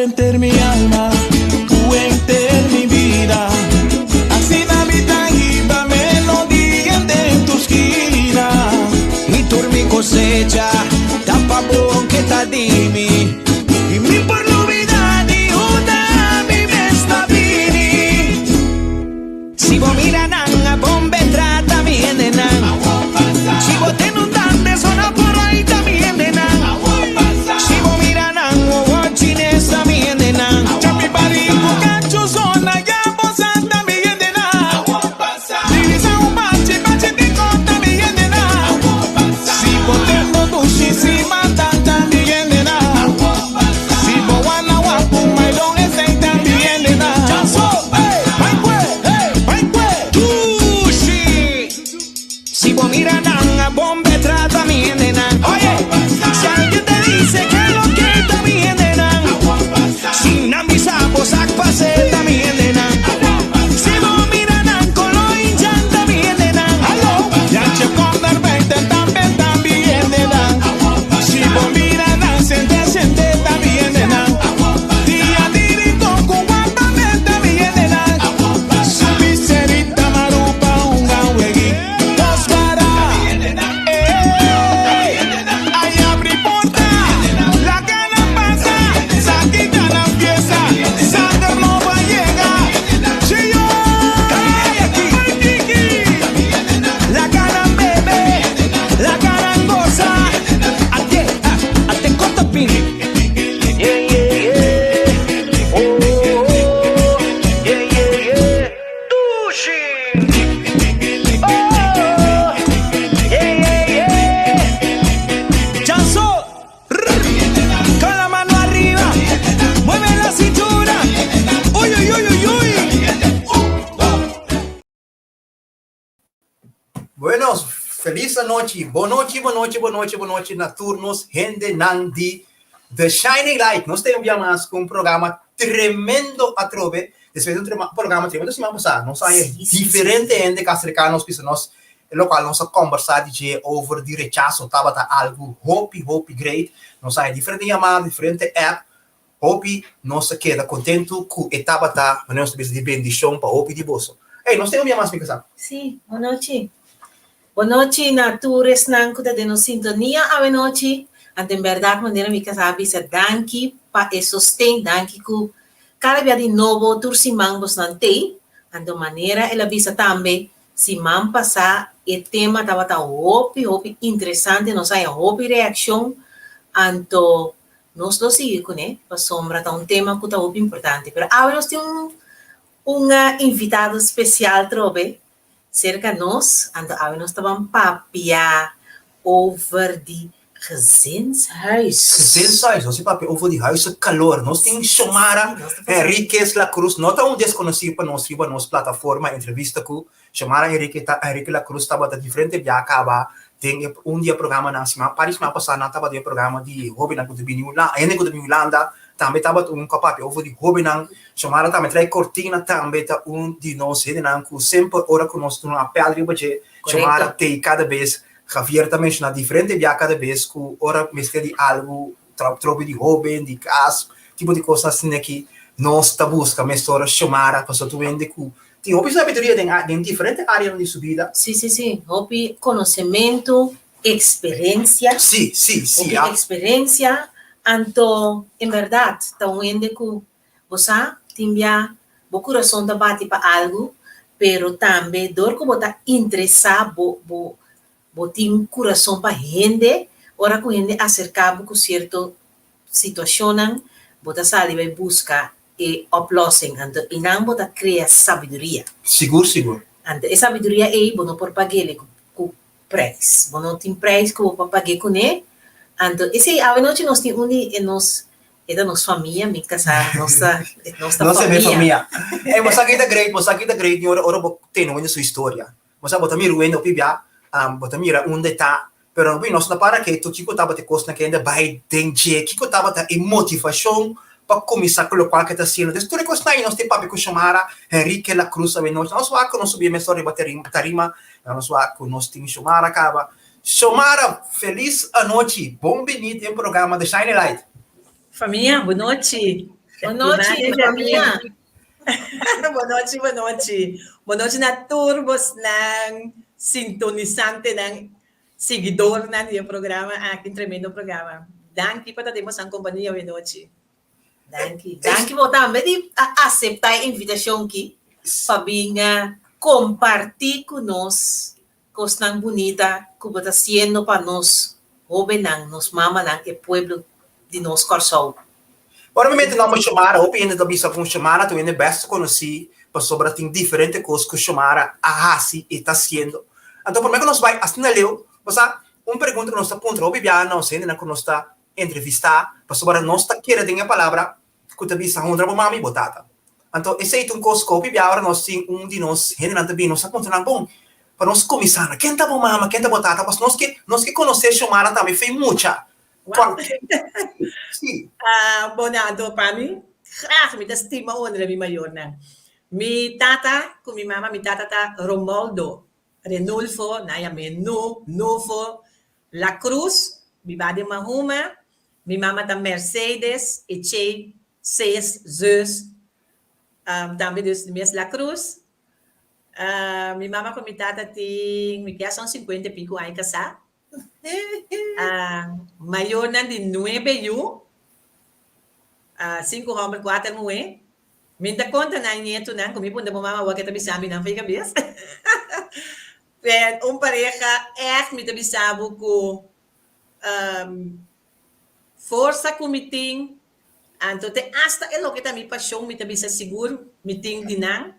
enter mi alma, ku enter mi bida. Asina mi ta hiba melodia den tur skina. I tur mi kosecha ta pa bo ke ta di mi. I mi por lubida di unda mi mes ta bini. Si bo mira nan a bon be trata mi hendenan. Si bo tende un dande sona por ahí ta mi hendenan. Si bo mira nan wowo chines ta mi hendenan. Chapi bari ku kachu zona ya bo sa ta mi hendenan. Divisa un bachi bachi di kota mi hendenan. Si bo tende dushi si mata ta mi hendenan. Si bo wana wapu maidon esei ta mi hendenan. Bai kue, bai kue, dushi. Si bo mira nan a bon be trata mi hendenan. Oye, si alguien te dice que lo que ta mi hendenan. Si nan bisa bo sak pase ta mi hendenan. Si bo mira nan kolo indjan ta mi hendenan. Yache corner veinte tambe ta mi hendenan. Si bo mira nan sente sente ta mi hendenan. Dia di rincon ku guapamente mi hendenan. Subi serita marupa hunga weg'i dos para. Ey, ay abri porta, laga nan pasa, sa ki ta nan fiesta, sanger nobo a yega. Chiyo, ay Kiki. Laga nan bebe, laga nan gosa. Ate, ah, ate kota pini. Yeah, yeah, yeah. Oh, oh, oh. Yeah, yeah, yeah. Dushi. Oh, yeah, yeah, yeah. Chanso. Con la mano arriba, mueve la cintura. Uy, uy, uy, uy, uy. Bueno, felis anochi. Bon nochi, bon nochi, bon nochi, bon nochi na tur nos hendenan di The Shining Light. Nos ta un bia mas ku un programa tremendo atrobe. Despues di un trema- programa tremendo siman pasá, nos a haña diferente hende ku a aserká nos bisa nos e lokual nos a kombersá di dje over di rechaso tabata algu hopi, hopi great. Nos a haña diferente yamada, diferente app. Hopi nos a keda kontentu ku e tabata, manera nos ta bisa, di bendishon pa hopi di boso. Ey, nos tin un bia mas, mi kasá. Sí, bon nochi. Bon nochi na tur esnan ku ta den nos sintonia awenochi. Anto en bèrdat manera mi kasá a bisa danki pa e sosten, danki ku kada bia di nobo tur siman bosnan tei. Anto manera el a bisa tambe siman pasá e tema tabata hopi hopi interesante, nos haña hopi reakshon. Anto Nos lo sigui kuné pasobra ta un tema ku ta hopi importante. Pero awe nos tin un un invitado spesial trobe serka nos, anto awe nos ta ban papia over di gezinshuis. Gezinshuis, nos tin papia over di huis su kalor. Nos tin Xiomara Henriquez La Cruz, no ta un deskonosí pa nos riba nos plataforma entrevista ku Xiomara Henrique ta Henrique La Cruz tabata diferente bia kaba den e un di e programanan siman par di siman pasá nan tabata den e programa di hóbennan ku ta bini Hulanda hende ku ta bini Hulanda tambe tabata un ku a papia over di hóbennan Xiomara tambe trae kortina tambe ta un di nos hendenan ku semper ora ku nos duna apèl riba dje Xiomara tei kada bes Javier ta menshoná diferente bia kada bes ku ora mester di algu tropi di hóben di kas tipo di kos asina aki nos ta buska mesora Xiomara pasobra tur hende ku Tin hopi sabiduria den den diferente areanan di su bida. Sí, sí, sí. Hopi konosementu, eksperensia. Sí, sí, sí. Hopi eksperensia. Anto, en bèrdat, ta un hende ku bo sa, tin bia bo kurason ta bati pa algu, pero tambe dor ku bo ta interesá, bo bo bo tin kurason pa hende, ora ku hende aserká bo ku sierto situashonnan, bo ta sali bai buska e oplossing, anto einan bo ta krea sabiduria. Sigur, sigur. Anto e sabiduria ei bo no por pag'é ku ku prijs. Bo no tin prijs ku bo por pag'é kuné. Anto esei awenochi nos tin un di e nos, e ta nos famia, mi kasá, nos ta, nos ta Nos ta famia. famia. Ey, bo sa ki ta great, bo sa ki ta great, mi ora ora bo tene wende su historia. Bo sa bo ta mira wende hopi bia, bo ta mira unda e ta, pero hopi nos no para ketu kiko tabata e kosnan ku hende bai den dje, kiko tabata e motivashon pa kuminsá ku lokual ku e ta hasiendo. Entonces tur e kosnan ei nos tin papia ku Xiomara Henrique La Cruz awenochi. Nos wak ku nos subi e mes ora riba tarima, nos wak ku nos tin Xiomara kaba. Xiomara, felis anochi, bon bini den programa The Shining Light. Famia, bon nochi. Bon nochi, famia. Bon nochi, bon nochi. Bon nochi na tur bosnan sintonisantenan, siguidornan di e programa aki, un tremendo programa. Danki pa ta den bosan kompania awe nochi. Danki. Danki bo tambe di a aseptá e invitashon ki pa bin kompartí ku nos kosnan bunita ku bo ta hasiendo pa nos hóbennan, nos mamanan, e pueblo di nos Kòrsou. Ora mi mete nòmber Xiomara, hopi hende ta bisa ku Xiomara ta un hende bèst konosí pasobra tin diferente kos ku Xiomara a hasi i ta hasiendo. Anto promé ku nos bai asina leu, bo sa, un pregunta ku nos ta puntra hopi biaha nos hendenan ku nos ta entrevistá pasobra nos ta kere den e palabra ku ta bisa honra bo mama i bo tata. Anto esei ta un kos ku hopi bia ora nos tin un di nos hendenan ta bini nos ta puntra nan, Bon, pa nos kuminsá na ken ta bo mama, ken ta bo tata? Pasobra nos ke nos ke konosé Xiomara tambe fei mucha. Wow. Sí. Ah, bon, anto pa mi, graag mi ta stima honra mi mayornan. Mi tata ku mi mama, mi tata ta Romoldo Renulfo, nan yam'é Nu, Nufo, La Cruz, biba den Mahuma, mi mama ta Mercedes Echey Ces Zeus, tambe dus di mes La Cruz. Mi mama ku mi tata tin, mi kea son sinkuenta i piku aña kasá. Mayornan di nuebe yu, sinku hòmber, kuater muhé. Mi ta konta nan ñetunan ku mi puntra bo mama wak e ta bisa mi nan fei kabes. Un pareha ègt mi ta bisa bo ku forsa ku mi tin, anto te asta e loke ta mi pashon mi ta bisa sigur mi tin di nan,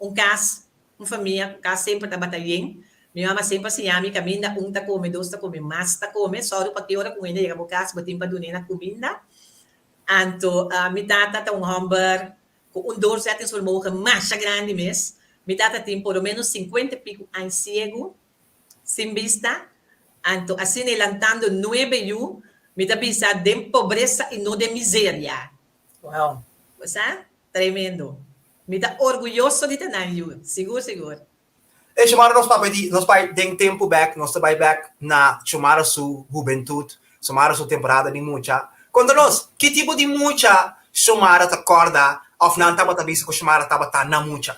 un kas, un famia, un kas semper tabata yen. Mi mama semper a siña mi kaminda un ta kome, dos ta kome, mas ta kome. Sòru pa ki ora ku hende yega bo kas bo tin pa dun'é na kuminda. Anto mi tata ta un hòmber Ku un doorzettingsvermogen masha grandi mes, mi tata tin por lo menos sinkuenta i piku aña siegu, sin bista, anto asina e lantando nuebe yu, mi ta bisa den pobresa i no den miseria. Wow. Bo sa? Tremendo. Mi ta orguyoso di ta nan yu, sigur sigur. E Xiomara nos papia di nos bai den tempu bek, nos ta bai bek na Xiomara su hubentut, Xiomara su temporada di mucha. Konta nos, ki tipo di mucha Xiomara ta kòrda òf nan tabata bisa ku Xiomara tabata na mucha?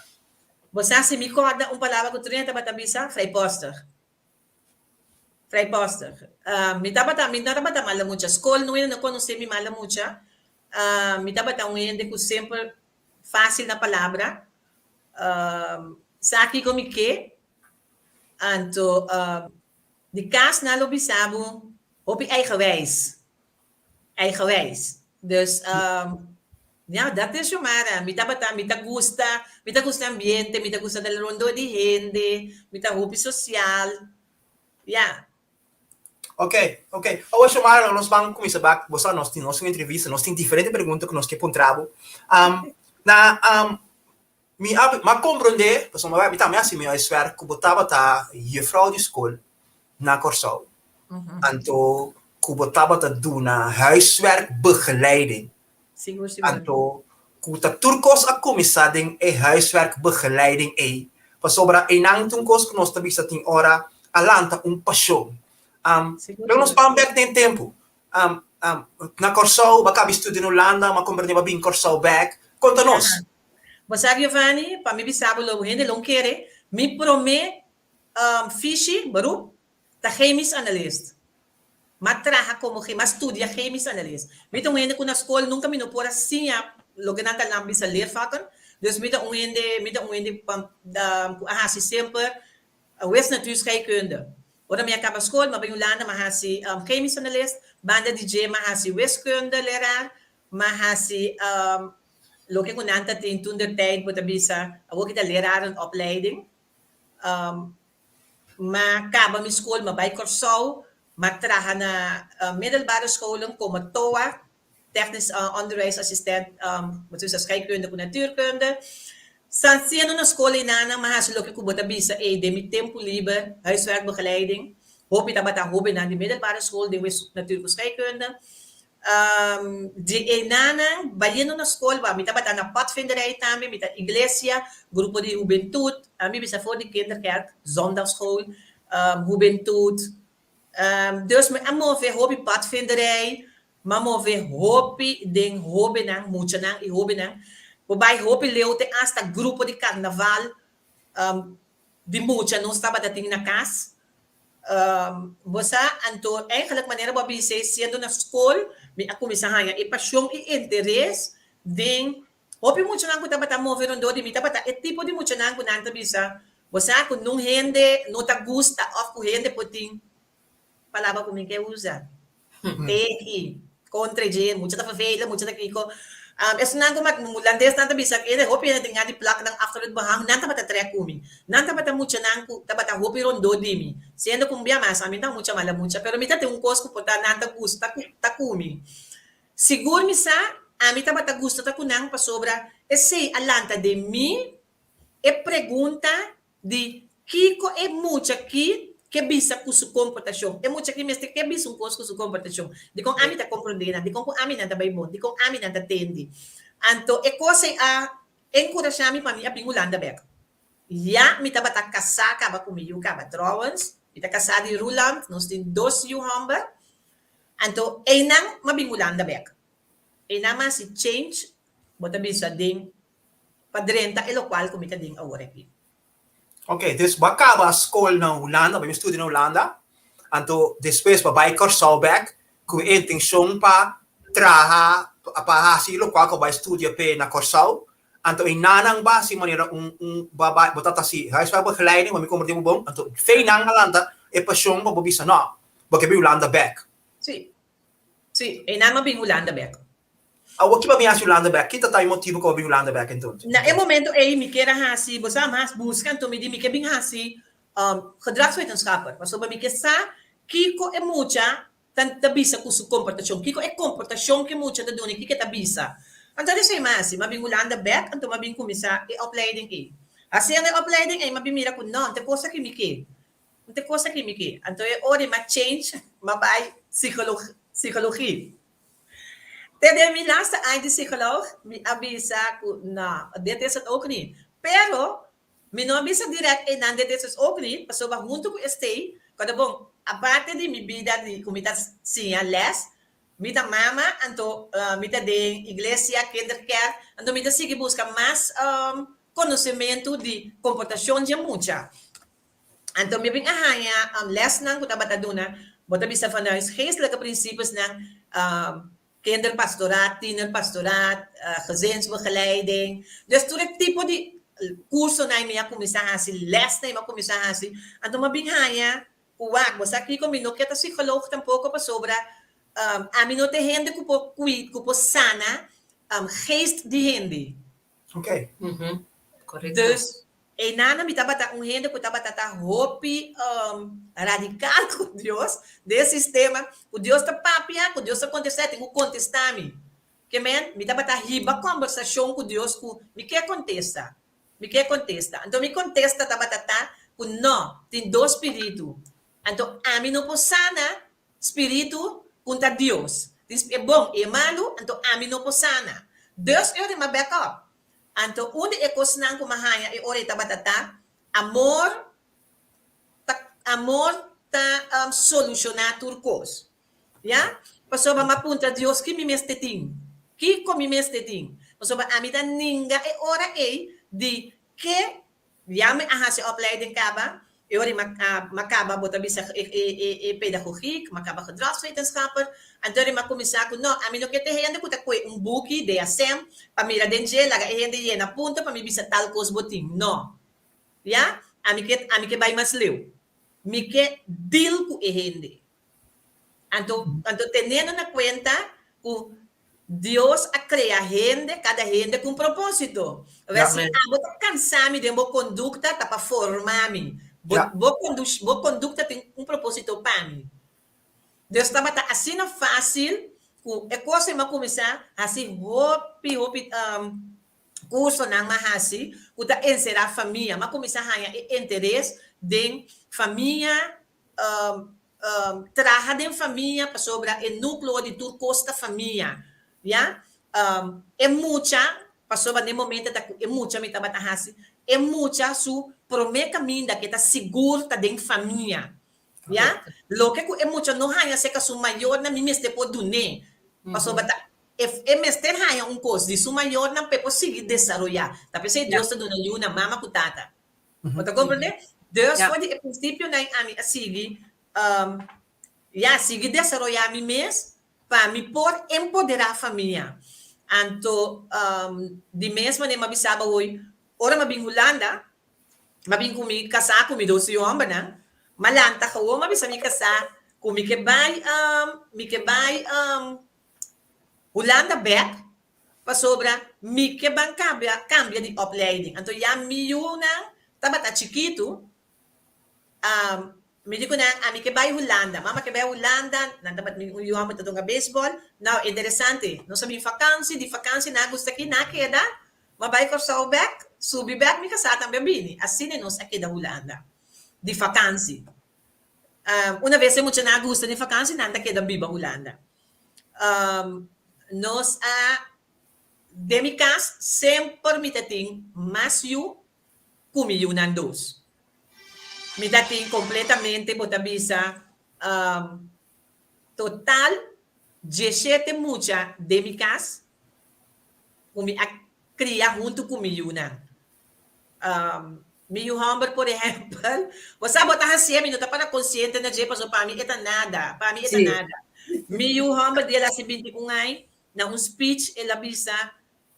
Bo sa si mi kòrda un palabra ku Trina tabata bisa? Vrijpostig. Vrijpostig. Mi tabata, mi no tabata mala mucha. Skol no hende no konosé mi mala mucha. Mi tabata un hende ku semper fásil na palabra. Sa kiko mi ke, anto di kas nan lo bisa bo hopi eigenwijs, eigenwijs. Dus ya, dat es Xiomara. Mi tabata, mi ta gusta, mi ta gusta ambiente, mi ta gusta ta rondó di hende, mi ta hopi sosial, ya. Ok, ok. Awor Xiomara, nos ban kuminsá bak. Bo sa nos tin nos un entrevista, nos tin diferente pregunta ku nos ke puntra bo. Na mi a mi a komprondé, pasobra mi tambe a hasi mi huiswerk, ku bo tabata juffrouw di skol na Kòrsou. Anto ku bo tabata duna huiswerkbegeleiding. Sigur, sigur. Anto ku ta tur kos a kuminsá den e huiswerkbegeleiding ei, pasobra einan ta un kos ku nos ta bisa tin ora a lanta un pashon. Sigur, Pero nos sigur. ban bèk den tempu. Na Kòrsou, bo a kaba di studia na Hulanda, bo a komprendé bo a bin Kòrsou bèk. Konta nos. Aha. Bo sa Giovanni, pa mi bisa bo lo hende lo kere, mi promé fishi, beroep, ta chemisch analist. M'a traha komo m'a studia chemisch analist. Mi ta un hende ku na skol nunka mi no por a siña loke nan ta nan bisa leervakken. Dus mi ta un hende, mi ta un hende ku a hasi semper wis natuurscheikunde. Ora mi a kaba skol m'a bai Hulanda m'a hasi chemisch analist, banda di dje m'a hasi wiskunde leraar, m'a hasi loke ku nan ta tin toentertijd bo ta bisa awor ki ta lerarenopleiding. M'a kaba mi skol, m'a bai Kòrsou, m'a traha na middelbare scholen komo toa, technisch onderwijsassistent, bo ta bisa scheikunde ku natuurkunde. San siendo na skol einanan m'a hasi loke ku bo ta bisa ei den mi tempu liber, huiswerkbegeleiding. Hopi tabata hobennan di middelbare school den wis natuur ku scheikunde. Di einanan bayendo na skol bo mi tabata na padvinderij tambe, mi ta iglesia, grupo di hubentut, ami bisa for di kinderkerk, zondagschool, hubentut. Dus mi a move hopi padvinderij. M'a move hopi den hóbennan, muchanan i hóbennan. Bo bai hopi leu te asta grupo di karnaval di mucha nos tabata tin na kas. Bo sa, anto eigenlijk manera bo a bisa ei, siendo na skol mi a kuminsá haña e pashon i interes den hopi muchanan ku tabata move rondó di mi. Tabata e tipo di muchanan ku nan ta bisa, bo sa ku nun hende no ta gusta òf ku hende por tin palabra ku mi ke usa. Tegi, kontra dje, mucha ta vervelen, mucha ta kiko. Esnan ku hulandesnan ta bisa kende hopi hende tin di plak nan achter het behang, nan tabata trek ku mi. Nan tabata muchanan ku tabata hopi rondó di mi. Siendo ku un bia mas ami ta mucha mala mucha, pero mi ta tin un kos ku por ta nan ta gusta ku ta ku mi. Sigur mi sa, ami tabata gusta ta ku nan pasobra esei a lanta den mi e pregunta Di kiko e mucha ki ke bisa ku su komportashon? E mucha ki mester ke bisa un kos ku su komportashon. Dikon ami ta komprondé nan? Dikon ku ami nan ta bai bon? Dikon ami nan ta tendi? Anto e kos ei a enkurashá mi pa mi a bin Hulanda bèk. Ya mi tabata kasá kaba ku mi yu kaba. Trouwens, mi ta kasá di Roeland, nos tin dos yu hòmber. Anto einan m'a bin Hulanda bèk. Einan m'a hasi change, bo ta bisa den pa drenta e lokual ku mi ta den awor aki. Ok, dus bo a kaba skol na Hulanda, bo a studia na Hulanda, anto despues bo a bai Kòrsou bèk ku e intenshon pa traha, pa hasi lokual ku bo a bai studia p'e na Kòrsou, anto e nannan bo a hasi manera un un bo a bai bo ta hasi huiswerkbegeleiding, bo mi komprendé bo bon, anto fei nan a lanta e pashon pa bo bisa no, bo ke bai Hulanda bèk. Sí, sí, e nan a bin Hulanda bèk. Awor ki bo a bin hasi Hulanda bek? Ki ta ta e motibu ku bo a bin Hulanda bek entonces? Na e momento ei mi kier a hasi, bo sa mas buska, anto mi di mi ke bin hasi gedragswetenschapper, pasobra mi ke sa kiko e mucha ta ta bisa ku su komportashon, kiko e komportashon ku e mucha ta duna i kiko e ta bisa. Anto esei mi a hasi, mi a bin Hulanda bek, anto mi a bin kuminsá e opleiding ei. Hasiendo e opleiding ei mi a bin mira ku no, ta e kos aki mi ke. No ta e kos aki mi ke. Anto e ora mi a change, mi a bai psikologi. Te den mi laatste aña di psicoloog mi a bisa cu no, dit is het ook niet. Pero mi no a bisa direct eynan dit is het ook niet, pasobra hunto cu estey, cuando bon, aparte di mi bida di cu mi ta siña les, mi ta mama, anto mi ta den iglesia, kinderkerk, anto mi ta sigui busca mas conocemento di comportacion dje mucha. Anto mi bin a haña lèsnan ku tabata duna, bo ta bisa vanuit geestelijke principesnan, kinderpastoraat, tienerpastoraat, gezinsbegeleiding. Dus tur e tipo di kursonan mi a kuminsá hasi, lèsnan mi a kuminsá hasi. Anto mi a bin haña ku wak, bo sa kiko, mi no ke ta psikoloog tampoko pasobra ami no ta e hende ku por ku por sana geest di hende. Oké. Korekto. Dus Einana mi tabata un hende ku tabata ta hopi radikal ku Dios den e sistema, ku Dios ta papia, ku Dios ta kontestá, e tin ku kontestá mi. Ke men, mi tabata hiba kòmbersashon ku Dios ku mi ke kontesta, mi ke kontesta. Anto mi kontesta tabata ta ku nò, tin dos spiritu. Anto ami no por sana spiritu ku ta Dios. Tin e bon i e malu, anto ami no por sana. Dus e ora mi a back up. Anto un di e kosnan ku mi a haña e ora ei tabata ta, amor ta amor ta solushoná tur kos. Ya? Pasobra mi a puntra Dios ki mi mester tin? Kiko mi mester tin? Pasobra ami ta ninga e ora ei di ke Ya mi a hasi opleiding kaba, e ora mi a kaba bo ta bisa e pedagogiek, mi a kaba gedragswetenschapper, anto ora mi a kuminsá ku no, ami no ke ta e hende ku ta kohe un buki, DSM, pa mira den dje, laga e hende yena punto pa mi bisa tal kos bo tin. No. Ya, ami ke ami ke bai mas leu. Mi ke deal ku e hende. Anto, anto teniendo na kuenta ku Dios a krea hende, kada hende ku un propósito. Awor, si abo ta kansa mi den bo kondukta, ta pa forma mi. Bo, bo bo kondukta tin un propósito pa mi. Dus tabata asina fásil ku e kos ei mi a kuminsá hasi hopi, hopi kursonan mi a hasi ku ta enserá famia. Mi a kuminsá haña e interes den famia, traha den famia pasobra e nucleo di tur cos ta famia ya e mucha pasobra den momento ta cu e mucha mi tabata haci e mucha su prome caminda ke ta sigur ta den famia ya loke cu e mucha no haya cerca su mayornan mi mester por dune. Pasobra ta e mester haña un kos di su mayornan pa e por sigui desaroyá. Ta p'esei Dios ta duna yu na mama ku tata. Bo ta komprendé? Dus for di e prinsipionan ami a sigui, ya, sigui desaroyá mi mes pa mi por empoderá famia. Anto di mes manera mi a bisa bo hoy, ora mi a bin Hulanda, mi a bin ku mi kasá ku mi dos yu hòmbernan, mi a lanta gewoon mi a bisa mi kasá ku mi ke bai, mi ke bai Hulanda bèk pasobra mi ke ban kambia kambia di opleiding. Anto ya mi yunan tabata chikitu, mi di ku nan ami ke bai Hulanda. Mama ke bai Hulanda, nan tabata mi un yu hòmber ta dunga beisbòl. Nau, interesante, nos a bin fakansi, di fakansi nan a gusta aki, nan a keda, mi a bai Kòrsou bèk, subi bèk, mi kasá tambe a bini. Asina nos a keda Hulanda di fakansi. Una vez e muchanan a gusta di vakantie, nan ta keda biba Hulanda. Nos a, den mi kas semper mi ta tin mas yu ku mi yunan dos. Mi ta tin kompletamente, bo ta bisa, total dieshete mucha den mi kas ku mi a kria huntu ku mi yunan. Mi yu hòmber por ehèmpel, bo sa bo ta hasié, mi no ta para konsiente na dje pasobra pa mi e ta nada, pa mi e ta nada. Mi yu hòmber di el hasi 21 aña, na un speech el a bisa,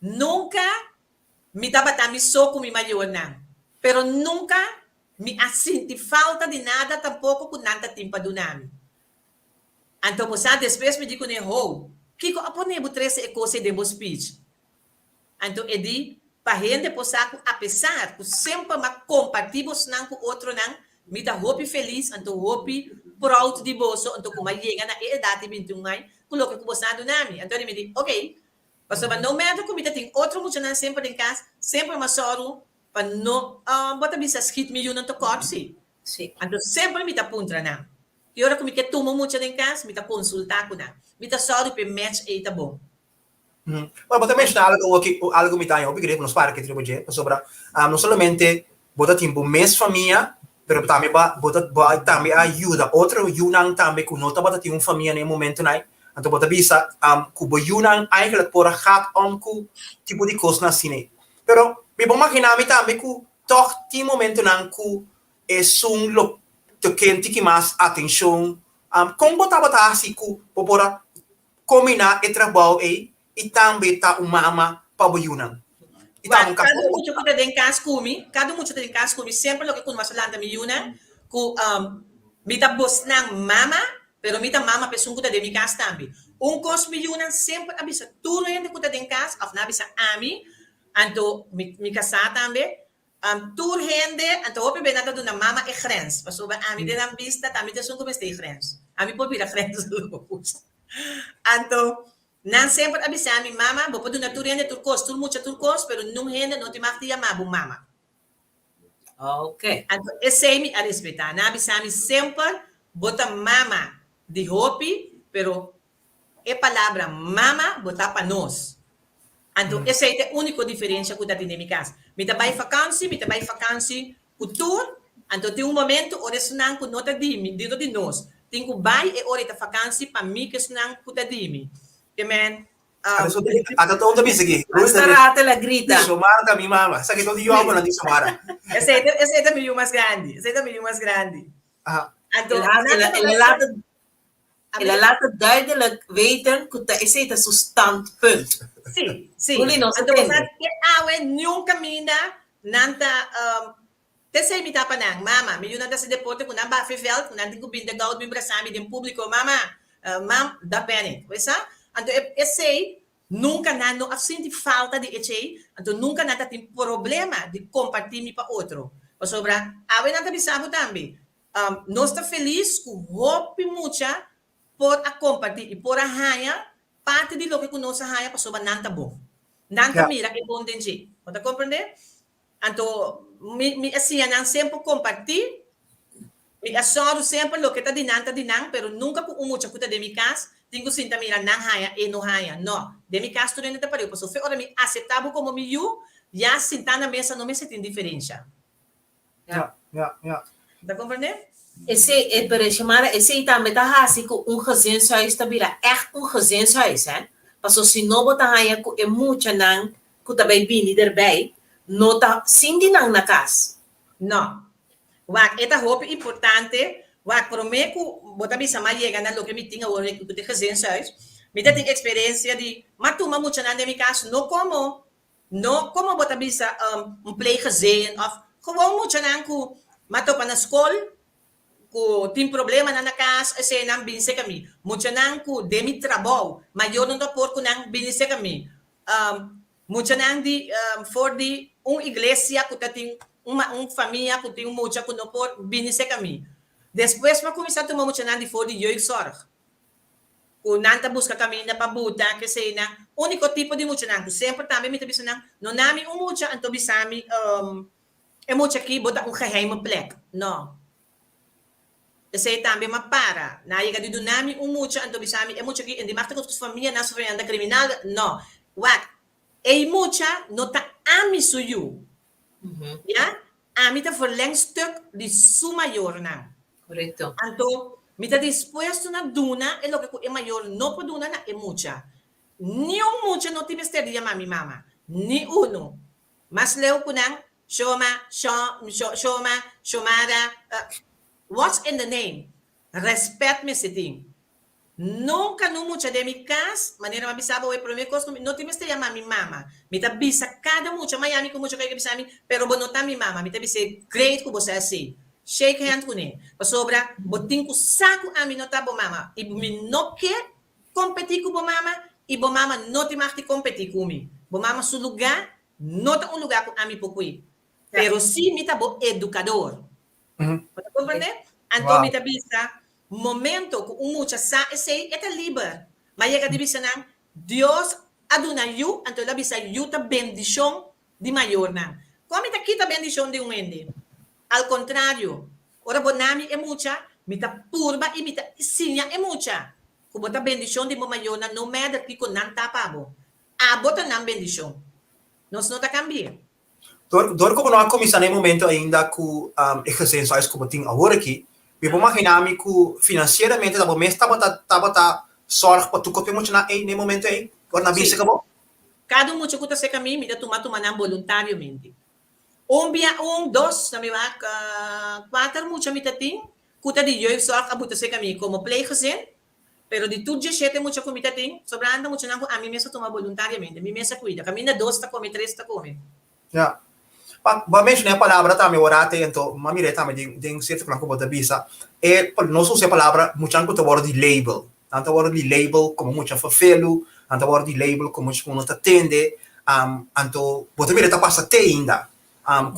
Nunka mi tabata mi so ku mi mayornan, pero nunka mi a sinti falta di nada tampoko ku nan ta tin pa duna mi. Anto bo sa despues mi di kuné, Ho, kiko a pone bo trese e kos ei den bo speech? Anto e di, Pa hende por sa ku apesar ku semper m'a kompartí bosnan ku otronan, mi ta hopi felis anto hopi proud di boso anto ku m'a yega na e edat di 21 aña ku loke ku boso a duna mi. Anto mi di, Oké, pasobra no matter ku mi ta tin otro muchanan semper den kas, semper m'a sòru pa no bo ta bisa schiet mi yunan tekort si. Anto semper mi ta puntra nan. I ora ku mi ke tuma un mucha den kas, mi ta konsultá ku nan. Mi ta sòru pa e match ei ta bon. Bueno, bo ta menshoná algo aki, algo mi ta haña hopi great, nos para aki riba dje, pasobra no solamente bo ta tin bo mes famia, pero tambe bo bo ta bo a tambe a yuda otro yunan tambe ku no tabata tin un famia na e momentonan ei. Anto bo ta bisa ku bo yunan eigenlijk por a gaat om ku tipo di kosnan asina ei. Pero mi por maginá mi tambe ku tòg tin momentonan ku esun lo ta ken tiki mas atenshon. Kon bo tabata hasi ku bo por a Kombiná e trabou ei i tambe ta un mama pa bo yunan. I ta un Kada mucha ku ta den kas ku mi, kada mucha ta den kas ku mi, semper loke ku nos a lanta mi yunan, ku mi ta bosnan mama, pero mi ta mama pa esun ku ta den mi kas tambe. Un kos mi yunan semper a bisa tur hende ku ta den kas, òf nan a bisa ami, anto mi kasá tambe, Tur hende, anto hopi be nan ta duna mama e grens, pasobra ami den nan bista ta ami ta esun ku mester e grens. Ami por bira grensloos. Anto nan semper a bisa mi, Mama, bo por duna tur hende tur kos, tur mucha tur kos, pero nun hende no tin mag di yama bo mama. Oke. Anto esei mi a respetá. Nan a bisa mi semper, Bo ta mama di hopi, pero E palabra mama bo ta pa nos. Anto esei ta e úniko diferensha ku ta tin den mi kas. Mi ta bai fakansi, mi ta bai fakansi ku tur, anto tin un momentu ora esnan ku no ta di mi, no ta di nos, tin ku bai e ora e ta fakansi pa mi ku esnan ku ta di mi. Ke men, Ata ta un ta bisa aki. Hasta rato el a grita. Xiomara ta mi mama. Esaki ta un di yu abuela di Xiomara. Esei ta, esei ta mi yu mas grandi. Esei ta mi yu mas grandi. Anto, El a, el a laat El a laat het duidelijk weten ku ta esei ta su standpunt. Sí, sí. Juli no sa Anto tende. bosa te awe niun kaminda nan ta um, te esei mi ta pa nan. Mama, mi yunan ta hasi deporte ku nan bafe veld, ku nan tin ku bin de goud bin brasa mi den públiko. Mama, uh, mam, dat ben ik. Wesa? Anto e, esei nunka nan no a sinti falta di echei, anto nunka nan ta tin problema di kompartí mi pa otro. Pasobra awe nan ta bisa bo tambe, Nos ta felis ku hopi mucha por a kompartí i por a haña parti di loke ku nos a haña pasobra nan ta bon. Nan ta mira e bon den dje. Bo ta komprendé? Anto mi mi a siña nan semper kompartí. Mi a sòru semper loke ta di nan ta di nan, pero nunka ku un mucha ku ta den mi kas tin ku sinta mira nan haña e no haña. No. Den mi kas tur hende ta pareu pasobra ora mi aseptá bo komo mi yu, ya sintá na mesa no mester tin diferensha. Ja, ja, ja. Ta comprende? Esei, e pero Xiomara, esei tambe ta hasi ku un gezinshuis ta bira ègt un gezinshuis, hè. Paso si no bo ta haña ku e muchanan ku ta bai bini derbei no ta sinti nan na kas. No. Wak, e ta hopi importante. Wak, promé ku bo ta bisa m'a yega na loke mi tin awor ku ta gezinshuis, mi ta tin eksperensia di m'a tuma muchanan den mi kas no komo, no komo bo ta bisa un pleeggezin òf gewoon muchanan ku m'a topa na skol ku tin problemanan na kas, eseinan bini serka mi. Muchanan ku den mi trabou mayor no ta por ku nan bini serka mi. Muchanan di for di un iglesia ku ta tin un un famia ku tin un mucha ku no por bini serka mi. Despues mi a kuminsá tuma muchanan di for di jeugdzorg ku nan ta buska kaminda pa buta keseinan. Úniko tipo di muchanan ku semper tambe mi ta bisa nan, no nami un mucha anto bisa mi e mucha aki bo ta un geheime plek. No. Esei tambe m'a para. Nan a yega di duna mi un mucha, anto bisa mi, e mucha aki endi mag ta ku su famia, nan su famia nan ta kriminal. No. Wak, ei mucha no ta ami su yu. Ya? Ami ta verlengstuk di su mayornan. Korekto. Anto, mi ta dispuesto na duna e loke ku e mayor no por duna na e mucha. Ni un mucha no tin mester di yama mi mama. Ni unu. Mas leu ku nan, Shoma, Sho, Sho, Shoma, Shomara, what's in the name? Respet mester tin. Nunka no mucha den mi kas, manera mi a bisa bo e prome kos ku mi no tin mester yama mi mama. Mi ta bisa kada mucha, maya mi ku mucha kaya bisa mi, pero bo no ta mi mama. Mi ta bis'é great ku bo sa esei. Shake hand kuné. Pasobra bo tin ku sa ku ami no ta bo mama i mi no ke Kompetí ku bo mama i bo mama no tin mag di kompetí ku mi. Bo mama su lugá no ta un lugá ku ami por kui. Pero sí mi ta bo edukador. Bo ta komprendé? Anto mi ta bisa, momento ku un mucha sa esei, e ta liber. Mi a yega di bisa nan, Dios a duna yu, anto el a bisa yu ta bendishon di mayornan. Kon mi ta kita bendishon di un hende? Al kontrario, ora bo nami e mucha, mi ta purba i mi ta siña e mucha ku bo ta bendishon di bo mayornan no matter kiko nan ta pa bo. Abo ta nan bendishon. Nos no ta kambia. Dor dor ku bo no a kuminsá na e momento ainda ku e gezinshuis ku bo tin awor aki, mi por maginá mi ku finansieramente ta bo mes tabata tabata sòrg pa tur kos pa e muchanan ei na e momento ei ora nan binse Sí. ku bo? Kada un mucha ku ta serka mi, mi ta tuma tuma nan boluntariamente. Un bia un, dos, na mi wak kuater mucha mi ta tin ku ta di jeugdzorg a buta serka mi komo pleeggezin, pero di tur dieshete mucha ku mi ta tin, sobrando muchanan ku ami mes a tuma boluntariamente, mi mes a kuida. Kaminda dos ta kome, tres ta kome. Ya. Pa bo a menshoná e palabra tambe ora te anto m'a mira tambe den den sierto plan ku bo ta bisa e nos usa e palabra muchanan ku ta wòrdu di label. Nan ta wòrdu di label komo mucha ferfelu, nan ta wòrdu di label komo mucha ku no ta tende, anto bo ta mira ta pasa te ainda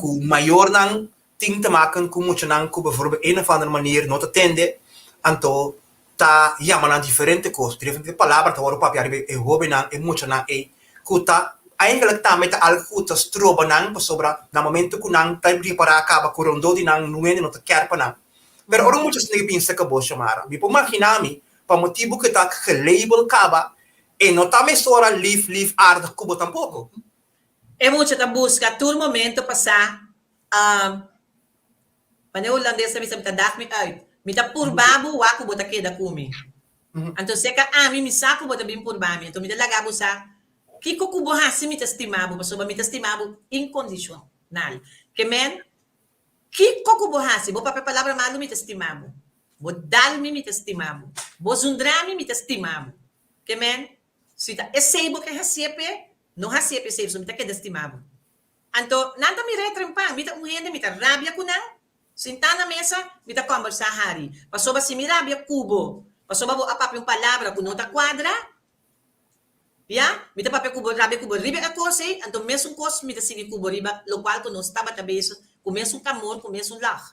ku mayornan tin te maken ku muchanan ku bijvoorbeeld een of andere manier no ta tende, anto ta yama nan diferente kos, diferente palabra ta wòrdu papia riba e hóbennan, e muchanan ei, ku ta eigenlijk tambe ta algu ku ta stroba nan pasobra na momento ku nan ta ripará kaba ku rondó di nan nun hende no ta kèr pa nan. Pero ora un mucha asina bin serka bo, Xiomara, mi por maginá mi pa motibu ku e ta gelabel kaba, e no ta mesora lif lif aardig ku bo tampoko. E mucha ta buska tur momento pa sa Manera hulandes ta bisa mi ta daag mi uit. Mi ta purba bo wak ku bo ta keda ku mi. Anto seka ami mi sa ku bo ta bin purba mi. Anto mi ta laga bo sa kiko ku bo hasi mi ta stima bo pasobra mi ta stima bo inkondicional. Ke men kiko ku bo hasi bo papia palabra malu mi ta stima bo. Bo dal mi mi ta stima bo. Bo zundra mi mi ta stima bo. Ke men si ta esei bo ke hasié p'e no hasié p'esei pasobra mi ta keda stima bo. Anto, nan ta mir'é trempan. Mi ta un hende, mi ta rabia ku nan. Sintá na mesa, mi ta kòmbersá hari. Pasobra si mi rabia ku bo, pasobra bo a papia un palabra ku no ta kuadra, ya, mi ta papia ku bo, rabia ku bo riba e kos ei, anto mesun kos mi ta sigui ku bo riba lokual ku nos tabata bezig, ku mesun amor, ku mesun lòg.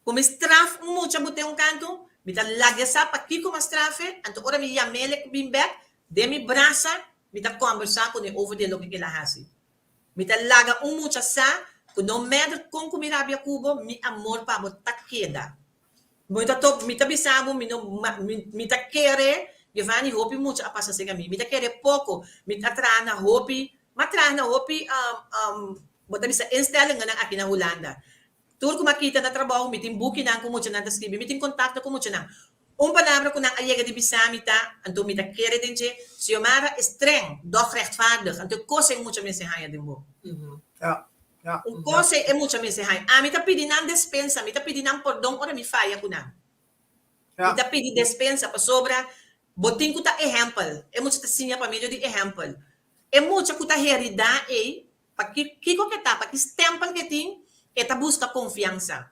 Ku mi straf un mucha bo ten un kantu, mi ta lag'é sa pakiko mi a straf'é, anto ora mi yam'é ku bin bèk, den mi brasa, mi ta kòmbersá kuné over di e loke kil a hasi. Mi ta laga un mucha sa ku no matter kon ku mi rabia ku bo, mi amor pa bo ta keda. Mi ta top, mi ta bisa bo, mi no, mi, mi ta kere, Giovanni, hopi mucha a pasa serka mi. Mi ta kere poko. Mi ta traha na hopi, mi a traha na hopi, bo ta bisa instellingennan aki na Hulanda. Tur ku mi a kita na trabou, mi tin bukinan ku muchanan ta skribi, mi tin kontakto ku muchanan. Un palabra ku nan a yega di bisa mi ta, anto mi ta kere den dje, Xiomara e streng, doch rechtvaardig. Anto e kos ei mucha mester haña den bo. Ja, ja. Un kos ei e mucha mester haña. Ami ta pidi nan despensa, mi ta pidi nan pordon ora mi faya ku nan. Mi ta pidi despensa pasobra bo tin ku ta ehèmpel. E mucha ta siña pa medio di ehèmpel. E mucha ku ta heridá ei, pa ki kiko ke ta, pa ki stèmpel ke tin, e ta buska konfiansa.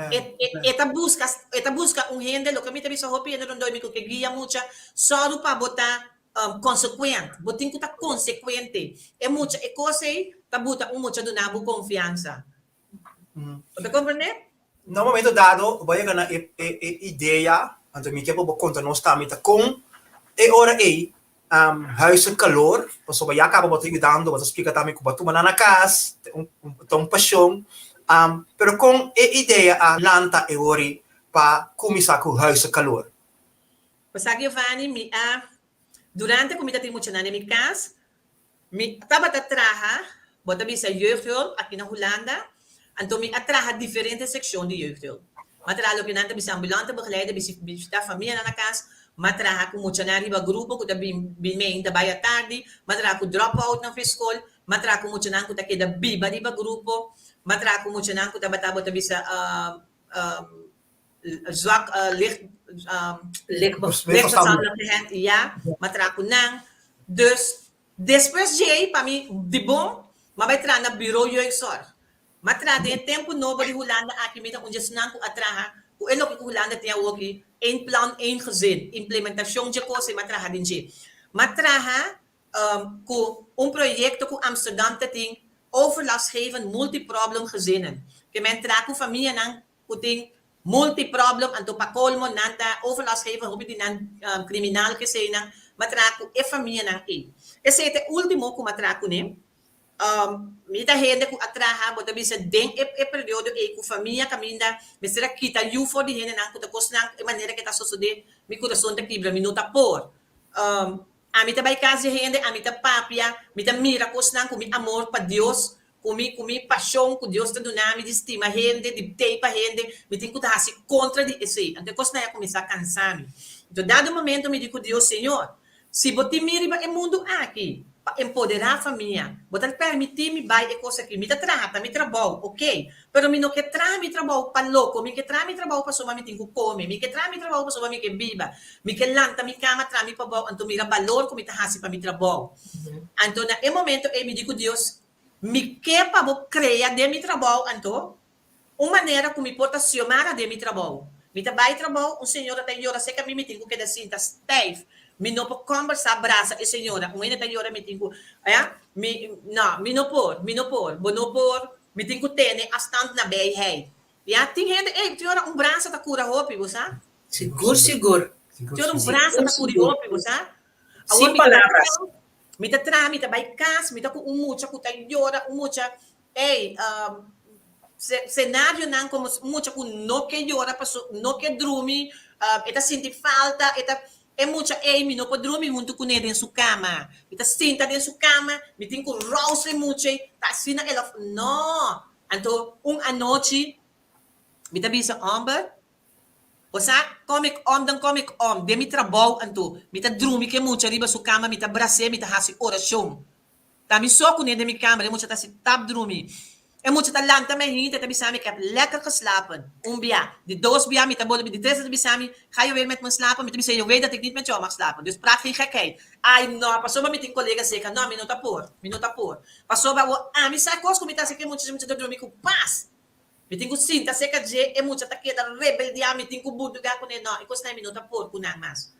E ta buska, e ta buska un hende, loke mi ta bisa hopi hende rondó mi ku ke guia mucha, sòru pa bo ta konsekuent. Bo tin ku ta konsekuente. E mucha, e kos ei ta buta un mucha duna bo konfiansa. Bo ta komprendé? Na un momento dado bo a yega na e e idea, anto mi ke pa bo konta nos tambe ta kon e ora ei Huis en Calor, pasobra ya kaba bo ta yudando, bo ta splika tambe ku bo a tuma nan na kas, ta un pashon, pero kon e idea a lanta e ora ei pa kuminsá ku Huis en Calor? Bo sa Giovanni, mi a, durante ku mi ta tin muchanan den mi kas, Mi tabata traha, bo ta bisa jeugdhulp aki na Hulanda, anto mi a traha diferente sekshon di jeugdhulp. Mi a traha loke nan ta bisa ambulante begeleider, bishita famianan na kas, mi a traha ku muchanan riba grupo ku ta bin bin meinta bai atardi, mi a traha ku drop-outnan for skol, mi a traha ku muchanan ku ta keda biba riba grupo, mi a traha ku muchanan ku tabata bo ta bisa zwak licht lichtverstandelijk ja, mi a traha ku nan. Dus Despues djei, pa mi di bon, m'a bai traha na Bureau Jeugdzorg. M'a traha den e tempu nobo di Hulanda aki, mi ta un djesnan ku a traha ku e loke ku Hulanda tin awoki, één plan, één gezin, implementashon dje kos ei m'a traha den dje. M'a traha ku un proyekto ku Amsterdam ta tin, overlastgevend multiproblem gezinnen. Ke men traha ku famianan ku tin Multi problem anto pa colmo nan ta overlast geven hopi di nan criminal keseynan ma traha cu e famianan ey. Esey ta e ultimo cu ma traha cune. Mi ta hende cu a traha bo ta bisa den e e periodo ey cu famia caminda mester a kita yu for di hendenan cu ta cosnan e manera ke ta sosode mi curason ta kibra mi no ta por. Ami ta bay cas di hende ami ta papia mi ta mira cosnan cu mi amor pa Dios Ku mi, ku mi pashon ku Dios ta duna mi di stima hende, di tei pa hende, mi tin ku ta hasi kontra di esei. Anto e kosnan ei a kuminsá kansa mi. Anto dado momento mi di ku Dios, Señor, si bo tin mi riba e mundu aki pa empoderá famia, bo ta permití mi bai e kos aki. Mi ta traha, ta mi trabou, okey, pero mi no ke traha mi trabou pa loko, mi ke traha mi trabou pasobra mi tin ku kome, mi ke traha mi trabou pasobra mi ke biba, mi ke lanta mi kama traha mi pabou, anto mira balor ku mi ta hasi pa mi trabou. Anto na e momento ei mi di ku Dios, Mi ke pa bo krea den mi trabou anto un manera ku mi por ta Xiomara den mi trabou. Mi ta bai trabou, un señora ta yora serka mi, mi tin ku keda sinta stijf. Mi no por kòmbersá, brasa e señora. Un hende ta yora mi tin ku, ya, mi, no, mi no por, mi no por, bo no por, mi tin ku tene afstand nabijheid. Ya, tin hende, ey, tin ora un brasa ta kura hopi, bo sa? Sigur, sigur. Tin ora un brasa ta kura hopi, bo sa? Sin palabras. Mi ta traha, mi ta bai kas, mi ta ku un mucha ku ta yora, un mucha, ey, senarionan komo un mucha ku no ke yora paso no ke drumi, e ta sinti falta, e ta, e mucha ey mi no por drumi huntu kuné den su kama. Mi ta sinta den su kama, mi tin ku rous e mucha ey, ta asina el a, no! Anto un anochi mi ta bisa, Homber, Bo sa, kom ik om, dan kom ik om. Den mi trabou anto, mi ta drumi ku e mucha riba su kama, mi ta bras'é, mi ta hasi orashon. Ta mi so kuné den mi kamber, e mucha ta hasi tap drumi. E mucha ta lanta mi hinta, e ta bisa mi, Ik heb lekker geslapen. Un bia. Di dos bia mi ta bolbe, di tres e ta bisa mi, Ga je weer met me slapen? Mi ta bisa, Je weet dat ik niet met jou mag slapen, dus praat geen gekheid. Ai no, pasobra mi tin kolega seka. No, mi no ta por, mi no ta por. Pasobra awor ami sa kos ku mi ta hasi ku e mucha, e mucha ta drumi ku pas. Mi tin ku sinta serka dje, e mucha ta keda rebeldiá, mi tin ku budugá kuné, no, e kosnan ei mi no ta por ku nan mas.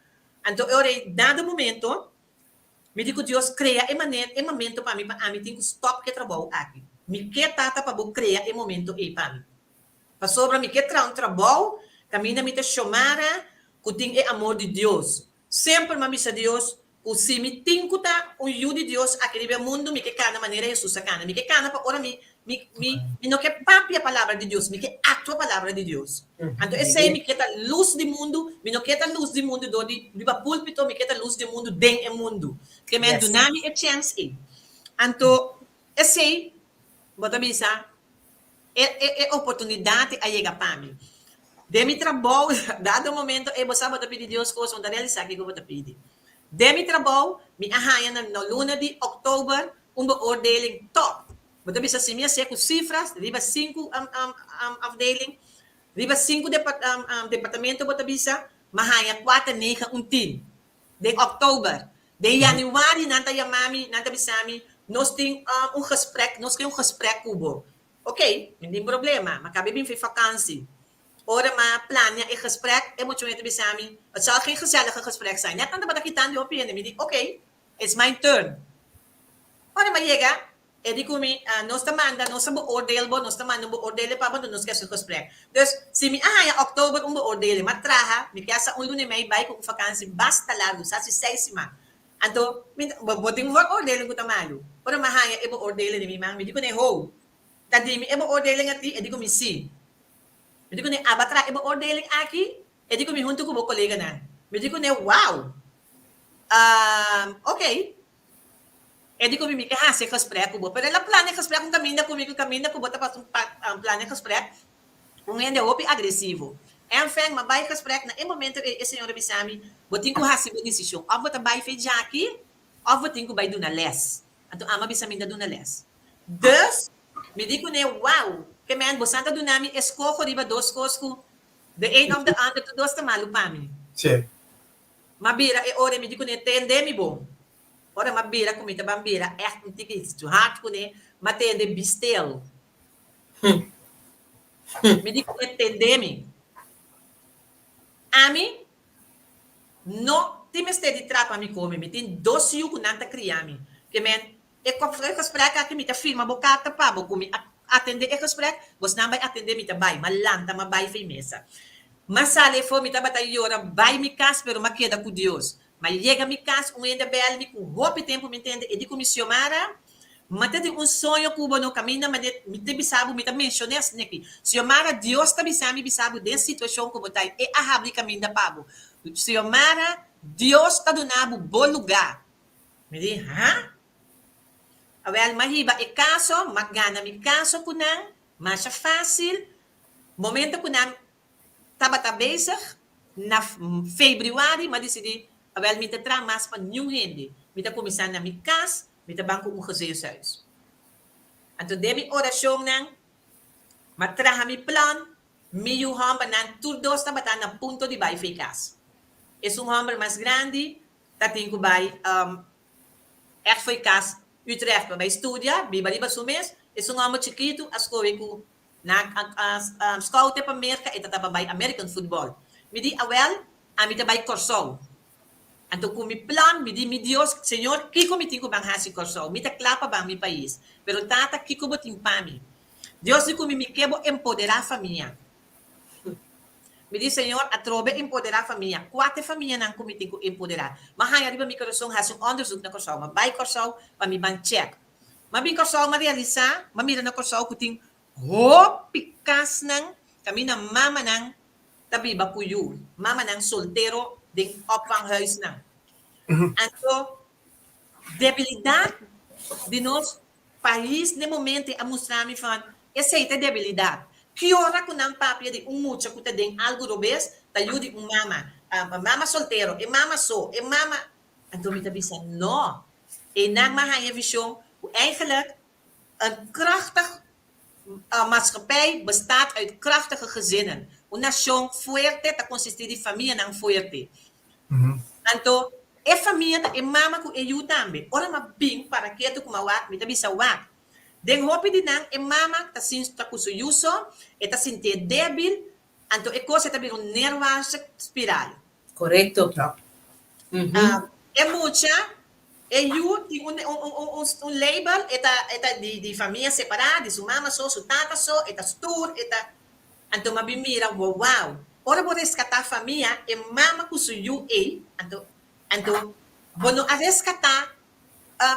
Anto e ora ei, dado momento, mi di ku Dios, krea e manera, e momento pa mi pa ami tin ku stòp ku e trabou aki. Mi ke, Tata, pa bo krea e momento ei pa mi. Pasobra mi ke traha un trabou kaminda mi ta shomara ku tin e amor di Dios. Semper mi a bisa Dios ku si mi tin ku ta un yu di Dios aki riba e mundu, mi ke kana manera Hesus a kana. Mi ke kana pa ora mi mi mi mi no ke papia palabra di Dios, mi ke aktua palabra di Dios. Anto esei mi ke ta lus di mundu, mi no ke ta lus di mundu dor di riba pulpito, mi ke ta lus di mundu den e mundu. Ke men duna mi e chèns ei. Anto esei bo ta bisa. E e e oportunidat a yega pa mi. Den mi trabou, dado momento ei bo sa bo ta pidi Dios kos, bo ta realisá kiko bo ta pidi. Den mi trabou, mi a haña na na luna di òktober un beoordeling tòp. Bo ta bisa si mi a ser ku sifras riba sinku afdeling, riba sinku departamento bo ta bisa, mi a haña kuater negen un tin. Den òktober. Den yanüari nan ta yama mi, nan ta bisa mi, nos tin un gesprek, nos ke un gesprek ku bo. Ok, mi tin problema, mi a kaba e bin for vakansi. Ora mi a plania e gesprek, e muchacho ta bisa mi, het zal geen gezellige gesprek zijn. Net nan tabata kitando e hopi hende, mi di, ok, it's my turn. Ora mi a yega, e di ku mi, nos ta manda, nos a beoordeel bo, nos ta manda un beoordeling pa bo, anto nos ke hasi un gesprek. Dus, si mi a haña oktober un beoordeling, mi a traha, mi ke hasta un luna i mei bai ku un vakansi basta largu, sa si seis siman. Anto, mi ta, bo tin un beoordeling ku ta malu. Ora mi a haña e beoordeling den mi man, mi di kuné, Ho, ta di mi e beoordeling a ti? E di ku mi, Si. Mi di kuné, Aba traha e beoordeling aki? E di ku mi, Huntu ku bo koleganan. Mi di kuné, Wow! Oké. E di ku mi, Mi ke hasi e gesprek ku bo. Pero el a plania e gesprek un kaminda ku mi, ku kaminda ku bo ta pasa un plania e gesprek ku un hende hopi agresivo. Enfin, m'a bai gesprek, na e momento ei e señor a bisa mi, Bo tin ku hasi bo desishon, òf bo ta bai fe djaki, òf bo tin ku bai duna lès. Anto ami a bisa mi ta duna lès. Dus, mi di kuné, Wow! Ke men, bosan ta duna mi eskoho riba dos kos ku de een òf de ander tur dos ta malu pa mi. M'a bira e ora ei mi di kuné, Tende mi bon. Ora m'a bira ku mi ta ban bira ègt un tiki hard kuné, m'a tende be stil. Mi di ku e tende mi. Ami no tin mester di trapa mi kome. Mi tin dos yu ku nan ta kria mi. Ke men, e gesprek aki mi ta firma bo karta pa bo ku mi a atende e gesprek, bosnan bai atende mi ta bai. M'a lanta m'a bai fei mesa. M'a sali afó mi tabata yora bai mi kas pero m'a keda ku Dios. M'a yega mi kas un hende a bel mi ku hopi tempu mi tende e di ku mi Xiomara, m'a ta tin un soño ku bo no kaminda ma de mi ta bisa bo mi ta menshoné asina aki Xiomara Dios ta bisa mi bisa bo den situashon ku bo ta e a habri kaminda pa bo Xiomara Dios ta duna bo bo lugá mi di ha awèl m'a hiba e kaso m'a gana mi kaso ku nan masha fásil momento ku nan Tabata bezig na febrüari m'a disidí, awèl mi ta traha mas pa niun hende. Mi ta kuminsá na mi kas, mi ta ban ku un gezinshuis. Anto den mi orashonnan, m'a traha mi plan, mi yu hòmbernan tur dos tabata na punto di bai fei kas. Esun hòmber mas grandi ta tin ku bai ègt foi kas Utrecht pa bai studia, biba riba su mes. Esun hòmber chikitu a skohe ku Nan a scoute pa Merca e ta taba bai American football. Mi di awel ami ta bai Corsou. Anto cu mi plan mi di mi Dios, Señor kico mi tin cu ban haci Corsou? Mi ta cla pa ban mi pais. Pero Tata kico bo tin pa mi? Dios di cu mi mi ke bo empodera famia. Mi di Señor atrobe empodera famia. Cua ta e famianan cu mi tin cu empodera? M'a haya riba mi corazon haci un onderzoek na Corsou. M'a bai Corsou pa mi ban check. M'a bin Kòrsou, m'a realisá, m'a mira na Kòrsou ku tin hopi kasnan kaminda mamanan ta biba ku yu, mamanan soltero den opvanghuisnan. Anto debilidat di nos pais n'e momento a mustra mi van esei ta debilidat. Ki ora ku nan papia di un mucha ku ta den algu robes, ta yu di un mama, mama soltero, e mama so, e mama. Anto mi ta bisa no. Einan m'a haña vision ku eigenlijk een krachtig maatschappij bestaat uit krachtige gezinnen. Un nashon fuerte ta konsistí di famianan fuerte. Anto e famia ta e mama ku e yu tambe. Ora m'a bin para ketu ku m'a wak, mi ta bisa wak. Den hopi di nan e mama ta sinti ta ku su yu so, e ta sintié débil, anto e kos e ta bira un neerwaartse spiraal. Korekto. E mucha, e yu tin un un un label, e ta e ta di di famia separá, di su mama so, su tata so, e ta stoer, e ta. Anto mi a bin mira, wou, ora bo reskatá famia, e mama ku su yu ei, anto anto bo no a reskatá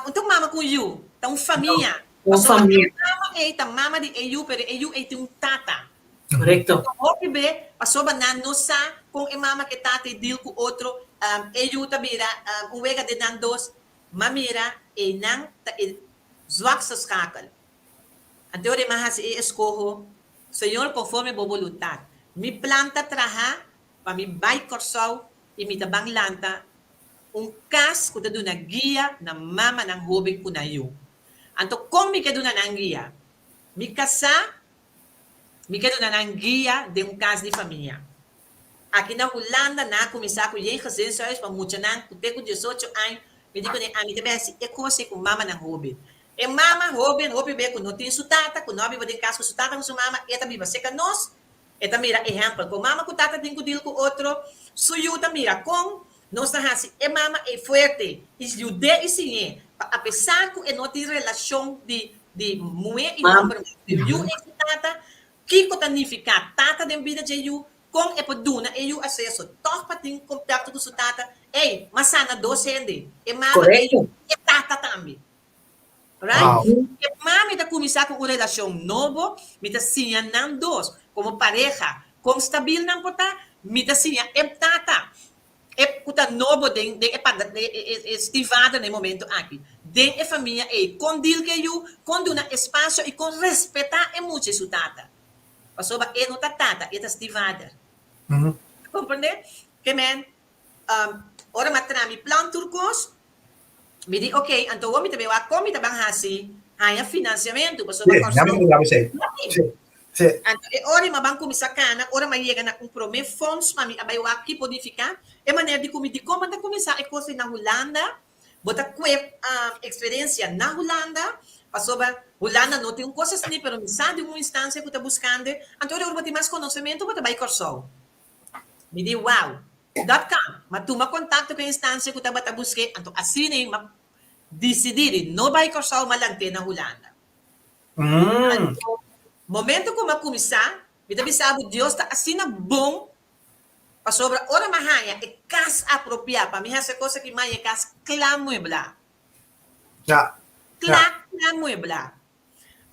un ta un mama ku un yu, ta un famia. Un Pasobra e famia. mama ei ta mama di e yu, pero e yu ei tin un tata. Korekto. Hopi be pasobra nan no sa kon e mama ke tata e deal ku otro, e yu ta bira un wega den nan dos, ma mira einan ta e zwakste schakel. Anto ora e man hasi e eskoho. Señor konforme bo boluntat. Mi plan ta traha pa mi bai Kòrsou i mi ta ban lanta un kas ku ta duna guia na mamanan hóben ku nan yu. Anto kon mi ke duna nan guia? Mi kasá, mi ke duna nan guia den un kas di famia. Aki na Hulanda nan a kuminsá ku yen gezinshuis pa muchanan ku te ku diesocho aña. Mi di kuné ami ta bai hasi e kos ei ku mamanan hóben. E mama hóben hopi be ku no tin su tata, ku no a biba den kas ku su tata ku su mama, e ta biba serka nos. E ta mira ehèmpel kon mama ku tata tin ku dil ku otro. Su yu ta mira kon nos ta hasi e mama ei fuerte i yud'é i siñ'é pa apesar ku e no tin relashon di di muhé i hòmber mas ku e yu ei su tata, kiko ta nifiká tata den bida dje yu, kon e por duna e yu aseso tòg pa tin kontakto ku su tata. Ei, mas sana dos hende, e mama ei i e tata tambe. Right? Wow. E mami ta kuminsá ku un relashon nobo, mi ta siña nan dos komo pareha kon stabil nan por ta, mi ta siña e tata e ku ta nobo den den e e e e stiefvader na e momento aki den e famia ei kon deal ku e yu, kon duna espasio i kon respetá e mucha i su tata. Pasobra e no ta tata, e ta stiefvader. Komprendé? Ke men, ora mi a traha mi plan tur kos, Mi di ok, anto awor mi ta bin wak kon mi ta ban hasi haña finansiamentu pasobra Sí, ya mi Kòrsou ta esei. no tin. Sí, sí. Anto e ora mi a ban kuminsá kana, ora mi a yega na un promé fonds pa mi a bai wak ki por nifiká e manera di ku mi di kon bo ta kuminsá e kos ei na Hulanda, bo ta kue eksperensia na Hulanda, pasobra Hulanda no tin un kos asina pero mi sa di un instansia ku ta buskando, anto ora bo tin mas konosementu bo ta bai Kòrsou. Mi di wow. Dat kan. Ma tuma kontakto ku e instansia ku tabata busk'é, anto asina ei m'a disidí di no bai Kòrsou ma lant'é na Hulanda. Anto, momento ku m'a kuminsá, mi ta bisa bo Dios ta asina bon, pasobra ora m'a haña e kas apropiá pa mi hasi e kos aki, m'a haña e kas kla mueblá. Kla, kla mueblá.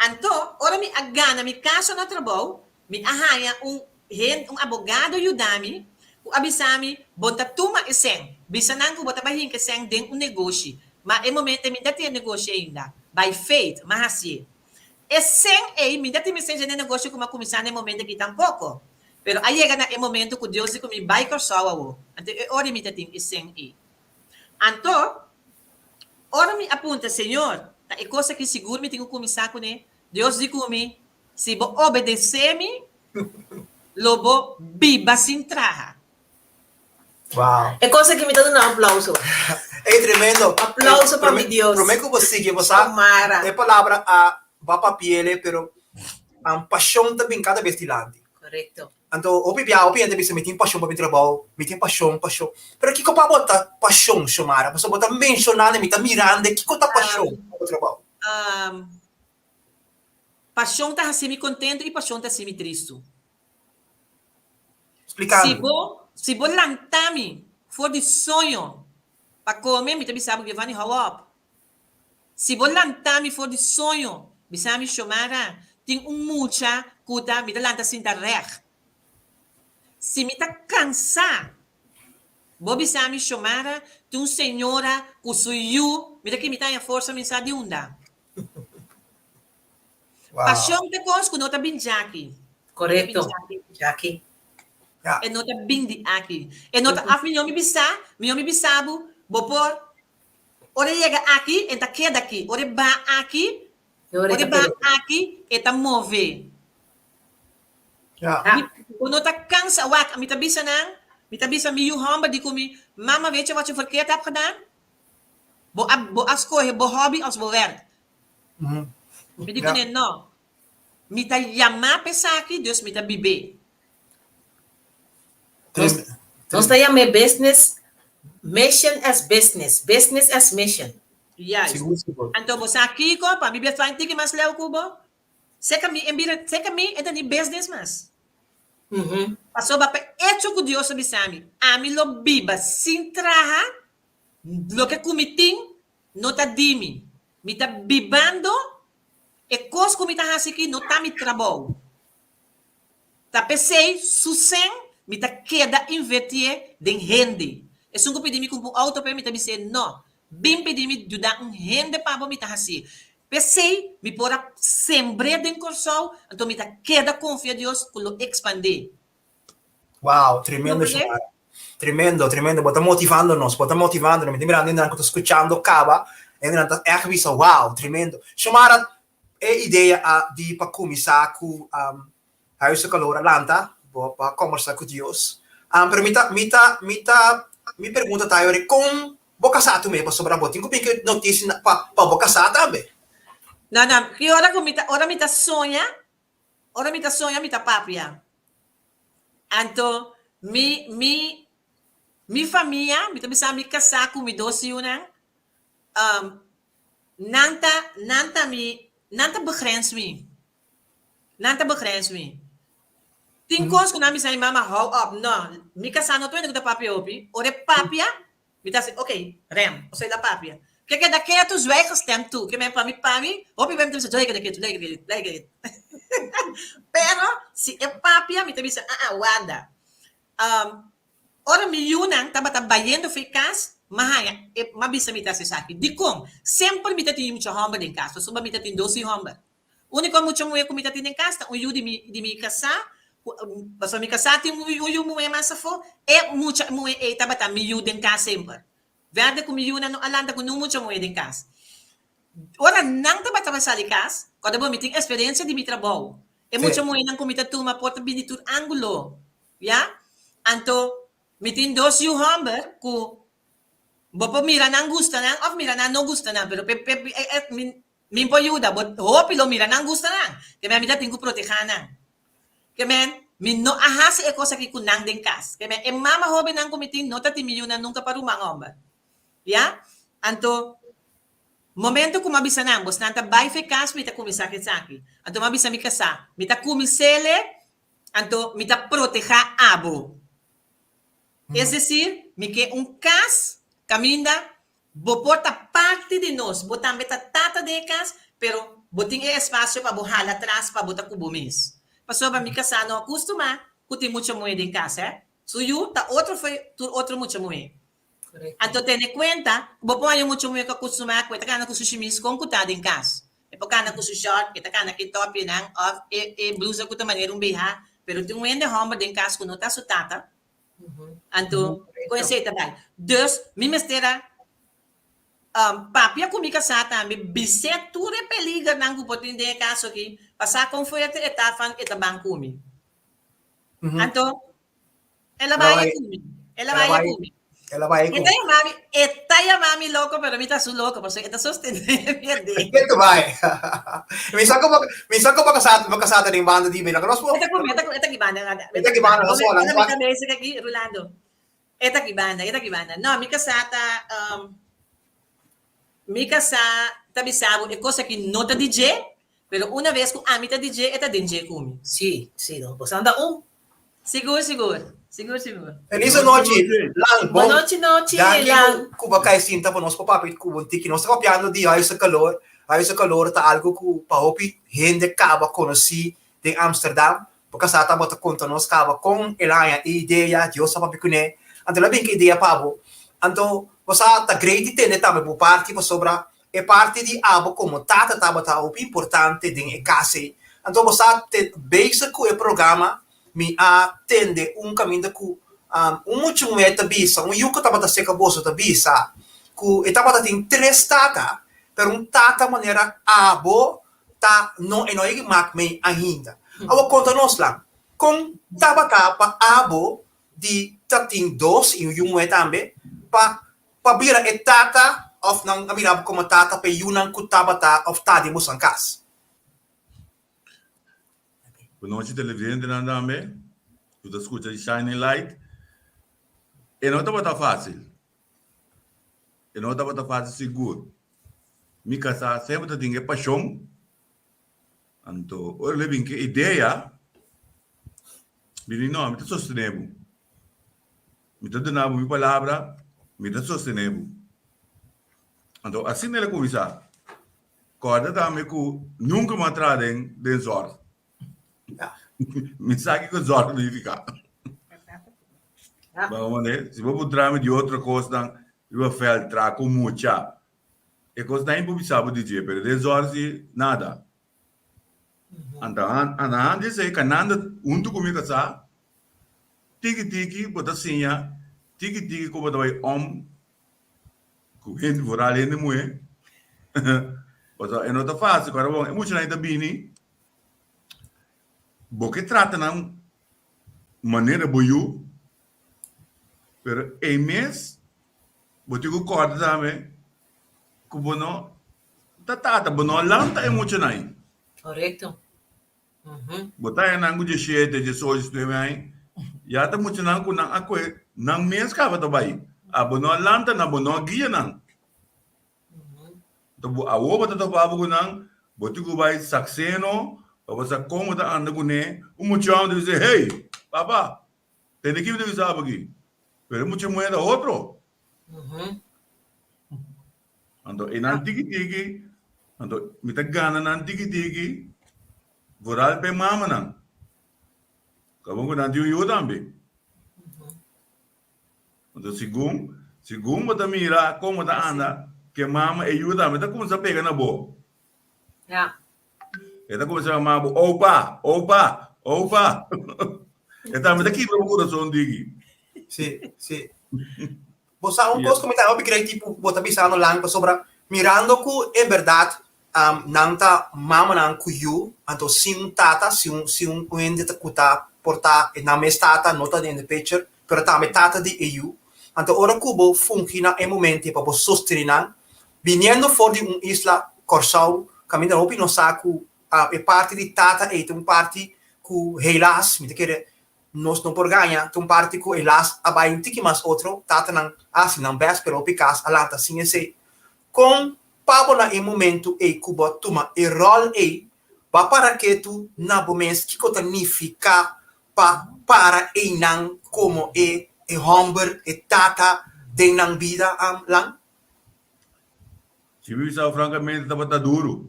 Anto, ora mi a gana mi kaso na trabou, mi a haña un hende, un abogado yuda mi, ku a bisa mi, Bo ta tuma e sèn. Bisa nan ku bo ta bai hinka e sèn den un negoshi. Ma e momento ei mi ta tin e negoshi ainda. By faith, m'a hasié. E sèn ei, mi ta tin mi sèn dje den e negoshi ku m'a kuminsá na e momento aki tampoko. Pero a yega na e momento ku Dios di ku mi bai Kòrsou awor. Anto e ora ei mi ta tin e sèn ei. Anto, ora mi a puntra, Señor, ta e kos aki sigur mi tin ku kuminsá kuné? Dios di ku mi, Si bo obedesé mi, lo bo biba sin traha. Wow. E kos aki mi ta duna aplauso. Ey, tremendo. Aplauso pa mi Dios. Promé ku bo sigui, bo sa, Omara. e palabra a ba papiele, pero pashon ta bin kada bes dilanti. Korekto. Anto hopi bia hopi hende bisa mi tin pashon pa mi trabou, mi tin pashon, pashon. Pero kiko pa bo ta pashon, Xiomara? Pasobra bo ta menshonando, mi ta mirando kiko ta pashon pa bo trabou. Pashon ta hasi mi kontentu i pashon ta hasi mi tristu. Splika Si mi. bo, si bo lanta mi for di soño pa kome, mi ta bisa bo, Giovanni, hou op. Si bo lanta mi for di soño, bisa mi, Xiomara, tin un mucha ku ta, mi ta lanta sinta règ. Si mi ta kansá, bo bisa mi, Xiomara, tin un señora ku su yu, mi ta kere mi ta haña forsa mi sa di unda. Wow. Pashon ta kos ku no ta bin djaki. Korekto, djaki. Ja. E no ta bin di aki. E no ta, af mi no mi bisa, mi no mi bisa bo, bo por Ora e yega aki, e ta keda aki. Ora e ba aki, ora e ba aki, e ta move. Ja. Mi, bo no ta cansa. Wak, mi ta bisa nan, mi ta bisa mi yu homber di cu mi, Mama, weet je wat je verkeerd hebt gedaan? Bo a, bo a scoge bo hobby als bo werk. Mi di Ja. cu ne, no. Mi ta yama p'esaki, dus mi ta bib'é. Nos ta yam'é business, mission as business, business as mission. Juist. Sigur, sigur. Anto bo sa kiko? Pa mi bia fai tiki mas leu ku bo. Seka mi en bira, seka mi e ta ni business mas. Pasobra pa echo ku Dios a bisa mi, ami lo biba sin traha, loke ku mi tin no ta di mi. Mi ta bibando e kos ku mi ta hasi aki no ta mi trabou. Ta p'esei su sen mi ta keda invertié den hende. Esun ku pidi mi kumpra un outo p'e mi ta bis'é no. Bin pidi mi yuda un hende pa bo mi ta hasié. P'esei mi por a sembr'é den Kòrsou, anto mi ta keda konfia Dios ku lo ekspandé. Wow, tremendo Xiomara. Tremendo, tremendo. Bo ta motivando nos, bo ta motivando nos. Mi ta mirando hendenan ku ta skuchando kaba, hendenan ta ègt bisa wow, tremendo. Xiomara, e idea a di pa kuminsá ku Huis de Calor a lanta, bo a kombersá ku Dios. Pero mi ta, mi ta, mi ta, mi pregunta ta ayora, kon bo kasá tu me pasobra bo tin ku bin ku e notisia pa pa bo kasá tambe? No, no, ki ora ku mi ta, ora mi ta soña, ora mi ta soña mi ta papia. Anto mi, mi, mi famia, mi ta bisa mi kasá ku mi dos yunan, nan ta, nan ta mi, nan ta begrens mi. Nan ta begrens mi. Tin kos ku nan bisa mi mama hou op, no, mi kasá no ta wende ku ta papia hopi, ora e papia, mi ta hasi ok, rem, osea el a papia. Ke keda ketu, zwijg gestemd toe, ke men pa mi pa mi, hopi bia mi ta bisa zwijg keda ketu, zwijg keda ketu, zwijg keda ketu. Pero si e papia mi ta bisa ah ah warda. Ora mi yunan tabata bayendo for e kas, m'a haña e, m'a bisa mi ta hasi esaki. Dikon? Semper mi ta tin yu mucha hòmber den kas, pasobra mi ta tin dos yu hòmber. Úniko mucha muhé ku mi ta tin den kas ta un yu di mi di mi kasá, ku pasobra mi kasá tin un yu muhé mas afó, e mucha muhé ei tabata mi yu den kas semper. Vèrde ku mi yunan no a lanta ku niun mucha muhé den kas. Ora nan tabata bai sali kas, kòrda bo mi tin eksperensia di mi trabou. E mucha muhénan ku mi ta tuma por ta bini tur ángulo, ya. Anto mi tin dos yu hòmber ku bo por mira nan gusta nan òf mira nan no gusta nan, pero pe pe mi Mi por yuda bo, hopi lo mira nan gusta nan, ke men mi ta tin ku protehá nan. Ke men, mi no a hasi e kos aki ku nan den kas. Ke men, e mama hóbennan ku mi tin no ta tin mi yunan nunka pa ruman hòmber. Ya? Anto, momento ku mi a bisa nan, bosnan ta bai fe kas, mi ta kuminsá ku esaki. Anto mi a bisa mi kasá, mi ta kumins'é anto mi ta protehá abo. Es desir, mi ke un kas kaminda Bo por ta parti di nos, bo tambe ta tata den e kas, pero bo tin e espasio pa bo hala atras pa bo ta ku bo mes. Pasobra mi kasá no a kustumá ku tin mucha muhé den kas, hè. Su yu ta otro fo'i tur otro mucha muhé. Anto tene kuenta ku bo por haña un mucha muhé ku a kustumá ku e ta kana ku su shimis kon ku ta den kas. E por kana ku su short, e ta kana ku e tòpionan òf e e blusa ku ta manera un BH, pero tin un hende hòmber den kas ku no ta su tata. Anto, con esey ta bai. Dus, mi mester a um, papia cu mi casá tambe, bis'é tur e peligernan cu por tin den e caso aki, pa sa con fuerte e ta van e ta ban cu mi. Anto, el a bai cu mi. El a bai cu mi. El a bai cu mi. E ta yama mi, e ta yama mi loco, pero mi ta su loco, pasobra e ta sostené mi adé. Ke ta bai? Mi sa como, mi sa como casá, bo casá ta den banda di mi. Laga nos por. E ta cu mi, e ta cu, e ta ki banda. E ta ki banda, nos hola. Mi ta bezig aki, Rolando. E ta ki banda, e ta ki banda. No, mi casá ta, um, mi casá ta bisa bo e cos aki no ta di dje, Pero una vez cu ami ta di dje, e ta den dje cu mi. Sí, sí, no. Boso anda un. Sigur, sigur. Sigur, sigur. Feliz anochi, Lang. Bon nochi, nochi, Lang. Cu bo cay sinta pa nos por papia cu bo un tiki. Nos ta papiando di Huis de Calor. Huis de Calor ta algo cu pa hopi hende caba conoci den Amsterdam. Bo casa tabata conta nos caba con el a haña e idea, Dios a papia cune. Anto el a bin cu e idea pa bo. Anto bo sa ta great di tende tambe bo parti pasobra E parti di abo komo tata tabata hopi importante den e kas ei. Anto bo sa te bezig ku e programa mi a tende un kaminda ku un mucha muhé ta bisa, un yu ku tabata seka boso ta bisa ku e tabata tin tres tata, pero un tata manera abo ta no e no a yega mak mei ainda. Awor konta nos lan, kon tabata pa abo di ta tin dos i un yu muhé tambe pa Pa bira e tata of nan a mira bo komo tata pa e yunan ku tabata of ta den boso kas. Bonochi televidentenan tambe ku ta skucha di Shining Light. E no tabata fásil. E no tabata fásil sigur. Mi kasá semper ta tin e pashon. Anto ora el a bin ku e idea, mi di no, mi ta sostené bo. Mi ta duna bo mi palabra, mi ta sostené bo. Anto asina el a kuminsá. Kòrda tambe ku nunka mi a traha den den zòrg. Mi sa kiko zòrg nifiká. Bo a manera, si bo puntra mi di otro kosnan, riba vèlt traha ku mucha. E kos ta improvisá bo DJ, pero den zòrg si nada. Anta anda di esei kanando huntu ku mi kasá, tiki tiki bo ta siña, tiki tiki ku bo ta bai om ku hende, foral hende muhé. Pasobra e no ta fásil, ora bon e muchanan ta bini, bo ke trata nan manera bo yu, pero ei mes Bo tin ku kòrda tambe ku bo no ta tata, bo no a lanta e muchanan ei. Korekto. Bo ta haña nan ku dieshete, diesocho, diesnuebe aña, ya ta muchanan ku nan a kohe nan mes kaba ta bai. Abo no a lanta nan, bo no a guia nan. Anto bo awor bo ta topa bo ku nan, bo tin ku bai sakseno pa bo sa kon bo ta anda kuné. Un muchanan ta bisa, hey, papa, Tende ki mi ta bisa abo aki? Pero e mucha muhé ta otro. Anto e nan tiki tiki, anto mi ta gana nan tiki tiki, vooral pa e mamanan. Kabon ku nan tin un yu tambe. Anto segun, segun bo ta mira kon bo ta anda ku e mama, e yu tambe ta kuminsá pega na bo. Ja. E ta kuminsá yama bo opa, opa, opa. E tambe ta kibra bo kurason digi. Sí, sí. Bo sa un kos ku mi ta hopi krei tipo bo ta bisando lang pasobra mirando ku en bèrdat nan ta mamanan ku yu anto sin un tata si un si un hende ta ku ta por ta e nan mes tata no ta den de picture pero tambe tata di e yu anto ora ku bo fungi na e momento pa bo sostene nan Biniendo for di un isla, Kòrsou, kaminda hopi nos sa ku e parti di tata ei ta un parti ku helaas, mi ta kere nos no por gaña, ta un parti ku helaas a bai un tiki mas otro, tatanan a hasi nan bèst pero hopi kas a lanta sin esei. Kon pa bo na e momentu ei ku bo a tuma e ròl ei, bo a para ketu na bo mes kiko ta nifiká pa para einan komo e e hòmber, e tata den nan bida lan? Si mi bisa francamente tabata duru.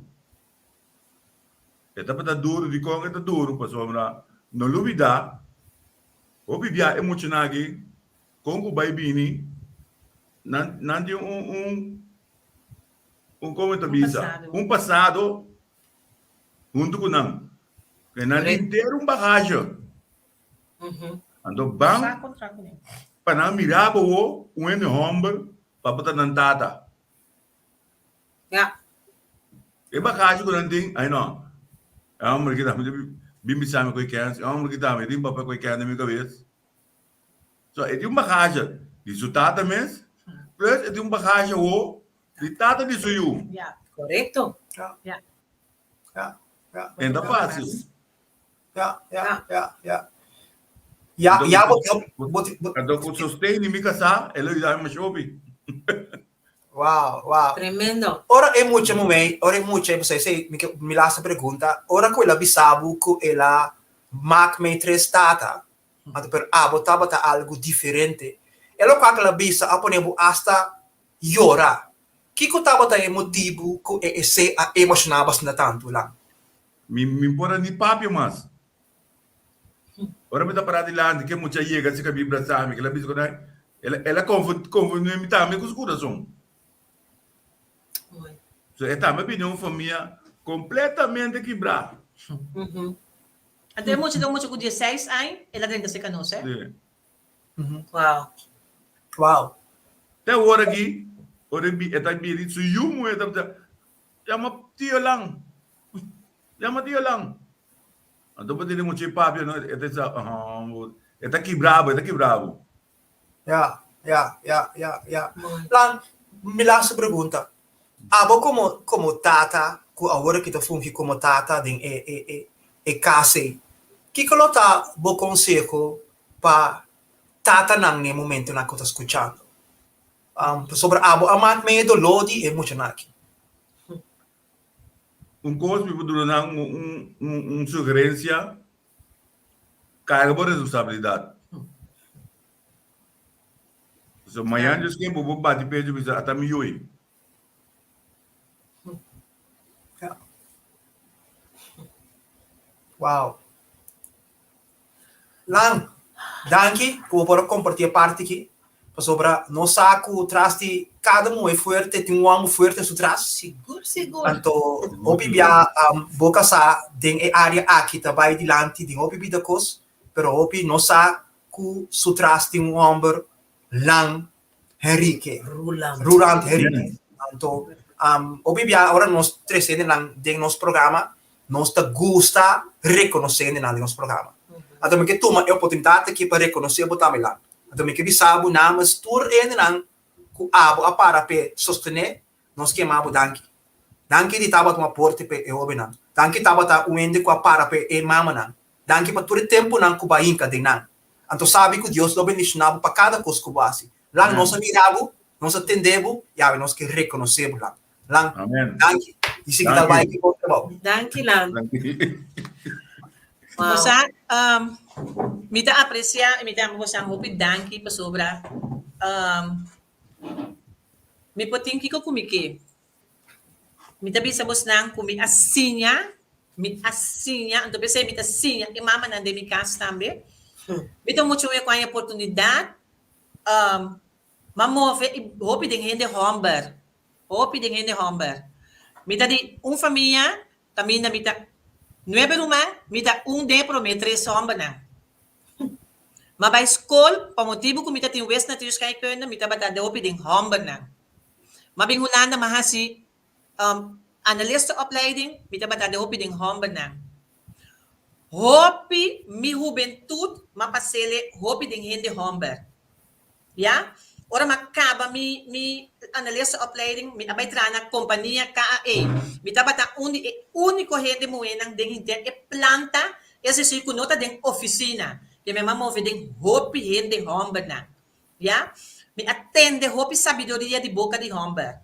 E tabata duru, dikon e ta duru? Pasobra no lubida, hopi bia e muchanan aki kon ku bai bini nan nan tin un un un komo ta bisa un pasado huntu ku nan. Ke nan tin henter un bagashi. Anto ban pa nan mira bo wo un hende homber pa bo ta nan tata. Ja. E bagashi ku nan tin, ai no. E homber aki tambe bin bisa mi ku e kens, e homber aki tambe tin papia ku e kens den mi kabes. So e tin un bagashi di su tata mes, plus e tin un bagashi awo di tata di su yu. Ja. Korekto. Ja. Ja. Ja. Ja. En ta fácil. Ja, ja, ja, ja. Ja, ja, bo, bo, bo, Anto ku sosten di mi kasá, el a yuda mi masha hopi. Wow, wow. Tremendo. Ora e mucha muhé, ora e mucha, pasobra esei mi ke mi laatste pregunta, ora ku el a bisa bo ku el a mak mei tres tata, anto pero abo tabata algu diferente, e lokual ku el a bisa a pone bo asta yora. Kiko tabata e motibu ku e esei a emoshoná bo asina tantu, Lan? Mi mi por a ni papia mas. Ora mi ta pará dilanti ke mucha yega si ka bin brasá mi, kila bisa ku nan, el el a konfundí mi tambe ku su kurason. So e tambe bini un famia kompletamente kibrá. Anto e mucha ta un mucha ku dieseis aña, el a drenta serka nos, eh? Sí. Wow. Wow. Te awor aki, ora e ta bini, su yu muhé ta bisa, Yama tio Lan. Yama tio Lan. Anto bo tene mucha papia no, e ta sa, e ta kibra bo, e ta kibra bo. Ya, ya, ya, ya, ya. Lan, mi laatste pregunta. Abo komo komo tata, ku awor aki ta fungi komo tata den e e e e kas ei, kiko lo ta bo konseho pa tatanan na e momentonan ku ta skuchando? Pasobra abo a mak medio doló di e muchanan aki. Un kos mi por duna nan un sugerensia, karga bo responsabilidat. Pasobra mañana Dios ke bo por bati pecho i bisa ata mi yui. Wow. Lan, danki ku bo por a kompartí e parti aki. Pasobra nos sa ku tras di kada muhé fuerte tin un hòmber fuerte su tras. Sigur, sigur. Anto hopi bia bo kasá den e área aki ta bai dilanti den hopi bida kos, pero hopi no sa ku su tras tin un hòmber Lan Henrique. Roland. Roland Henrique. Anto hopi bia ora nos trese hendenan den nos programa nos ta gusta rekonosé hendenan den nos programa. Anto mi ke tuma e oportunidat aki pa rekonosé bo tambe Lan. Anto mi ke bisa bo namens tur hendenan ku abo a para p'e sostené, nos ke yama bo danki. Danki di tabata un aporte p'e e hóbennan. Danki tabata un hende ku a para p'e e mamanan. Danki pa tur e tempunan ku bo a hinka den nan. Anto sabi ku Dios lo bendishoná bo pa kada kos ku bo hasi. Lan, nos a mira bo, nos a tende bo, i awe nos ke rekonosé bo, Lan. Lan, danki. I sigui tal bai ku bon trabou. Danki, Lan. Wow. Bosa, um, mi ta aprecia y mi ta bosa hopi danki pasobra um, mi por tin kiko ku mi ke. Mi ta bisa bosnan ku mi a siña, mi a siña, anto p'esei mi ta siña e mamanan den mi kas tambe. Mi ta muchu wea ku haña oportunidat um, m'a move i hopi den hende hòmber, hopi den hende hòmber. Mi ta di un famia kaminda mi ta nuebe ruman, mi ta un den e promé tres hòmbernan. M'a bai skol pa motibu ku mi ta tin wes natuurscheikunde, mi tabata den hopi den hòmbernan. M'a bin Hulanda m'a hasi analistenopleiding, mi tabata den hopi den hòmbernan. Hopi mi hubentut m'a pas'ele hopi den hende hòmber. Ya, ora m'a kaba mi mi analistenopleiding mi a bai traha na kompania KAE. Mi tabata un di e úniko hende muhénan den henter e planta, es desir ku no ta den ofisina, ke mi a move den hopi hende hòmbernan. Ya, mi a tende hopi sabiduria di boka di hòmber.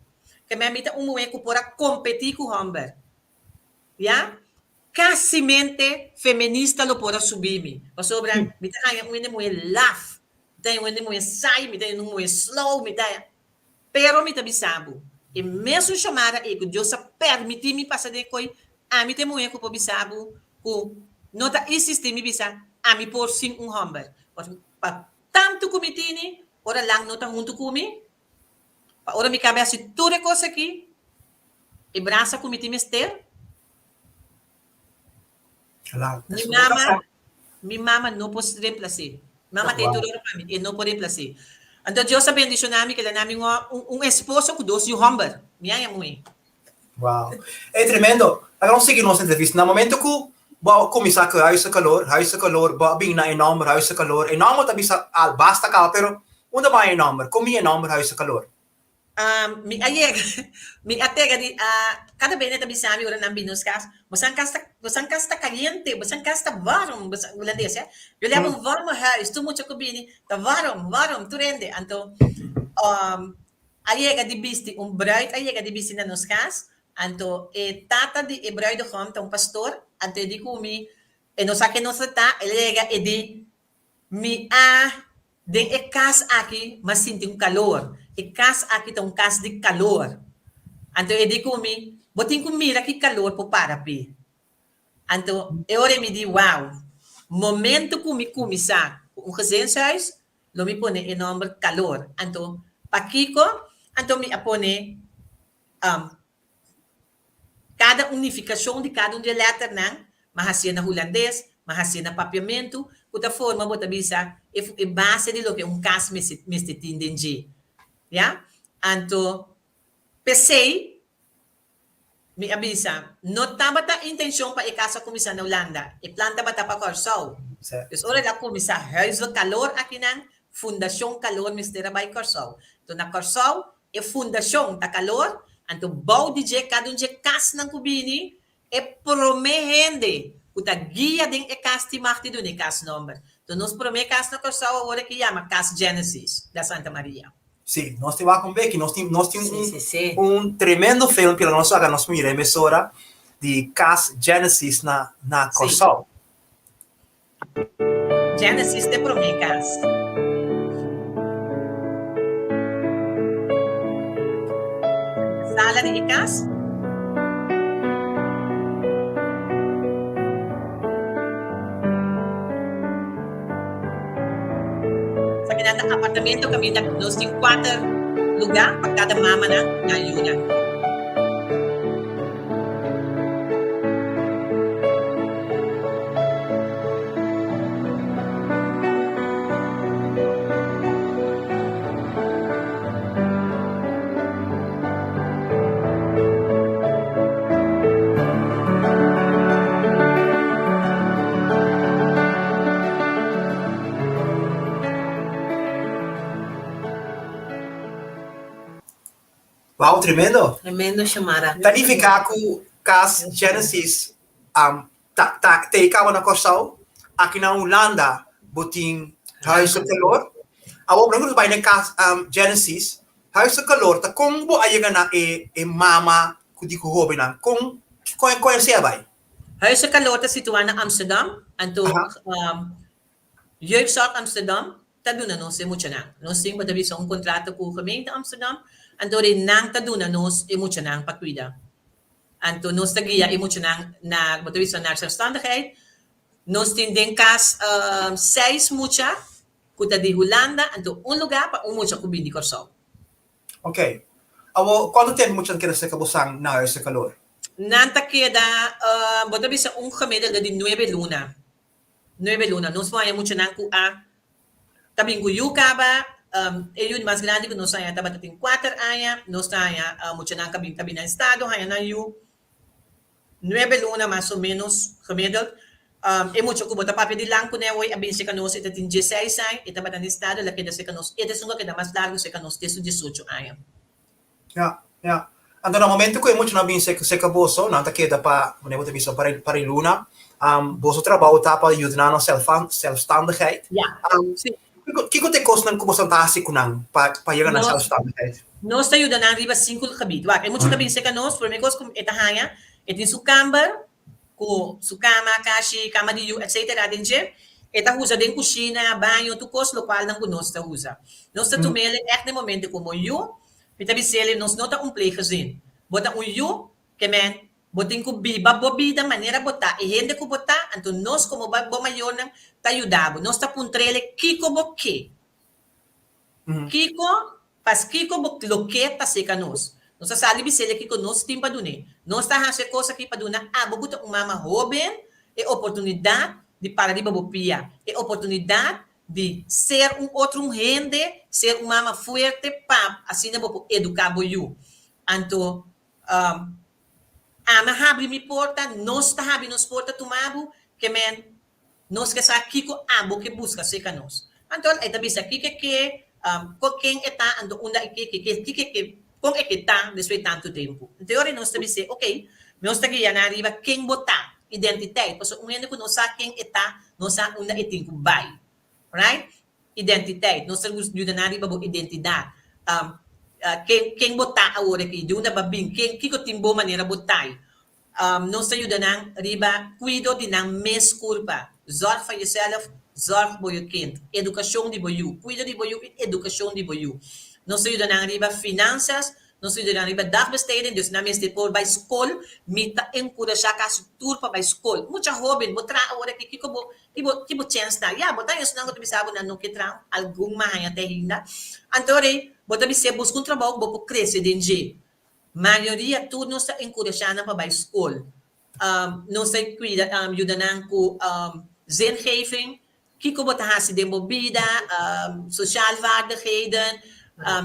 Ke mi a mita un muhé ku por a kompetí ku hòmber. Ya, kasimente feminista lo por a subi mi, pasobra mi ta haña un hende muhé laf, mi ta haña un hende muhé saai, mi ta haña un muhé slow, mi ta haña. Pero mi ta bisa bo, e mesun shamada ei ku Dios a permití mi pasa den koi, ami ta e muhé ku por bisa bo ku no ta insistí mi bisa ami por sin un hòmber. Pa Tantu ku mi tini, ora lan no ta huntu ku mi, pa ora mi kabe hasi tur e kos aki, e brasa ku mi tin mester. Mi mama, mi mama no por remplas'é. Mama ta e tur ora pa mi, e no por remplas'é. Anto Dios a bendishoná mi, ke el a na mi un esposo ku dos yu hòmber, mi aña muhé. Wow. Ey tremendo. Laga nos sigui nos entrevista. Na momento cu bo a cuminsa cu Huis de Calor, Huis de Calor, bo a bin na e nomber Huis de Calor. E nomber ta bisa al basta caba, pero unda bay e nomber? Con bin e nomber Huis de Calor? Mi a yega, mi a pega di cada bende ta bisa mi ora nan bin nos cas, bosan cas ta, bosan cas ta caliente, bosan cas ta warm, bosan, hulandes he, jullie hebben een warme huis, tur mucha cu bini ta warm, warm, tur hende. Anto, A yega di bisti un bruid a yega di bisti na nos kas, anto e tata di e bruidegom ta un pastor, anto e di ku mi, e no sa ke nos ta ta, el a yega e di, mi a den e kas aki m'a sinti un kalor, e kas aki ta un kas di kalor, anto e di ku mi, bo tin ku mira ki kalor por para p'e. Anto e ora ei mi di, wow, momento ku mi kuminsá ku un gezinshuis, Lo mi pone e nomber Calor. Anto, pakiko? Anto mi a pone kada un nifikashon di kada un di e lèternan, m'a hasié na hulandes, m'a hasié na papiamentu, ku ta forma bo ta bisa e base di loke un kas mester tin den dje. Ya? Anto, p'esei Mi a bisa, no tabata intencion pa e cas a cuminsa na Hulanda, e plan tabata pa Corsou. Dus ora el a cuminsa Huize Calor akinan, Fundacion Calor mester a bay Corsou. Enton na Corsou e fundacion ta Calor, anto bou di dje cada un dje casnan cu bini, e prome hende cu ta guia den e cas tin mag di duna e cas nomber. Enton nos prome cas na Corsou awor aki yama Cas Genesis, na Santa Maria. Sí, nos tin wak un beki, nos tin, nos tin un, sí, sí. un tremendo filmpje lo nos haga nos mira emisora di Cas Genesis na, na Kòrsou. Sí. Genesis te promé cas. Sala di e cas. Sa ta apartamento kaminda nos tin kuater lugá pa kada mamanan nan yunan. Wow, tremendo. Tremendo, Shamara. Ta nifiká ku Kas Genesis um, ta, ta, te kaba na Kòrsou, aki na Hulanda bo tin Huis de Calor. Awor, nos bai na Kas um, Genesis, Huis de Calor ta kon bo a yega na e, e mama ku di ku hóbennan? Kon, kon, kon esei a bai? Huis de Calor ta situá na Amsterdam, anto Aha. um, Jeugdzorg Amsterdam ta duna nos e muchanan. Nos tin bo ta bisa un kontrato ku gemeente Amsterdam, anto ri nan ta duna nos e muchanan pa kuida. Anto nos ta guia e muchanan na, bo ta bisa naar zelfstandigheid. Nos tin den kas um, seis mucha ku ta di Hulanda, anto un lugá pa un mucha ku bin di Kòrsou. Ok. Awor, kuantu tempu muchanan keda serka bosan na Huis de Calor? Nan ta keda, um, bo ta bisa un gemiddelde di nuebe luna. Nuebe luna. Nos por haña muchanan ku a ta bin ku yu kaba. E yu di mas grandi ku nos haña tabata tin kuater aña. Nos ta haña muchanan ka bin ta bin na estado haña nan yu. Nuebe luna mas o ménos gemiddeld. E mucha ku bo ta papia di lang kuné awor a bin serka nos e ta tin dieseis aña. E tabata na estado el a keda serka nos. E ta esun ku a keda mas largu serka nos te su diesocho aña. Ja, ja. Anto na momento ku e muchanan bin serka boso, nan ta keda pa, manera bo ta bisa, pa pa e luna. Um, boso trabou ta pa yuda nan na zelfstandigheid. Ja, Um, sí. kiko, kiko ta e kosnan ku boso ta hasi ku nan pa pa yega na Nos, zelfstandigheid? nos ta yuda nan riba sinku gebied. Wak, e mucha ta bin serka nos, promé kos ku e ta haña, e tin su kamber, ku su kama, kashi, kama di yu, etcetera den dje. E ta usa den kushina, baño, tur kos lokualnan ku nos ta usa. Nos ta tum'el ègt den momento komo yu, Mi ta bis'el, nos no ta un pleeggezin. Bo ta un yu, ke men, bo tin ku biba bo bida manera bo ta, e hende ku bo ta, anto nos komo bo mayornan ta yuda bo. Nos ta puntr'el kiko bo ke. Kiko, pas kiko bo lo ke ta seka nos. Nos ta sali bis'el kiko nos tin pa dun'é. Nos ta hasi e kos aki pa duna abo ku ta un mama hóben e oportunidat di para riba bo pia, e oportunidat di ser un otro un hende, ser un mama fuerte pa asina bo por educa bo yu. Anto ami a habri mi porta, nos ta habri nos porta tuma bo, ke men nos ke sa kiko abo ke busca cerca nos. Anto e ta bisa kiko e ke, con ken e ta, anto unda e ke, kiko e ke, con e ke ta despues di tanto tempo. Anto e ora nos ta bis'e, ok, nos ta guia nan riba ken bo ta. Identiteit, pasobra un hende ku no sa ken e ta, no sa unda e tin ku bai. Right? Identiteit, nos ta yuda nan riba bo identidat. Ken ken bo ta awor aki, di unda bo a bin, ken kiko tin bo manera bo tai. Nos ta yuda nan riba kuido di nan mes kurpa. Zorg van jezelf, zorg bo je kind. Edukashon di bo yu, kuido di bo yu i edukashon di bo yu. Nos ta yuda nan riba finansas, Nos studiantenan riba dagbesteding, dus nan mester por bai skol. Mi ta enkurashá kasi tur pa bai skol. Mucha hóben, bo traha awor aki, kiko bo, ki bo, ki bo chèns ta? Ya, bo ta esnan ku ta bisa bo nan no ke traha, algun maña te ainda. Anto rei, bo ta bis'é buska un trabou ku bo por krese den dje. Mayoria tur nos ta enkurashá nan pa bai skol. Nos ta kuida, yuda nan ku zingeving, Kiko bo ta hasi den bo bida, sociaal vaardigheden,